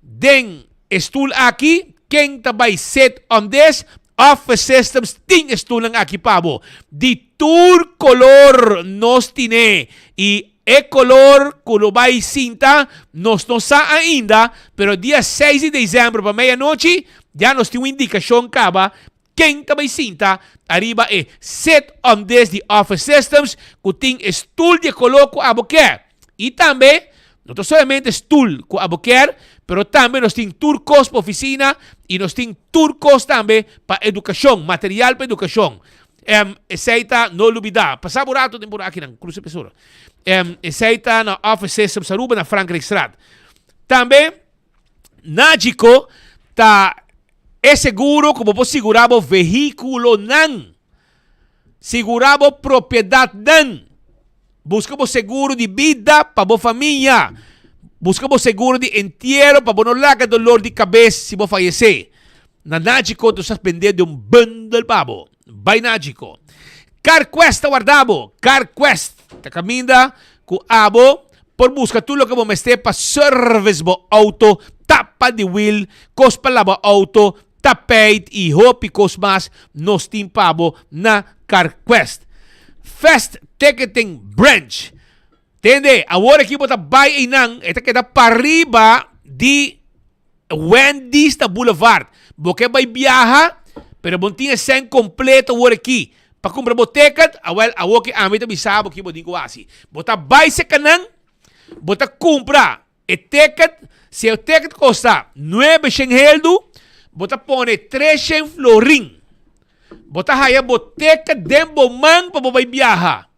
den e stoel aki ken ta bay sit on des Office Systems tin e stoelnan aki pa bo di tur color nos tine y e color cu lo bay sinta nos no sa ainda pero dia seis di december pa medianochi ya nos tin un indicacion caba Ken ta bai sinta ariba e sit on this di Office Systems ku tin e stul di e koló ku abo kier? I tambe, no ta solamente stul ku abo kier, pero tambe nos tin tur kos pa ofisina i nos tin tur kos tambe pa edukashon, material pa edukashon. Em, esei ta, no lubidá, pasa bo rato den por akinan, krusa pesora. Em, esei ta na Office Systems Aruba na Frankrijkstraat. Tambe, Nagico ta e seguro ku bo por sigurá bo vehíkulonan, sigurá bo propiedatnan, buska bo seguro di bida pa bo famia, buska bo seguro di entiero pa bo no laga dolor di kabes si bo fayesé. Na Nagico nos ta bendé den un bundel pa bo. Bai Nagico. CarQuest ta warda bo. CarQuest ta kaminda ku abo Por buska tur loke bo mester pa service bo auto, tapa di wiel, kos pa laba auto, tapijt y hopi kos mas nos tin pa bo na CarQuest. Fast Ticketing Branch. Tende, awor aki bo ta bai einan, e ta keda pariba di Wendy's na Boulevard. Bo ke bai biaha, pero bo no tin e sèn kompleto awor aki. Pa kumpra bo ticket, awel awor ki ami ta bisa bo ki bo tin ku hasi. Bo ta bai seka nan, bo ta kumpra e ticket, si e ticket kosta nuebe shen heldu, bo ta pone tres shen florin. Bo ta haya bo ticket den bo man pa bo bai biaha.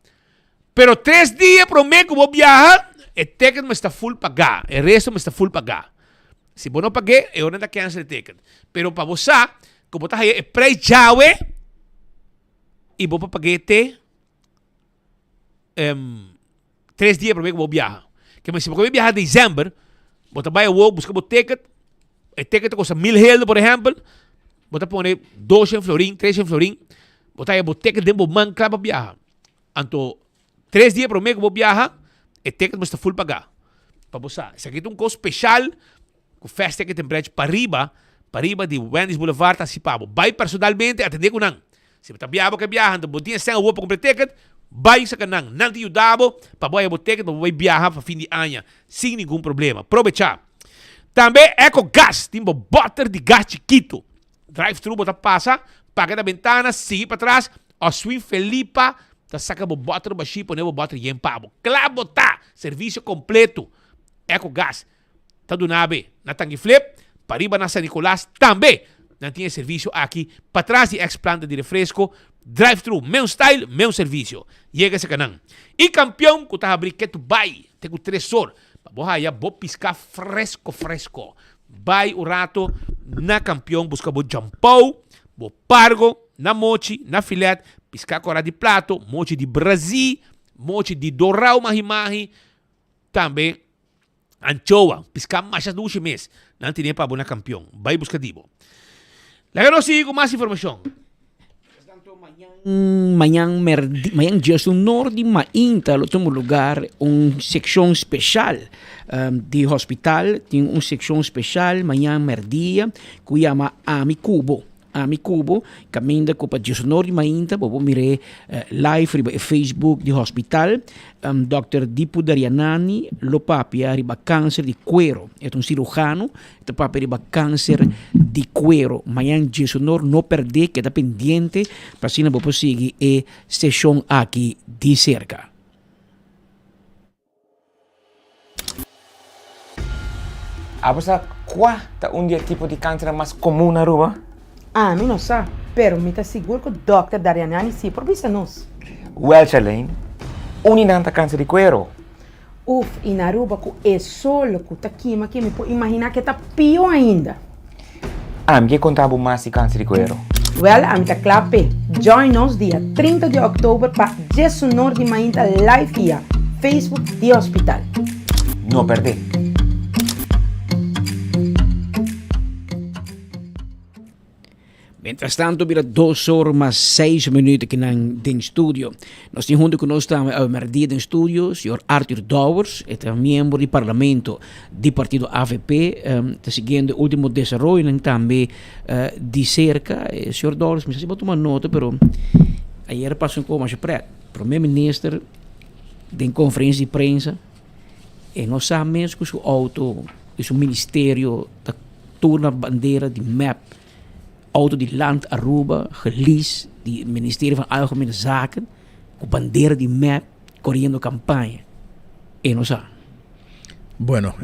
Pero tres dia prome ku bo biaha, e ticket mester ta full pagá, e resto mester ta full pagá. Si bo no pag'é, e ora nan ta cancel e ticket. Pero pa bo sa ku bo ta haya e prijs djawe i bo por pag'é te tres dia prome ku bo biaha. Ke men si bo ke biaha december, bo ta bai awor buska bo ticket, e ticket ta kosta mil helder por ehempel, bo ta pone doshen florin, treshen florin, bo ta haya bo ticket den bo man kla pa biaha. Anto tres dia prome ku bo biaha e ticket mester full pagá. Pa bo sa, esaki ta un kos speshal ku Fast Ticket and Branch pariba, pariba di Wendy's Boulevard ta hasi pa bo. Bai personalmente atendé ku nan. Si bo ta biaha bo ke biaha anto bo tin e sèn awor pa kumpra e ticket, bai saka nan. Nan ta yuda bo pa bo haya bo ticket pa bo bai biaha pa fin di aña sin ningun problema. Probechá. Tambe Eco Gas tin bo bòter di gas chikitu. Drive thru bo ta pasa, paga na bentana, sigui patras, Oswin Felipa ta saka bo bòter bashí pone bo bòter yen pa bo. Kla bo ta! Servisio kompleto. Eco Gas ta duna be na Tangi Flip, pariba na San Nicolas tambe nan tin e servisio aki patras di ex planta di refresco, drive thru, meun style, meun servisio. Yega seka nan. I kampion ku ta habri ketu bai te ku tres or pa bo haya bo piská fresco fresco. Bai un rato na kampion buska bo jampou, bo pargo, na mochi, na filet, piská kòrá di plato, mochi di brazí, mochi di dorau mahi mahi, tambe anchoa, piská masha dushi mes. Nan tene pa bo na kampion. Bai buska di bo. Laga nos sigui ku mas informashon. Mañan merdi, mañan djesun nor di mainta lo tuma lugar un seccion special di hospital. Tin un seccion special mañan merdia cu yama Ami Cubo. Ami Cubo, caminda cu pa djesun nor di mainta bo por mir'é live riba e Facebook di hospital. Dòkter Dipu Daryanani lo papia riba cancer di cuero. E ta un cirujano. Ta papia riba kanser di kuero. Mañan djesonor no perdé, keda pendiente pa asina bo por sigui e seshon aki di serka. Abo sa kua ta un di e tipo di kansernan mas komun na Aruba? Ami no sa, pero mi ta sigur ku Dòkter Darianani si por bisa nos. Wèl Charlene, un di nan ta kanser di kuero. Uf, y na Aruba cu e solo cu ta kima aki mi por imagina ke ta pio ainda. Ami ke conta bo mas di cancer di cuero. Wel, ami ta cla p'e. Join nos dia 30 di october pa diesunor di mainta live via Facebook di Hospital. No perdé! Mientras tanto bira dos or mas seis minuut akinan den studio. Nos tin hunto ku nos tambe awe merdia den studio señor Arthur Dowers, e ta miembro di parlamento di partido avp, ta siguiendo e ultimo desaroyonan tambe di serka. Señor Dowers, mi sa si bo a tuma nota pero ayer a pasa un kos masha pret. Prome minister den konferensia di prensa e no sa mes ku su outo i su ministerio ta turna bandera di mep. Auto di Land Aruba gelease di Ministerio van Algemene Zaken cu bandera di mep coriendo campaña. E no sa. Bueno,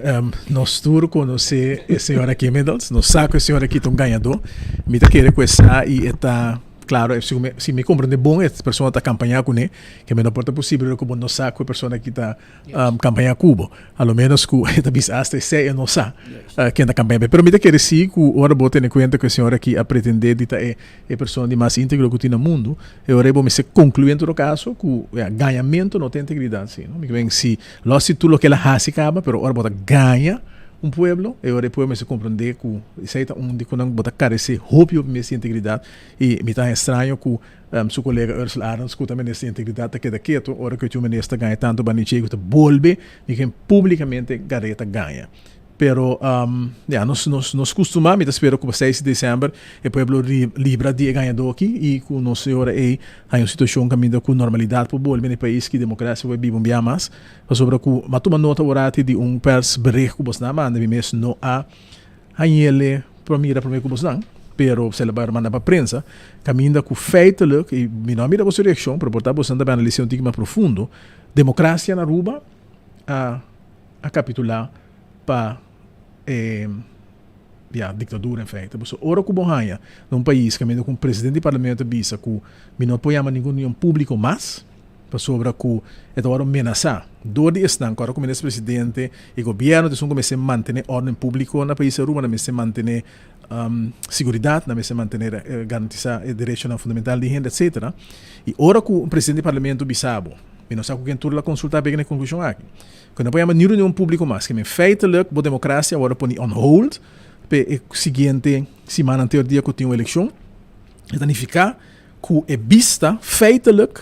nos tur conoce e señor aki inmiddels. Nos sa cu e señor aki ta un gañador. Mi ta kere cu e sa y e ta, claro, si mi comprende bon e persona ta campaña cune, ke mi no por ta posibel cu bo no sa cu e persona aki ta Campaña cubo. A lo menos cu e ta bisa hasta esey e no sa ken ta campaña p'e. Pero mi ta kere si cu ora bo tene cuenta cu e señor aki a pretende di ta e e persona di mas integro cu tin na mundo, e ora ey bo mester conclui en todo caso cu ya gañamento no ta integridad si no. Mi ke men si lo si tur loke el a haci caba pero ora bo ta gaña un pueblo e ora e pueblo mester comprende cu esey ta un di cu nan bo ta carece hopi hopi mes di integridad y mi ta haña extraño cu Su kolega Ursula Arends ku ta minister di integridat ta keda ketu ora ku e tiu minister gaña tantu banichei ku ta bolbe di ken publikamente Garé ta gaña. Pero ya nos nos nos kustumá mi ta spera ku pa seis di desèmber e pueblo libra di e gañadó aki i ku nos e ora ei haña un situashon kaminda ku normalidat por bolbe na e pais ki demokrasia por biba un bia mas pasobra ku m'a tuma nota orati di un pèrsbericht ku bosnan a manda mi mes no a hañ'ele pa mira promé ku bosnan. pero se la bai manda pa prensa, kaminda ku feitelijk, i mi no a mira boso reakshon, pero por ta boso nan ta bai analis'é un tiki mas profundo, demokrasia na Aruba a a kapitulá pa e ya, diktadura en feite. Pasobra ora ku bo haña na un pais kaminda ku un presidente di parlamento ta bisa ku mi no por yama ningun reunion públiko mas, pasobra ku e ta wòrdu menasá dor di esnan ku ora ku minister presidente i gobièrnu ta esun ku mester mantené órden públiko na pais Aruba, nan mester mantené siguridat, nan mester mantené garantisá e derechonan fundamental di hende etcetera. I ora ku un presidente di parlamento bisa bo, mi no sa ku ken tur lo a konsultá pa yega na e konklushon aki, ku no por yama ni reunion públiko mas, ke men feitelijk bo demokrasia a wòrdu poni on hold pa e siguiente simannan te dia ku tin un elekshon, e ta nifiká Ku e bista, feitelijk,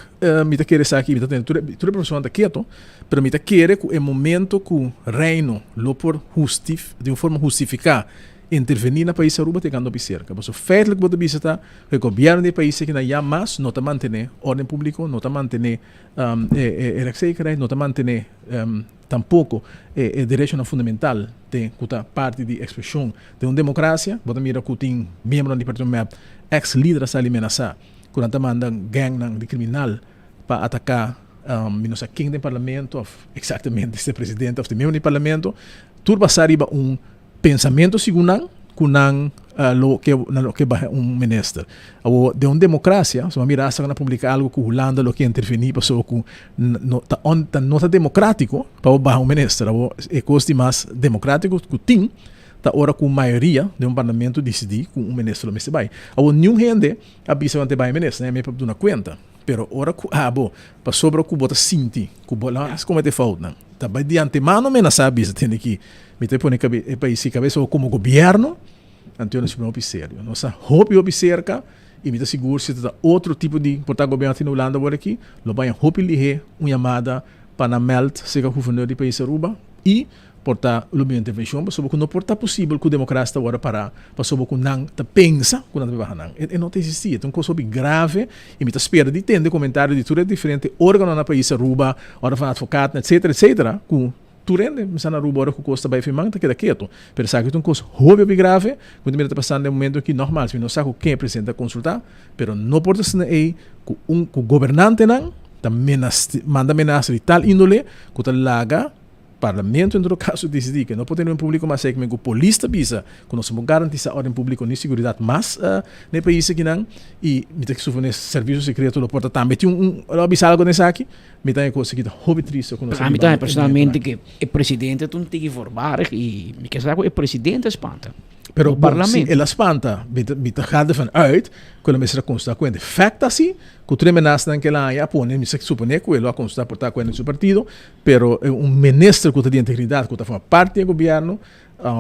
mi ta kere esaki, mi ta tende tur e tur e profesornan ta keto, pero mi ta kere ku e momento ku Reino lo por hustif, di un forma hustifiká, intervení na pais Aruba ta yegando hopi serka. Pasobra feitelijk bo ta bisa ta ku e gobièrnu di e pais aki na ya mas no ta mantené órden públiko, no ta mantené e rechtszekerheid, no ta mantené tampoko e derechonan fundamental den ku ta parti di ekspreshon den un demokrasia. Bo ta mira ku tin miembronan di partido mep, eks lider a sali menasá ku nan ta manda gangnan di kriminal pa ataká mi no sa ken den parlamento òf eksaktamente si ta presidente òf ta miembro di parlamento. Tur basá riba un pensamentu segun nan ku nan lo ke nan lo ke baha un minister. Awor den un demokrasia so a mira asta ku nan a publiká algu ku Hulanda lo ke intervení pasobra ku no ta on ta no ta demokratiko pa bo baha un minister. Awor e kos di mas demokratiko ku tin ta ora ku mayoria den un parlamento disidí ku un minister lo mester bai. Awor niun hende a bisa ku nan ta bai minister, nan a mester pa duna kuenta. Pero ora ku abo pasobra ku bo ta sinti ku bo a komete foutnan ta bai di antemano menasá bisa tende ki Mi ta pone kabe e pais si kabes o komo gobierno, anto nos hopi serio. Nos ta hopi hopi serka i mi ta sigur si ta otro tipo di por ta gobierno tin na Hulanda awor aki, lo baña hopi lihé un yamada pa nan meld serka guvernor di pais Aruba i por ta lo bin intervenshon pasobra ku no por ta posibel ku demokrasia ta wòrdu pará pasobra ku nan ta pensa ku nan ta baha nan. E no ta existi. E ta un kos hopi grave i mi ta spera di tende komentario di tur e diferente organonan na pais Aruba, orde van advocaten etcetera etcetera ku Tur hende mester na Aruba ora ku kos ta bai firman ta keda ketu. Pero esaki ta un kos hopi hopi grave ku ta mira ta pasando den momento aki. Nogmaals mi no sa ku ken e presidente a konsulta, pero no por ta asina ei ku un ku gobernantenan ta menas manda menasa di tal indole ku ta laga parlamento en todo kaso disidí ke no por tene un públiko mas ei ku polis ta bisa ku nos no por garantisa orden públiko ni seguridat mas na e pais akinan i mi ta supone servisio sekreto lo por ta tambe tin un lo a bisa algu den esaki. Mi ta kos ki ta hopi triste ku nos A mi tambe personalmente ke e presidente ta un tiki voorbarig i mi ke sa ku e presidente a spanta. Pero bon, si el a spanta, mi ta mi ta gaat ervan uit ku el a mester a konsultá ku hende. Fèkt ta si ku tur e menasnan ku el a haña a pone, mi sa suponé ku el lo a konsultá por ta ku hende di su partido, pero un minister ku ta di integridat, ku ta forma parti di e gobièrnu,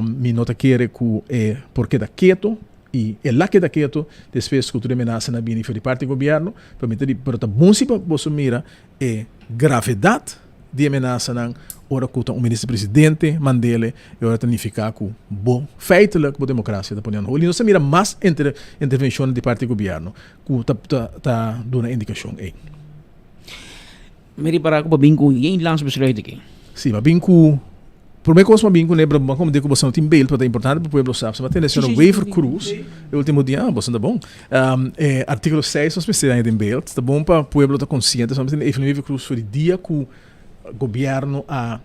mi no ta kere ku e por keda keto. I el a keda ketu despues ku tur e menasanan a bini for di parti di gobièrnu, pero mi ta di, pero ta bon si pa boso mira e gravedat di e menasanan ora ku ta un minister presidente mandele e ora ta nifiká ku bo feitelijk bo demokrasia ta pone on hold. I nos ta mira mas intervenshonnan di parti di gobièrnu ku ta ta duna indikashon ei. Mi ripará ku bo bin ku yen landsbesluit aki. Sí, bo bin ku promé kos bo bin kuné, pero bo komprendé ku boso no tin beeld, pero ta importante pa pueblo sa. Bo tende señor Wever Croes e último dia, ah, boso ta bon. E artíkulo seis nos mester haña den beeld. Ta bon pa pueblo ta konsiente. Bo tende Evelyn Wever Croes for di dia ku gobièrnu a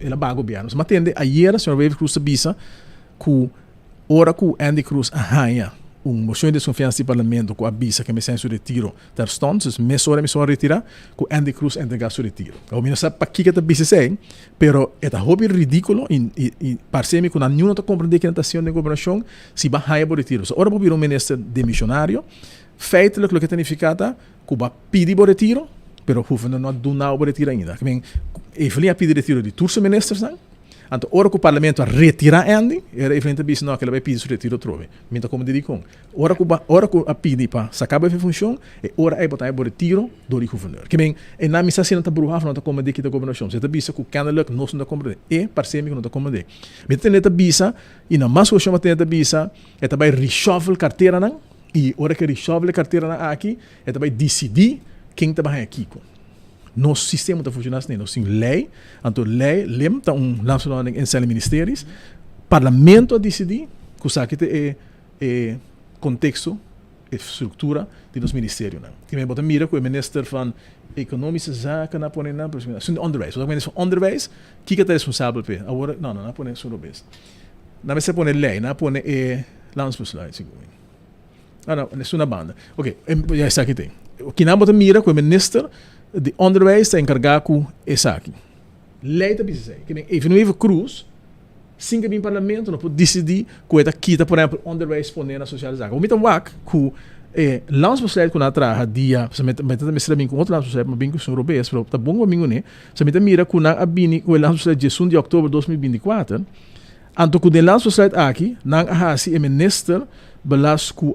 el a baha gobièrnu. Bo tende ayera señor Wever Croes ta bisa ku ora ku Endy Croes a haña un moshon di deskonfiansa di parlamento ku a bisa ku e mester haña su retiro terstond, dus mesora e mester a retira, ku Endy Croes a entregá su retiro. Awor mi no sa pakiko e ta bisa esei, pero e ta hopi ridíkulo i i parse mi ku nan niun no ta komprendé kinan ta hasiendo den gobernashon si bo a haña bo retiro. So ora bo bira un minister demisionario, feitelijk loke ta nifiká ta ku bo a pidi bo retiro, pero guvernor no a duna bo retiro ainda. Evelyn a pidi retiro di tur su ministersnan. Anto ora ku parlamento a retirá Andy, era Evelyn ta bisa no, kila bai pidi su retiro atrobe. Mi ta komo di dikon. Ora ku ba ora ku a pidi pa saka bo efe funshon, e ora ei bo ta haña bo retiro dor di guvernor. Ke men, e nan mi sa si nan ta bruha of nan ta komprendé kita gobernashon. Si e ta bisa ku kennelijk nos no ta komprendé. E parse mi ku no ta komprendé. Mi ta tende ta bisa, i na mas okashon mi a tende ta bisa, e ta bai reshuffle karteranan, i ora ku e reshuffle e karteranan aki, e ta bai disidí ken ta bai haña kiko. Nos sistema ta funciona asina, nos tin ley, anto ley, lem ta un landsverordening instelling ministeries, parlamento a dicidi. Ku esaki ta e e konteksto, e struktura di nos ministerionan. Tin bo ta mira ku e minister van Economische Zaken a pone nan, pero esun di Onderwijs. Bo ta minister van Onderwijs, kiko ta responsabel p'e? Awor, no, no, nan a pone esun robes. Nan mester pone lei, nan a pone e landsbesluit segun mi. Ah, no, esun na banda. Oké, ya esaki tin. Kinan bo ta mira ku e minister di Onderwijs ta enkargá ku esaki. Lei ta bisa esei. Kimen Evelyn Wever Croes, sin ke bin parlamento, no por disidí ku e ta kita, por ehèmpel, onderwijs pone na sosiale zaken. Bo mi ta wak ku e landsbesluit ku nan a traha dia, pasobra mi ta mester a bin ku otro landsbesluit, mi a bin ku esun robes, pero ta bon ku a bin kuné. Pasobra mi ta mira ku nan a bini ku e landsbesluit diesun di òktober 2024, anto ku den landsbesluit aki nan a hasi e minister belas ku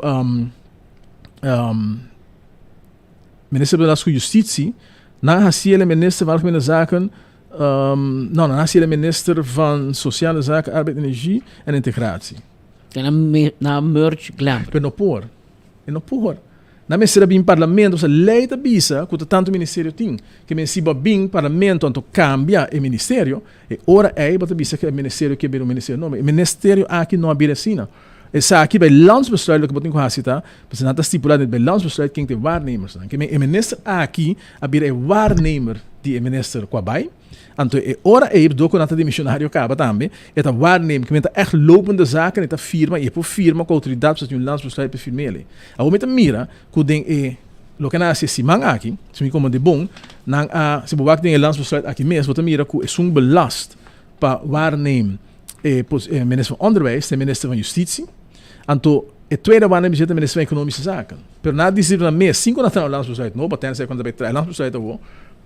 Minister Belas ku Justitie, nan a hasi el e Minister van Algemene Zaken, no, nan a hasi el e Minister van Sociale Zaken, Arbeid, Energie en Integratie. Nan a merge Glenbrook. Pero no por. E no por. Nan mester a bin Parlamento, pasobra ley ta bisa ku ta tantu ministerio tin. Ke men si bo a bin Parlamento anto kambia e ministerio, e ora ei bo ta bisa ku e ministerio ke bira un ministerio nobo. E ministerio aki no a bira asina. Esaki bij landsbesluit loke bo tin ku hasi ta, pasobra nan ta stipulá den bij landsbesluit ken ta e waarnemersnan. Ke men e minister aki a bira e waarnemer di e minister ku a bai. Anto e ora ei dor ku nan ta dimisionario kaba tambe, e ta waarnemer, ke men ta ègt lopende zaken, e ta firma i e por firma ku outoridat pasobra tin un landsbesluit pa e firm'el. Awor mi ta mira ku den e loke nan a hasi e siman aki, si mi komprende bon, nan a, si bo wak den e landsbesluit aki mes, bo ta mira ku esun belast pa waarneem e minister van Onderwijs ta e minister van Justitie. Anto e tweede waarnemer zit e minister van Economische Zaken. Pero na disidi nan mes, sin ku nan traha un landsbesluit nobo, tensij ku nan ta bai traha e landsbesluit awor,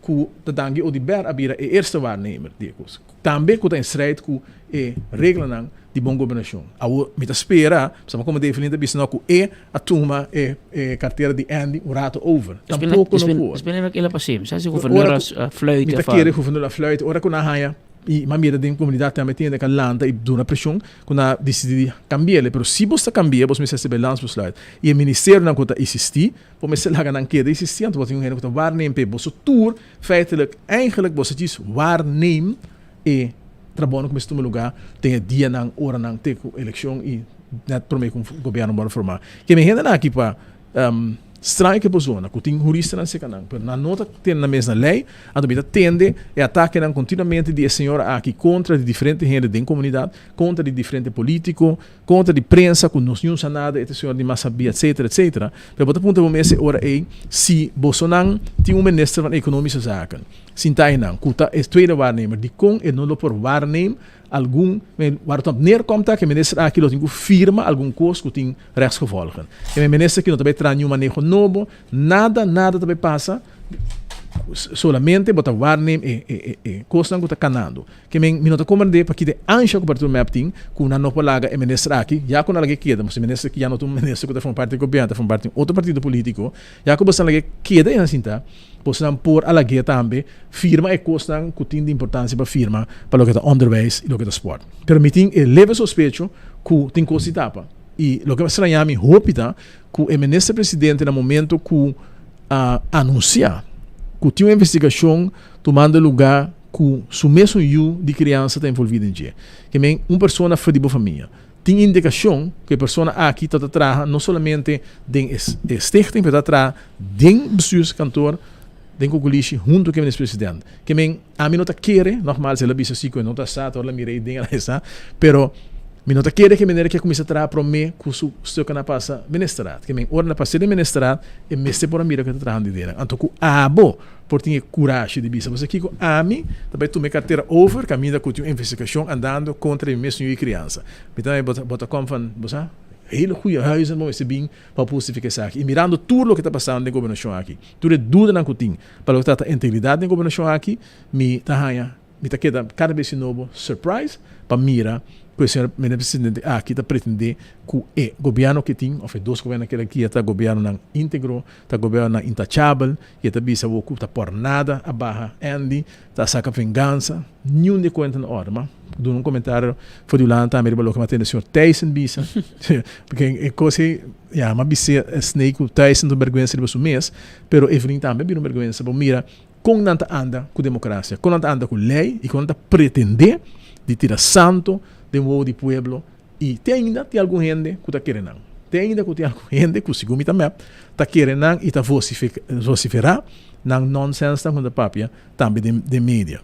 ku ta Dangui Oduber a bira e eerste waarnemer di e kos. Tambe ku ta in strijd ku e reglanan di bon gobernashon. Awor mi ta spera, pasobra komo Evelyn ta bisa no ku e a tuma e kartera di Andy un rato over. Tampoko no por. Spera el a pas'é. Mi sa si guvernor a fluit Mi ta kere guvernor a fluit ora ku nan haña. I m'a mira den komunidat tambe tin hende ka lanta i duna preshon ku nan a disidí di kambi'el. Pero si bos ta kambi'e, bos mester hasi balansbesluit. I e ministerionan ku ta isistí, bo mester laga nan keda isistí, anto bo tin un hende ku ta waarneem p'e. Boso tur, feitelijk, eigenlijk boso djis waarneem e trabounan ku mester tuma lugá den e dianan, oranan te ku elekshon i nèt promé ku un gobièrnu wòrdu formá. Ke mi hendenan aki pa Straño ke persona ku tin huristanan serka nan, pero nan no ta tene nan mes na lei, anto mi ta tende e atakenan kontinuamente di e señora aki kontra di diferente hende den komunidat, kontra di diferente politiko, kontra di prensa ku nos niun sa nada, e ta señora di mas sabí etsetera etsetera. Pero bo ta puntra bo mes e ora ei si bosonan tin un minister van Economische Zaken sinta einan ku ta e tweede waarnemer, dikon e no lo por waarneem Algun, men, waar het op neerkomt ta ku e minister aki lo tin ku firma algun kos ku tin rechtsgevolgen. E men minister aki no ta bai traha niun maneho nobo, nada, nada ta bai pasa, solamente bo ta waarneem e, e, e, e kosnan ku ta kanando. Ke men, mi no ta komprende pakiko e ansha ku Partido mep tin ku nan no por laga e minister aki, ya ku nan laga e keda, pasobra e minister aki ya no ta un minister ku ta forma parti di gobièrnu, ta forma parti di un otro partido politiko, ya ku boso nan laga e keda einan sinta, Bosnan por a lag'é tambe firma e kosnan ku tin di importansia pa firma pa loke ta onderwijs i loke ta sport. Pero mi tin e leve sospecho ku tin kos di tapa. I loke a straña mi hopi ta ku e minister presidente na momento ku a anunsiá ku tin un investigashon tumando lugá ku su mesun yu di kriansa ta envolví den dje. Ke men un persona for di bo famia. Tin indikashon ku e persona aki ta ta traha no solamente den e stichting pero ta traha den bestuurskantoor den Kokolishi hunto ku e minister president. Ke men ami no ta kere, nogmaals el a bisa si ku e no ta sa, ta ora el a mira e den el a sa, pero mi no ta kere ku e manera ke a kuminsa traha prome ku su stuknan a pasa ministerraad. Ke men ora el a pasa den ministerraad e mester por a mira ku e ta trahando di den. Anto ku abo por tin e kurashi di bisa pasobra kiko ami ta bai tuma e kartera over kaminda ku tin un investigashon andando kontra mi mes yu i kriansa. Mi ta bai bo ta kom van bo sa hele goeie huizen bo mester bin pa bo hustifica esaki i mirando tur loke ta pasando den gobernashon aki tur e dudanan ku tin pa loke ta trata integridat den gobernashon aki mi ta haña Mi ta keda kada bes di nobo surprise pa mira ku e señor minister presidente aki ta pretende ku e gobierno ke tin of e dos gobierno ke aki ta gobiernonan integro, ta gobiernonan intachabel i e ta bisa bo ku ta por nada a baha Andy ta saka vengansa. Niun di e kuenta na orde. Ma duna un komentario for di Hulanda tambe riba loke mi a tende señor Thijssen bisa pasobra e kos ei ya mi a bis'é snei ku Thijssen ta un berguensa riba su mes pero Evelyn tambe a bira un berguensa bo mira Kon nan ta anda ku demokrasia, kon nan ta anda ku lei i kon nan ta pretendé di tira santo den wowo di pueblo. I te ainda tin algun hende ku ta kere nan. Te ainda ku tin algun hende ku segun mi ta mep ta kere nan i ta vosiferá nan nònsènsnan ku nan ta papia tambe den media.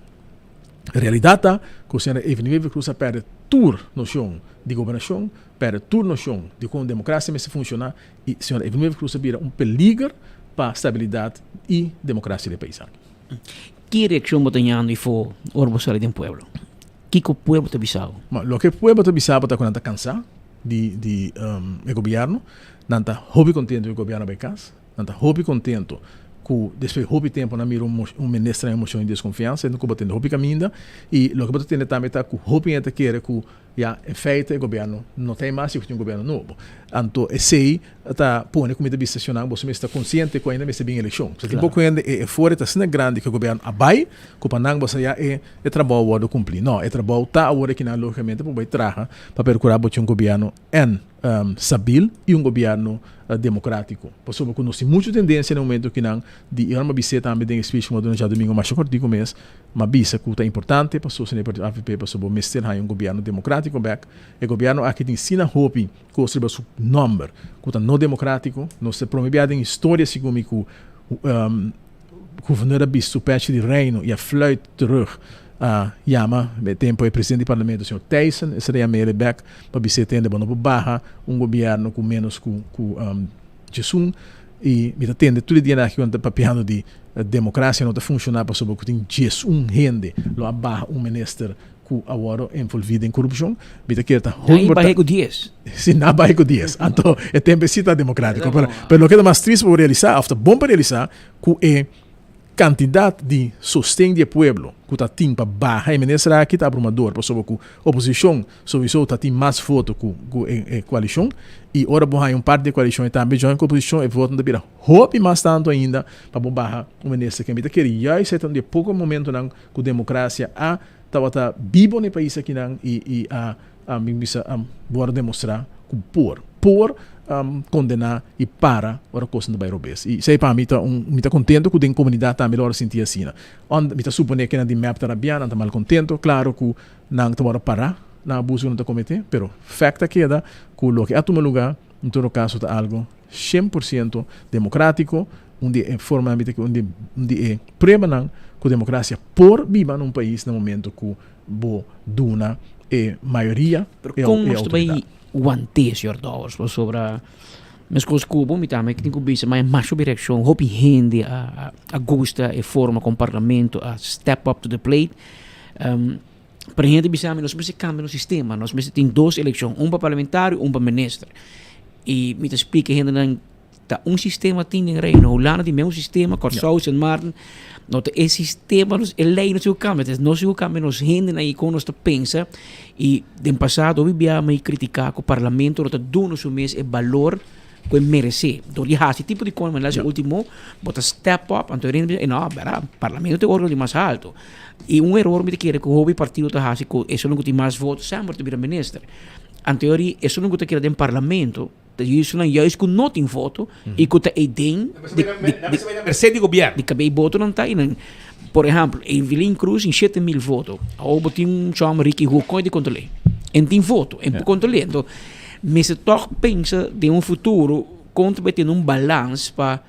Realidat ta ku señora Evelyn Wever-Croes a pèrdè tur noshon di gobernashon, pèrdè tur noshon di kon demokrasia mester funshoná i señora Evelyn Wever-Croes a bira un peliger pa stabilidat i demokrasia di e pais aki. Ki reakshon bo ta ñando ifo ora bo sali den pueblo? Kiko pueblo ta bisa bo? Bon, loke pueblo ta bisa bo ta ku nan ta kansá di di e gobièrnu. Nan ta hopi kontentu ku e gobièrnu a bai kas. Nan ta hopi kontentu ku despues di hopi tempu nan mira un un minister den un moshon di deskonfiansa. Esei ku bo tende hopi kaminda. I loke bo ta tende tambe ta ku hopi hende ta kere ku ya en feite e gobièrnu no ta ei mas i ku tin un gobièrnu nobo. Anto esei ta pone ku mi ta bisa shonnan boso mester ta konsiente ku ainda mester bin elekshon. Pasobra tin poko hende e euforia ta asina grandi ku e gobièrnu a bai ku pa nan boso ya e e trabou a wòrdu kumplí. No, e trabou ta awor akinan lógikamente pa bo bai traha pa perkurá bo tin un gobièrnu en stabil i un gobièrnu demokratiko. Pasobra ku nos tin muchu tendensia na e momento akinan di i ora mi a bis'é tambe den e speech ku mi a duna djadumingu masha kòrtiku mes, mi a bisa ku ta importante pa sostené e partido avp pasobra bo mester haña un gobièrnu demokratiko bèk. E gobièrnu aki tin asina hopi kos riba su nòmber ku ta no demokratiko. Nos ta prome bia den historia segun mi ku guvernor a bisti su pèchi di reino i a fluit terug a yama e tempu e presidente di parlamento señor Thijssen esei ta yama el bèk pa bis'é tende bo no por baha un gobièrnu ku ménos ku ku djesun i mi ta tende tur e dianan aki ku nan ta papiando di demokrasia no ta funshoná pasobra ku tin djesun hende lo a baha un minister ku a wòrdu envolví den korupshon, mi ta kere ta hopi importante. Nan bahe ku dies. Si, nan bahe ku dies. Anto e tempu si ta demokratiko. Pero, pero loke ta mas triste pa bo realisá, òf ta bon pa realisá, ku e kantidat di sosten di e pueblo ku ta tin pa baha e minister aki ta abrumador, pasobra ku oposishon souiso ta tin mas voto ku ku e e koalishon, i ora bo haña un parti di e koalishon e tambe join ku oposishon, e votonan ta bira hopi mas tantu ainda pa bo baha un minister. Ke mi ta kere juist e ta un di e poko momentonan ku demokrasia a tabata bibo na e pais akinan i i a a mi bisa a wòrdu demostrá ku por por kondená i para ora kosnan ta bai robes. I esei pa mi ta un mi ta kontento ku den komunidat tambe lo wòrdu sinti asina. Ònt mi ta suponé ke nan di mep ta rabiá, nan ta malkontento, klaro ku nan ta wòrdu pará nan abuso ku nan ta kometé, pero fèkt ta keda ku loke a tuma lugá en todo kaso ta algu 100% demokratiko, un di e formanan mi ta un di un di e pruebanan ku demokrasia por biba na un pais na momento ku bo duna e mayoria Pero e kon e nos ta bai outoridat. want'é, señor Dowers? Pasobra meskos ku bo mi tambe tin ku bisa ma e masha hopi reakshon, hopi hende a a gusta e forma kon parlamento a step up to the plate. Pero hende bisa mi nos mester cambia nos sistema, nos mester tin dos eleccion, un pa parlamentario, un pa minister. Y mi ta splica hendenan ta un sistema tin den Reino, Hulanda tin mesun sistema, Kòrsou, Sint Maarten, no ta e sistema, nos, e ley no sigu cambia, entonces nos sigu cambia nos hendenan y con nos ta pensa. Y den pasado hopi bia mi critica cu parlamento no ta duna su mes e balor ku e meresé. Dor di hasi tipo di kos manera e último, bo ta step up, anto e rende bisa, no, bera, parlamento ta e órgano di mas alto. I un eror mi ta kere ku hopi partido ta hasi ku esunnan ku tin mas voto semper ta bira minister. Anto yori esunnan ku ta keda den parlamento ta esunnan juist ku no tin voto i ku ta eiden di Merced di gobièrnu. Di kabei botonan ta einan. Por ehèmpel, Evelyn Cruz tin 7000 voto. Awor bo tin un chòmber Ricky Hoek, kon e ta kontrol'é? E no tin voto, e no por kontrol'é. Anto mester tòg pensa den un futuro kon ta bai tene un balans pa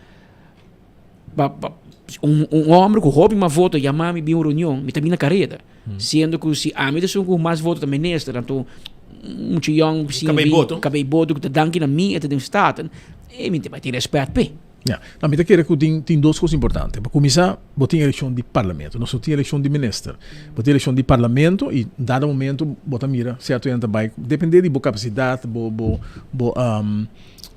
pa pa un un hòmber ku hopi mas voto yama mi bin un reunion, mi ta bin na kareda. Siendo ku si ami ta esun ku mas voto ta minister, anto mucha yòn sin Kabei boto. kabei boto ku ta danki na mi e ta den Staten, e mi ta bai tin rèspèt p'e. Ya. No, mi ta kere ku tin tin dos kos importante. Pa kuminsá, bo tin elekshon di parlamento. Nos no tin elekshon di minister. Bo tin elekshon di parlamento i dado momento bo ta mira sierto hende ta bai, depende di bo kapasidat, bo bo bo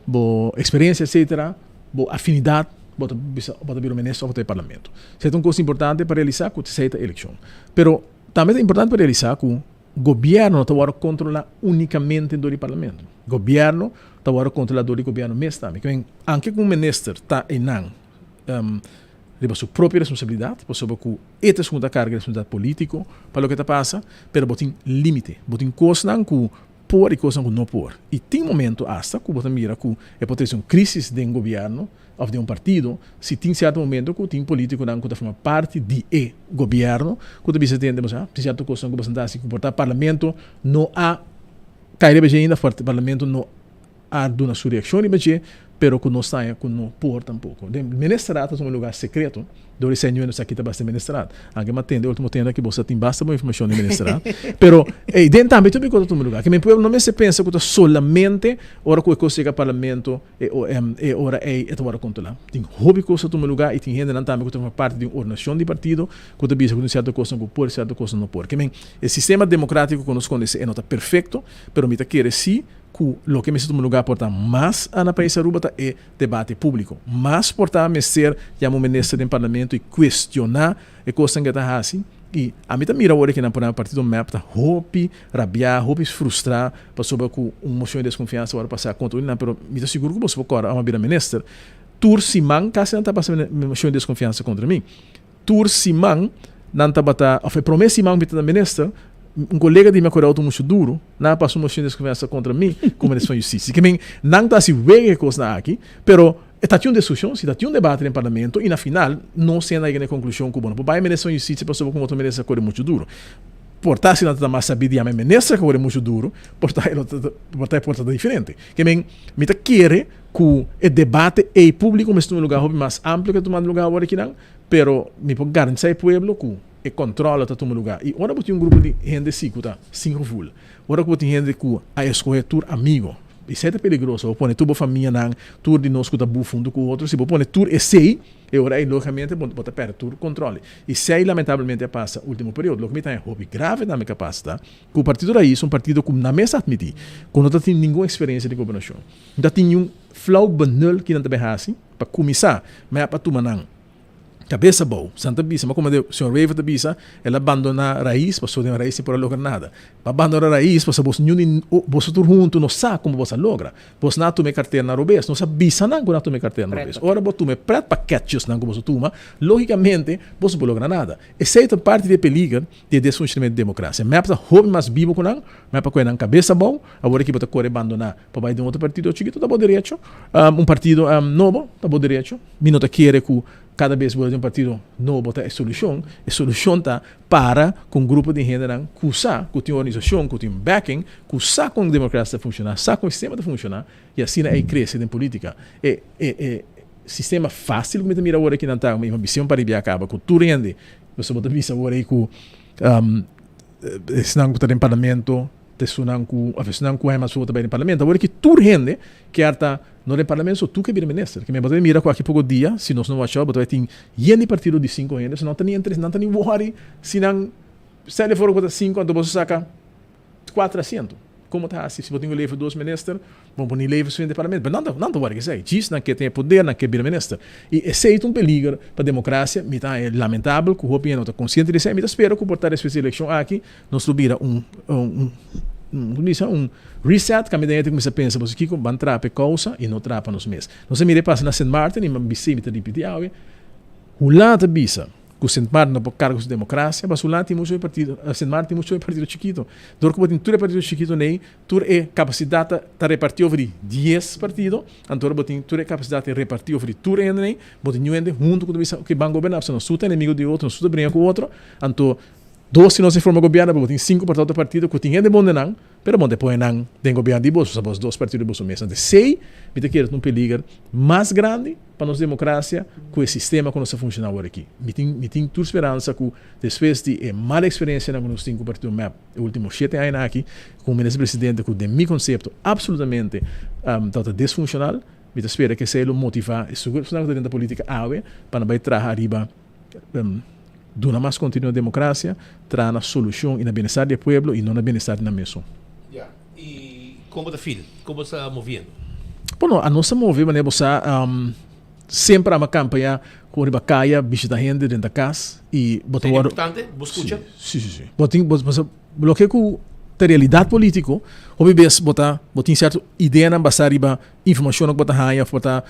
bo eksperensia etsetera, bo afinidat, bo ta bisa bo ta bira un minister òf bo ta bai parlamento. Esei ta un kos importante pa realisá ku esei ta elekshon. Pero tambe ta importante pa realisá ku Gobierno no ta wòrdu kontrolá únikamente dor di parlamento. Gobierno ta wòrdu kontrolá dor di gobierno mes tambe. Ke men, anke ku un minister ta einan riba su propio responsabilidat, pasobra ku e ta esun ku ta karga e responsabilidat polítiko pa loke ta pasa, pero bo tin límite. Bo tin kosnan ku por i kosnan ku no por. I tin momento asta ku bo ta mira ku e por trese un krísis den gobierno of den un partido, si tin cierto momento cu tin politiconan cu ta forma parti di e gobierno cu ta bisa tende boso, tin cierto cosnan cu boso ta haci cu por ta parlamento no a kai riba dje ainda, Parlamento no a duna su reakshon riba dje, pero ku nos taña ku no por tampoko. Den Ministerraad ta tuma lugar sekreto, dor esei niun nos aki ta basta den Ministerraad. Anke mi a tende ultimo tenda ki bo sa tin basta bon informashon den Ministerraad. Pero ey den tambe tur biko ta tuma lugar. Ke men pueblo no mester pensa ku ta solamente ora ku e kos yega Parlamento e e ora ey e ta wòrdu kontrolá. Tin hopi kos ta tuma lugar i tin hendenan tambe ku ta forma parti di un ordenashon di partido ku ta bisa ku tin sierto kosnan ku por i sierto kosnan no por. Ke men e sistema demokratiko ku nos konosé e no ta perfekto, pero mi ta kere si ku loke mester tuma lugar por ta mas na pais Aruba ta e debate públiko. Mas por ta mester yama un minister den parlamento i kuestioná e kosnan ku e ta hasi. I ami ta mira awor e kinan por ehèmpel partido mep ta hopi rabiá, hopi frustrá pasobra ku un moshon di deskonfiansa wòrdu pasá kontra un di nan, pero mi ta sigur ku boso por kòrda ora mi a bira minister tur siman kasi nan ta pasa moshon di deskonfiansa kontra mi. Tur siman nan tabata, of e prome siman mi ta minister, un kolega di mi a kore auto muchu duru, nan a pasa un moshon di deskonfiansa kontra mi komo minister van Justisia. Ke men, nan ta hasi wega e kosnan aki, pero e ta tin un diskushon, si ta tin un debate den parlamento i na final nos hende a yega na e konklushon ku bo no por bai minister van Justisia pasobra ku un otro minister a kore muchu duru. Por ta si nan ta mas sabí di yama e minister ku a kore muchu duru, por ta e lo ta, por ta e por ta diferente. Ke men, mi ta kere ku e debate ei públiko mester tuma lugar hopi mas amplio ke ta tumando lugar awor akinan, Pero mi por garantisa e pueblo cu e controle ta tuma lugar. Y ora bo tin un grupo di hende si cu ta sin gevoel, ora cu bo tin hende cu a escoge tur amigo, esey ta peligroso, bo pone tur bo famianan, tur di nos cu ta buf hunto cu otro, si bo pone tur esey, e ora ey logicamente bo ta perde tur controle. Y esey lamentablemente a pasa ultimo periodo. Loke mi ta haña hopi grave tambe cu a pasa ta cu Partido Raiz un partido cu nan mes a admiti cu no ta tin ningun experiencia di gobernacion, no ta tin niun flauw benul ki nan ta bay haci, Pa kuminsá, mi a pa tuma nan kabes abou. San ta bisa, ma komo de señor Wever ta bisa, el a bandoná Rais pasobra den Rais sin por a logra nada. Pa bandoná Rais pasobra bos niun di boso tur huntu no sa komo bos a logra. Bos nan a tuma e karternan robes. Nos a bisa nan ku nan a tuma e karternan robes. Ora bo tuma e prètpakètjesnan ku boso tuma, lógikamente bos no por logra nada. Esei ta parti di e peliger di e desfunshonamentu di demokrasia. Mep ta hopi mas bibo ku nan, mep a kohe nan kabes abou, awor aki bo ta kore bandoná Pa bai den otro partido chikito ta bo derecho, un partido nobo ta bo derecho. Mi no ta kere ku kada bes bo den un partido nobo ta e solushon. E solushon ta para ku un grupo di hendenan ku sa ku tin organisashon, ku tin backing, ku sa kon demokrasia ta funshoná, sa kon e sistema ta funshoná i asina ei krese den politika. E e e sistema fásil ku mi ta mira awor aki nan ta, mi ambishon pa riba kaba ku tur hende, pasobra bo ta bisa awor ei ku esnan ku ta den parlamento, Ta esunnan ku of esunnan ku hema su ta bai den parlamento. Awor ki tur hende kier ta no den parlamento so tur ke bira minister. Ke men bo ta mira ku aki poko dia si nos no watch out bo ta bai tin yen di partido di sinku hende so nan ta ni entre nan ta ni wori si nan sali aforo ku ta sinku anto bo sa saka kuater asiento. Komo ta hasi si bo tin ku leve dos minister Bo por ni leve su hende parlamento, pero nan ta nan ta wòrdu esei. Djis nan ke tin e poder, nan ke bira minister. I esei ta un peliger pa demokrasia. Mi ta haña lamentabel ku hopi hende no ta konsiente di esei. Mi ta spera ku por ta despues di elekshon aki nos lo bira un un un ku bisa un reset kaminda hende ta kuminsá pensa pasobra kiko ban traha pa e kousa i no traha pa nos mes. Nos a mira e pasa na Sint Maarten i mi a bis'é mi ta ripití awe, Hulanda ta bisa. Ku Sint Maarten no por karga su demokrasia, pasobra Hulanda tin muchu e partido, Sint Maarten tin muchu e partido chikito. Dor ku bo tin tur e partido chikito nei, tur e kapasidat ta ta repartí over di dies partido, anto ora bo tin tur e kapasidat ta repartí over di tur e hende nei, bo tin niun hende huntu ku ta bisa oke ban goberná, pasobra nos tur ta enemigo di otro, nos tur ta bringa ku otro, anto dos di nos a forma gobièrnu, pero bo tin sinku por otro partido ku tin hende bon den nan, pero bo no ta pone nan den gobièrnu di boso, pasobra bos dos partido di boso mes. Anto esei mi ta kere ta un peliger mas grandi. Pa nos democracia cu e sistema cu nos ta funciona awor aki. Mi tin mi tin tur speransa cu despues di e mal experiencianan cu nos tin cu partido mep e ultimo shete añanan aki, cu un minister presidente cu den mi concepto absolutamente tabata disfuncional, mi ta spera cu esey lo motiva e personanan cu ta den politica awe pa nan bay traha ariba duna mas contenido na democracia, traha na solucion y na bienestar di e pueblo y no na bienestar di nan mesun. Ya, y con bo ta feel? Con bo sta moviendo? Bueno, a nos ta move manera bo sa, semper ama campaña con riba caya, bishita hende drenta cas y bo ta Ta worde. importante? Bo scucha? Si, si, si. Bo tin, bo, bo, loke cu ta realidad politico, hopi bes bo ta, bo tin cierto ideanan basa riba informacionnan cu bo ta haya of bo ta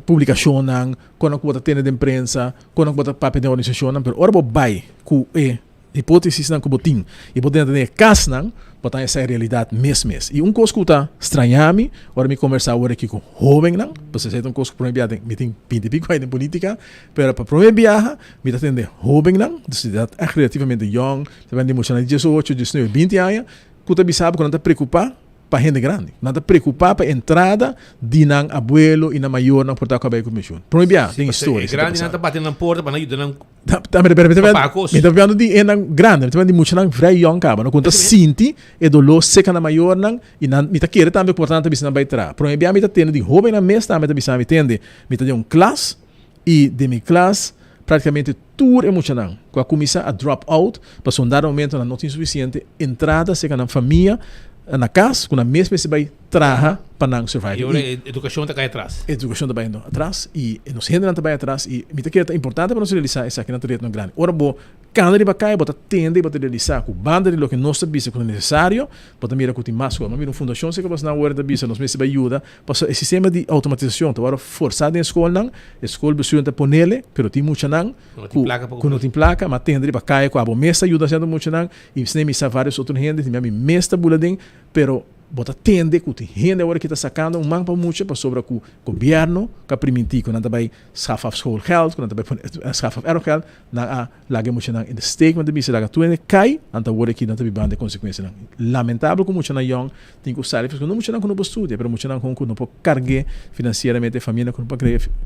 publicacionnan, con cu bo ta tene den prensa, con cu bo ta papia den organisacionnan, pero ora bo bay cu e hipótesisnan ku bo tin i bo tene den e kasnan, bo ta haña sa e realidat mes mes. I un kos ku ta strañá mi ora mi kombersá awor aki ku hóbennan, pasobra esei ta un kos ku promé biaha den, mi tin binti i piko aña den polítika, pero pa promé biaha mi ta tende hóbennan, dus di edat ègt relativamente yòn, ta bini di muchanan di diesocho, diesnuebe, binti aña, ku ta bisa bo ku nan ta preokupá. pa hende grandi. Nan ta preocupa pa entrada di nan abuelo y nan mayornan por ta cu a bay cu pensioen. Prome bia den historia E esey ta grandinan pasando. ta bati nan porta pa nan yuda nan Ta, ta, pero, pero, mi ta pa paga cos. mi ta papiando di hendenan grandi, mi ta papiando di muchanan vrij yong caba, no, cu ta sinti e dolor seca nan mayornan y nan, mi ta kere tambe cu por nan ta bisa nan bay traha. Prome bia mi ta tende di hobennan mes tambe ta bisa mi, tende, mi ta den un klas y den mi klas practicamente tur e muchanan cu a cuminsa a drop out pasobra un dado momento nan no tin suficiente entrada seca nan famia na cas cu nan mes mester bay traha pa nan survive. Y ora e educacion ta cay atras. Educacion ta bayendo atras y nos hendenan ta bay atras y mi ta kere ta importante pa nos realisa esaki nan ta retonan grandi. Ora bo cana riba caya bo ta tende y bo ta realisa cu banda di loke nos ta bisa cu ta necesario bo ta mira cu tin mas cos. Bo mira un fundacion cerca bos nan awor ta bisa nos mester bay yuda Pasobra e sistema di automatisacion ta wòrdu forsá den skolnan, e skolbestuurnan ta ponele, pero tin muchanan ku ku no tin plaka, ma tende riba kaya ku abo mes ta yuda haciendo muchanan, i esei mi sa varios otro hende, tin mi mes ta bula den, pero bo ta tende ku tin hende awor aki ta sakando un man pa mucha pasobra ku gobierno ku a primintí ku nan ta bai schaf af schoolgeld, ku nan ta bai pone schaf af erfgeld, Nan a laga e muchanan in de steek, men ta bisa laga tur hende kai, nan ta wor aki nan ta bibando e konsekuensianan. Lamentabel ku muchanan yòn tin ku sali pasobra no muchanan ku no por studia, pero muchanan kon ku no por karg'é finansieramente, e famianan ku no por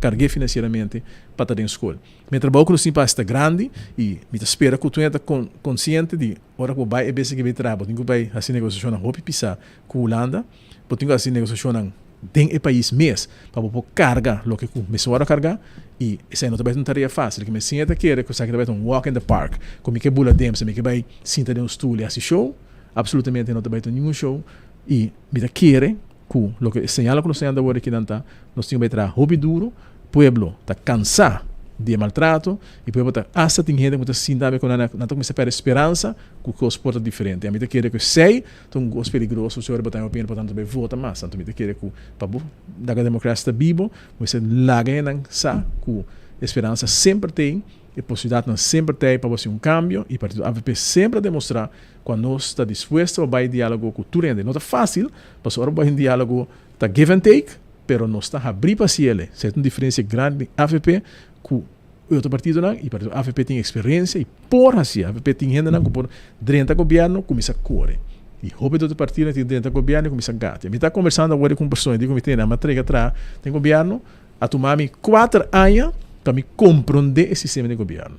karg'é finansieramente pa ta den skol. Mi trabou ku nos tin pa hasi ta grandi i mi ta spera ku tur hende ta konsiente di ora ku bo bai e bes aki bai traha bo tin ku bai hasi negosiashonnan hopi pisá ku Hulanda, bo tin ku hasi negosiashonnan den e pais mes pa bo por carga loke cu mester worde carga y esey no ta bay ta un tarea facil ke mi siña ta kere cu esaki ta bay ta un walk in the park cu mi ke bula demse mi ke bay sinta den un stoel y haci show absolutamente no ta bay ta ningun show y mi ta kere cu loke e señal cu nos ta yanda awor aki nan ta nos tin cu bay traha hopi duro pueblo ta cansa di e maltrato y pueblo ta hasta tin hende cu ta sinta awe cu nan nan ta cuminsa perde speransa cu cos por ta diferente ami ta kere cu esey Ta un kos peligroso si ora bo ta en opinion por tanto bay vota mas. Anto mi ta kere ku pa bo laga demokrasia ta bibo, bo mester laga hendenan sa ku e speransa semper t'ei, e posibilidatnan semper t'ei pa bo hasi un kambio i partido avp semper a demostrá ku anos ta dispuesto pa bai diálogo ku tur hende. No ta fásil, pasobra ora bo bai un diálogo ta give and take, pero nos ta habrí pa hasi el. Esei ta un diferensia grandi den avp ku E otro partidonan y partido avp tin experiencia y por haci. Avp tin hendenan cu por drenta gobierno cuminsa core. Y hopi di otro partidonan tin drenta gobierno y cuminsa gatia. Mi ta conversando awor cu un persona y dico mi tene a trega traha den gobierno a tuma mi cuater aña pa mi compronde e sistema di gobierno.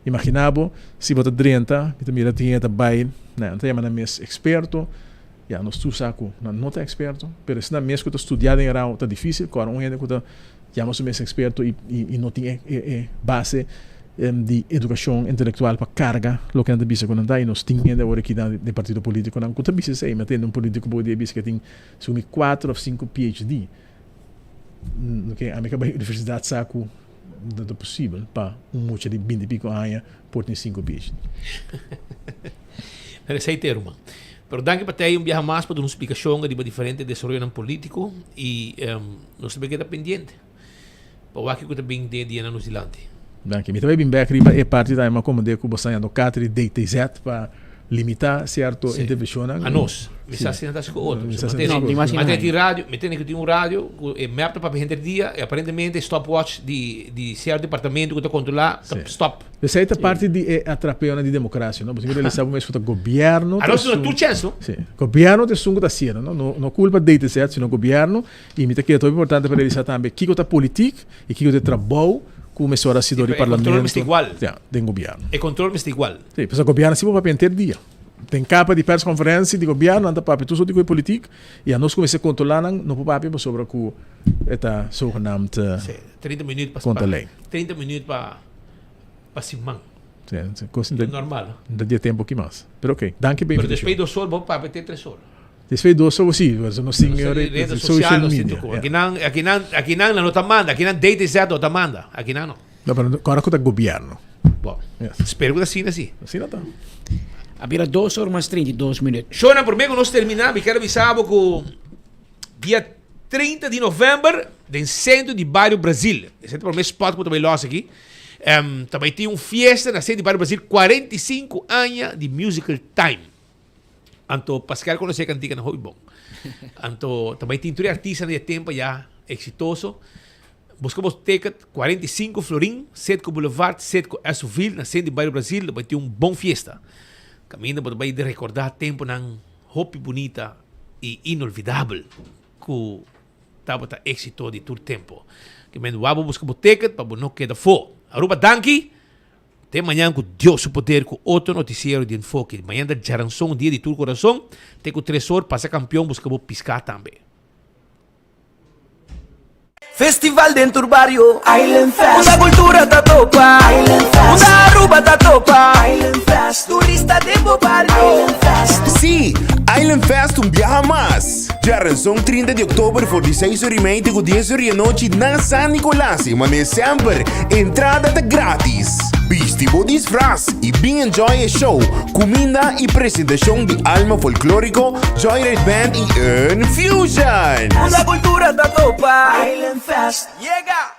Imagina bo si bo ta drenta mi ta mira tin hende ta bay nan ta yama nan mes experto. Ya nos tur sa cu nan no ta experto pero esnan mes cu ta studia den e ramo ta dificil cu ora un hende cu ta Yama su mes experto y y no tin e e base di educacion intelectual pa carga loke nan ta bisa cu nan ta y nos tin hende awor aki den partido politiconan cu ta bisa esey. Mi a tende un politico bo dia bisa cu e tin segun mi cuatro of cinco PhD. Oke ami ka bay universidad sa cu no ta posibel pa un mucha di binti pico aña por tin cinco PhD. Pero esey ta e ruman. Pero danki pa tei un biaha mas pa duna un splicacion riba diferente desaroyonan politico y nos ta bay keda pendiente pa wak kico ta bin den e dianan nos dilanti. Danki. Mi ta bay bin bek riba e parti tambe mi a komende ku bo sta yando katri DTZ pa limita sierto intervencionnan. A nos. Mi sa si nan ta hasi ku otro. Mi tene tin radio, mi tene ku tin un radio ku e mep ta papia henter dia y aparentemente e stopwatch di sierto departamento ku ta controla ta stop. Esei ta parti di e atrapeonan di democracia, no? Bo tin ku realisa bo mes ku ta gobierno ta A nos esun. duna tur chens, no? Si. Gobierno ta esun ku ta hasiendo, no? No, no culpa DTZ, sino gobierno. I mi ta kere ta hopi importante pa realisa tambe kiko ta politik i kiko ta e trabou ku mester ora hasi dor di E control mester parlamento, igual. ya, den gobierno. E control mester igual. Si, pasobra gobierno si por papia henter dia. Den capa di persconferencia di gobierno nan ta papia tur soort di politik i anos ku mester controla nan no por papia pasobra ku e ta zogenaamd Si, 30 minuut pa kontra ley. 30 minuut pa pa siman. Si, si, kos Ta normal. No ta dia tempo aki mas. Pero ok, danki pa Pero invitacion. despues dos or bo papia te tres or. Despues dos or si, pasobra nos tin Redes social social, nos tin media. tur kos. Akinan, akinan, akinan nan no ta manda, akinan DTZ no ta manda, akinan no. No, pero kòrda ku ta gobièrnu. Bon, spero ku ta asina si. Asina ta. A bira dos or mas 32 minüt. Shownan, promé ku nos terminá, mi kier avisa bo ku dia 30 di novèmber den sentro di bario Brazil, esei ta promé spòt ku bo ta bai lòs aki, ta bai tin un fiesta na sentro di bario Brazil, 45 aña di Musical Time. Anto Pascal conoce e cantica nan hopi bon. Anto ta bay tin tur e artistanan di e tempo ya exitoso. Busca bo ticket, 45 florin, Setco Boulevard, Setco Esoville, na centro di Bario Brasil, lo bay tin un bon fiesta. Caminda bo ta bay recorda temponan hopi bunita. y inolvidabel cu tabata exito di tur tempo. Ke men wou bo busca bo ticket pa bo no keda fo. Aruba danki. Te mañan cu Dios su poder cu otro noticiero di Enfoke. Mañan ta djaranson dia di tur corazon. Te cu tres or pasa campeon busca bo pisca tambe. Festival den tur bario Island Fest Unda cultura ta topa Island Fest Unda Aruba ta topa Island Fest Turista den bo bario Island Fest Sí, Island Fest un biaha mas! Djaranson 30 di oktober for di seis ora i mei te ku dies ora di anochi na San Nicolas i manera semper, entrada ta gratis. Bisti bo disfraz i bin enjoy e show, kuminda i presentashon di Alma Folklorico, Joyride Band i Infusion! Unda cultura ta topa Island Fest yega!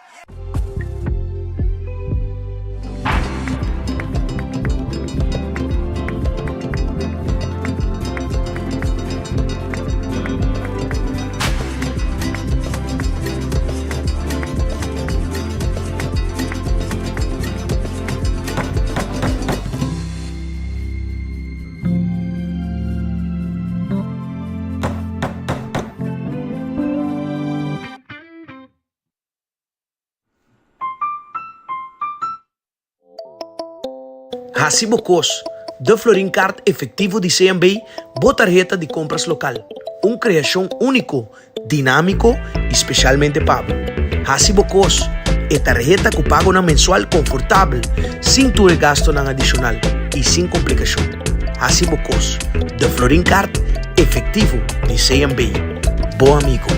Hasi bo kos, De Florin Card Efectivo di CMB, bo tarheta di compras local. Un creacion unico, dinamico y specialmente pa bo. Hasi bo kos, e tarheta cu pagonan mensual confortabel, sin tur e gastonan adicional y sin complicacion. Hasi bo kos, De Florin Card Efectivo di CMB, bo amigo.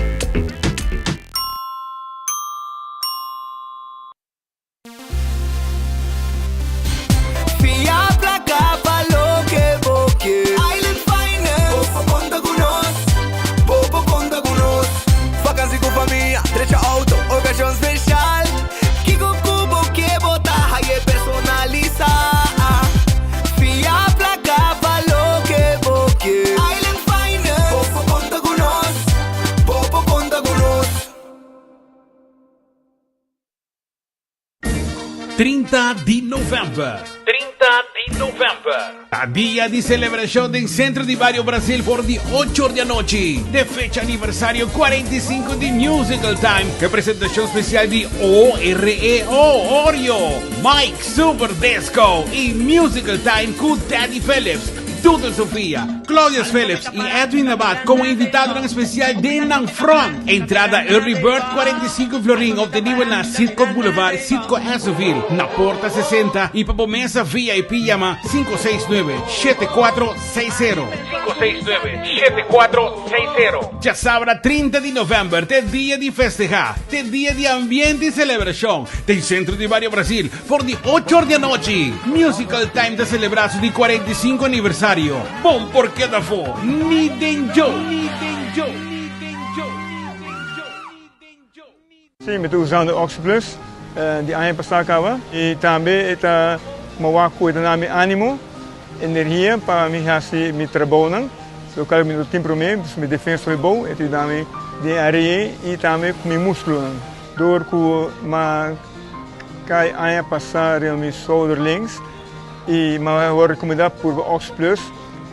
Fia placa pa loke bo ke. Island Finance. Bo por conta cu nos. Bo por conta cu nos. Vakantie cu famia, drecha auto, ocasion special. Kico cu bo ke bo ta haye personalisa. Fia placa pa loke bo ke. Island Finance. Bo por conta cu nos. Bo por conta cu nos. 30 di november. 30 di november. Ta dia di celebracion den Centro di Bario Brasil for di 8 or di anochi. De fecha aniversario 45 di Musical Time. E presentacion special di OREO, Oreo, Mike Super Disco y Musical Time cu Daddy Phillips. Doodle Sofia, Claudius Phillips y Edwin Abad como invitadonan especial den nan front. Entrada Early Bird 45 florin obtenibel na Citgo Boulevard, Citgo Essoville, na Porta 60 y pa bo mesa VIP yama 569 7460. 569 7460. Djasabra 30 di november t'e dia di festeha, t'e dia di ambiente y celebracion den Centro di Bario Brasil. For di ocho or di anochi, Musical Time ta selebrá su di 45 aniversario. Bon por keda afó, ni den djo! Ni den djo! Ni den djo! Sí, mi ta usando OxyPlus di aña pasá kaba i tambe e ta mawá kuida na mi ánimo, energia pa mi hasi mi trabounan, lokal mi no tin promé, pues mi defensa hopi bou, e ta yuda mi den área ei i tambe ku mi múskulonan. Dor ku m'a Kai aña pasá riba mi schouder links i m'a wòrdu rekomendá purba Ox Plus.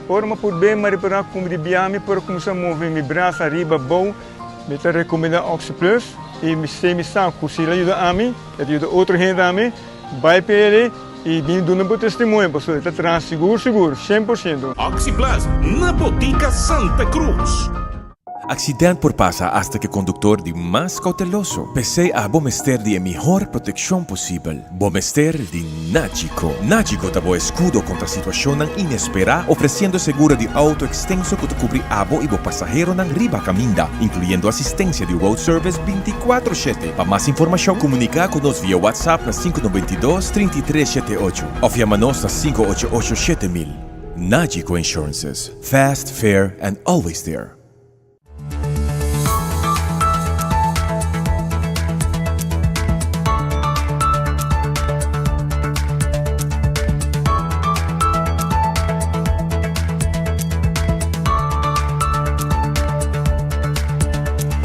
Ora m'a purb'é m'a ripará ku di bia mi por kuminsá move mi brasa riba abou. Mi ta rekomendá Ox Plus i mi sé mi sa ku si el a yuda ami, e ta yuda otro hende tambe. Bai pa el i bin duna bo testimonio pasobra e ta traha sigur sigur, 100%. Oxi Plus na Botica Santa Cruz. Accident por pasa hasta cu e conductor di mas cauteloso. P'esey abo mester di e mihor proteccion posibel. Bo mester di Nagico. Nagico ta bo escudo contra situacionnan inespera, ofreciendo seguro di auto extenso cu ta cubri abo y bo pasaheronan riba caminda, incluyendo asistencia di road service binticuatro shete. Pa mas informacion, comunica cu nos via WhatsApp na 592 33 78 of yama nos na 588 7000. Nagico Insurances, fast, fair and always there.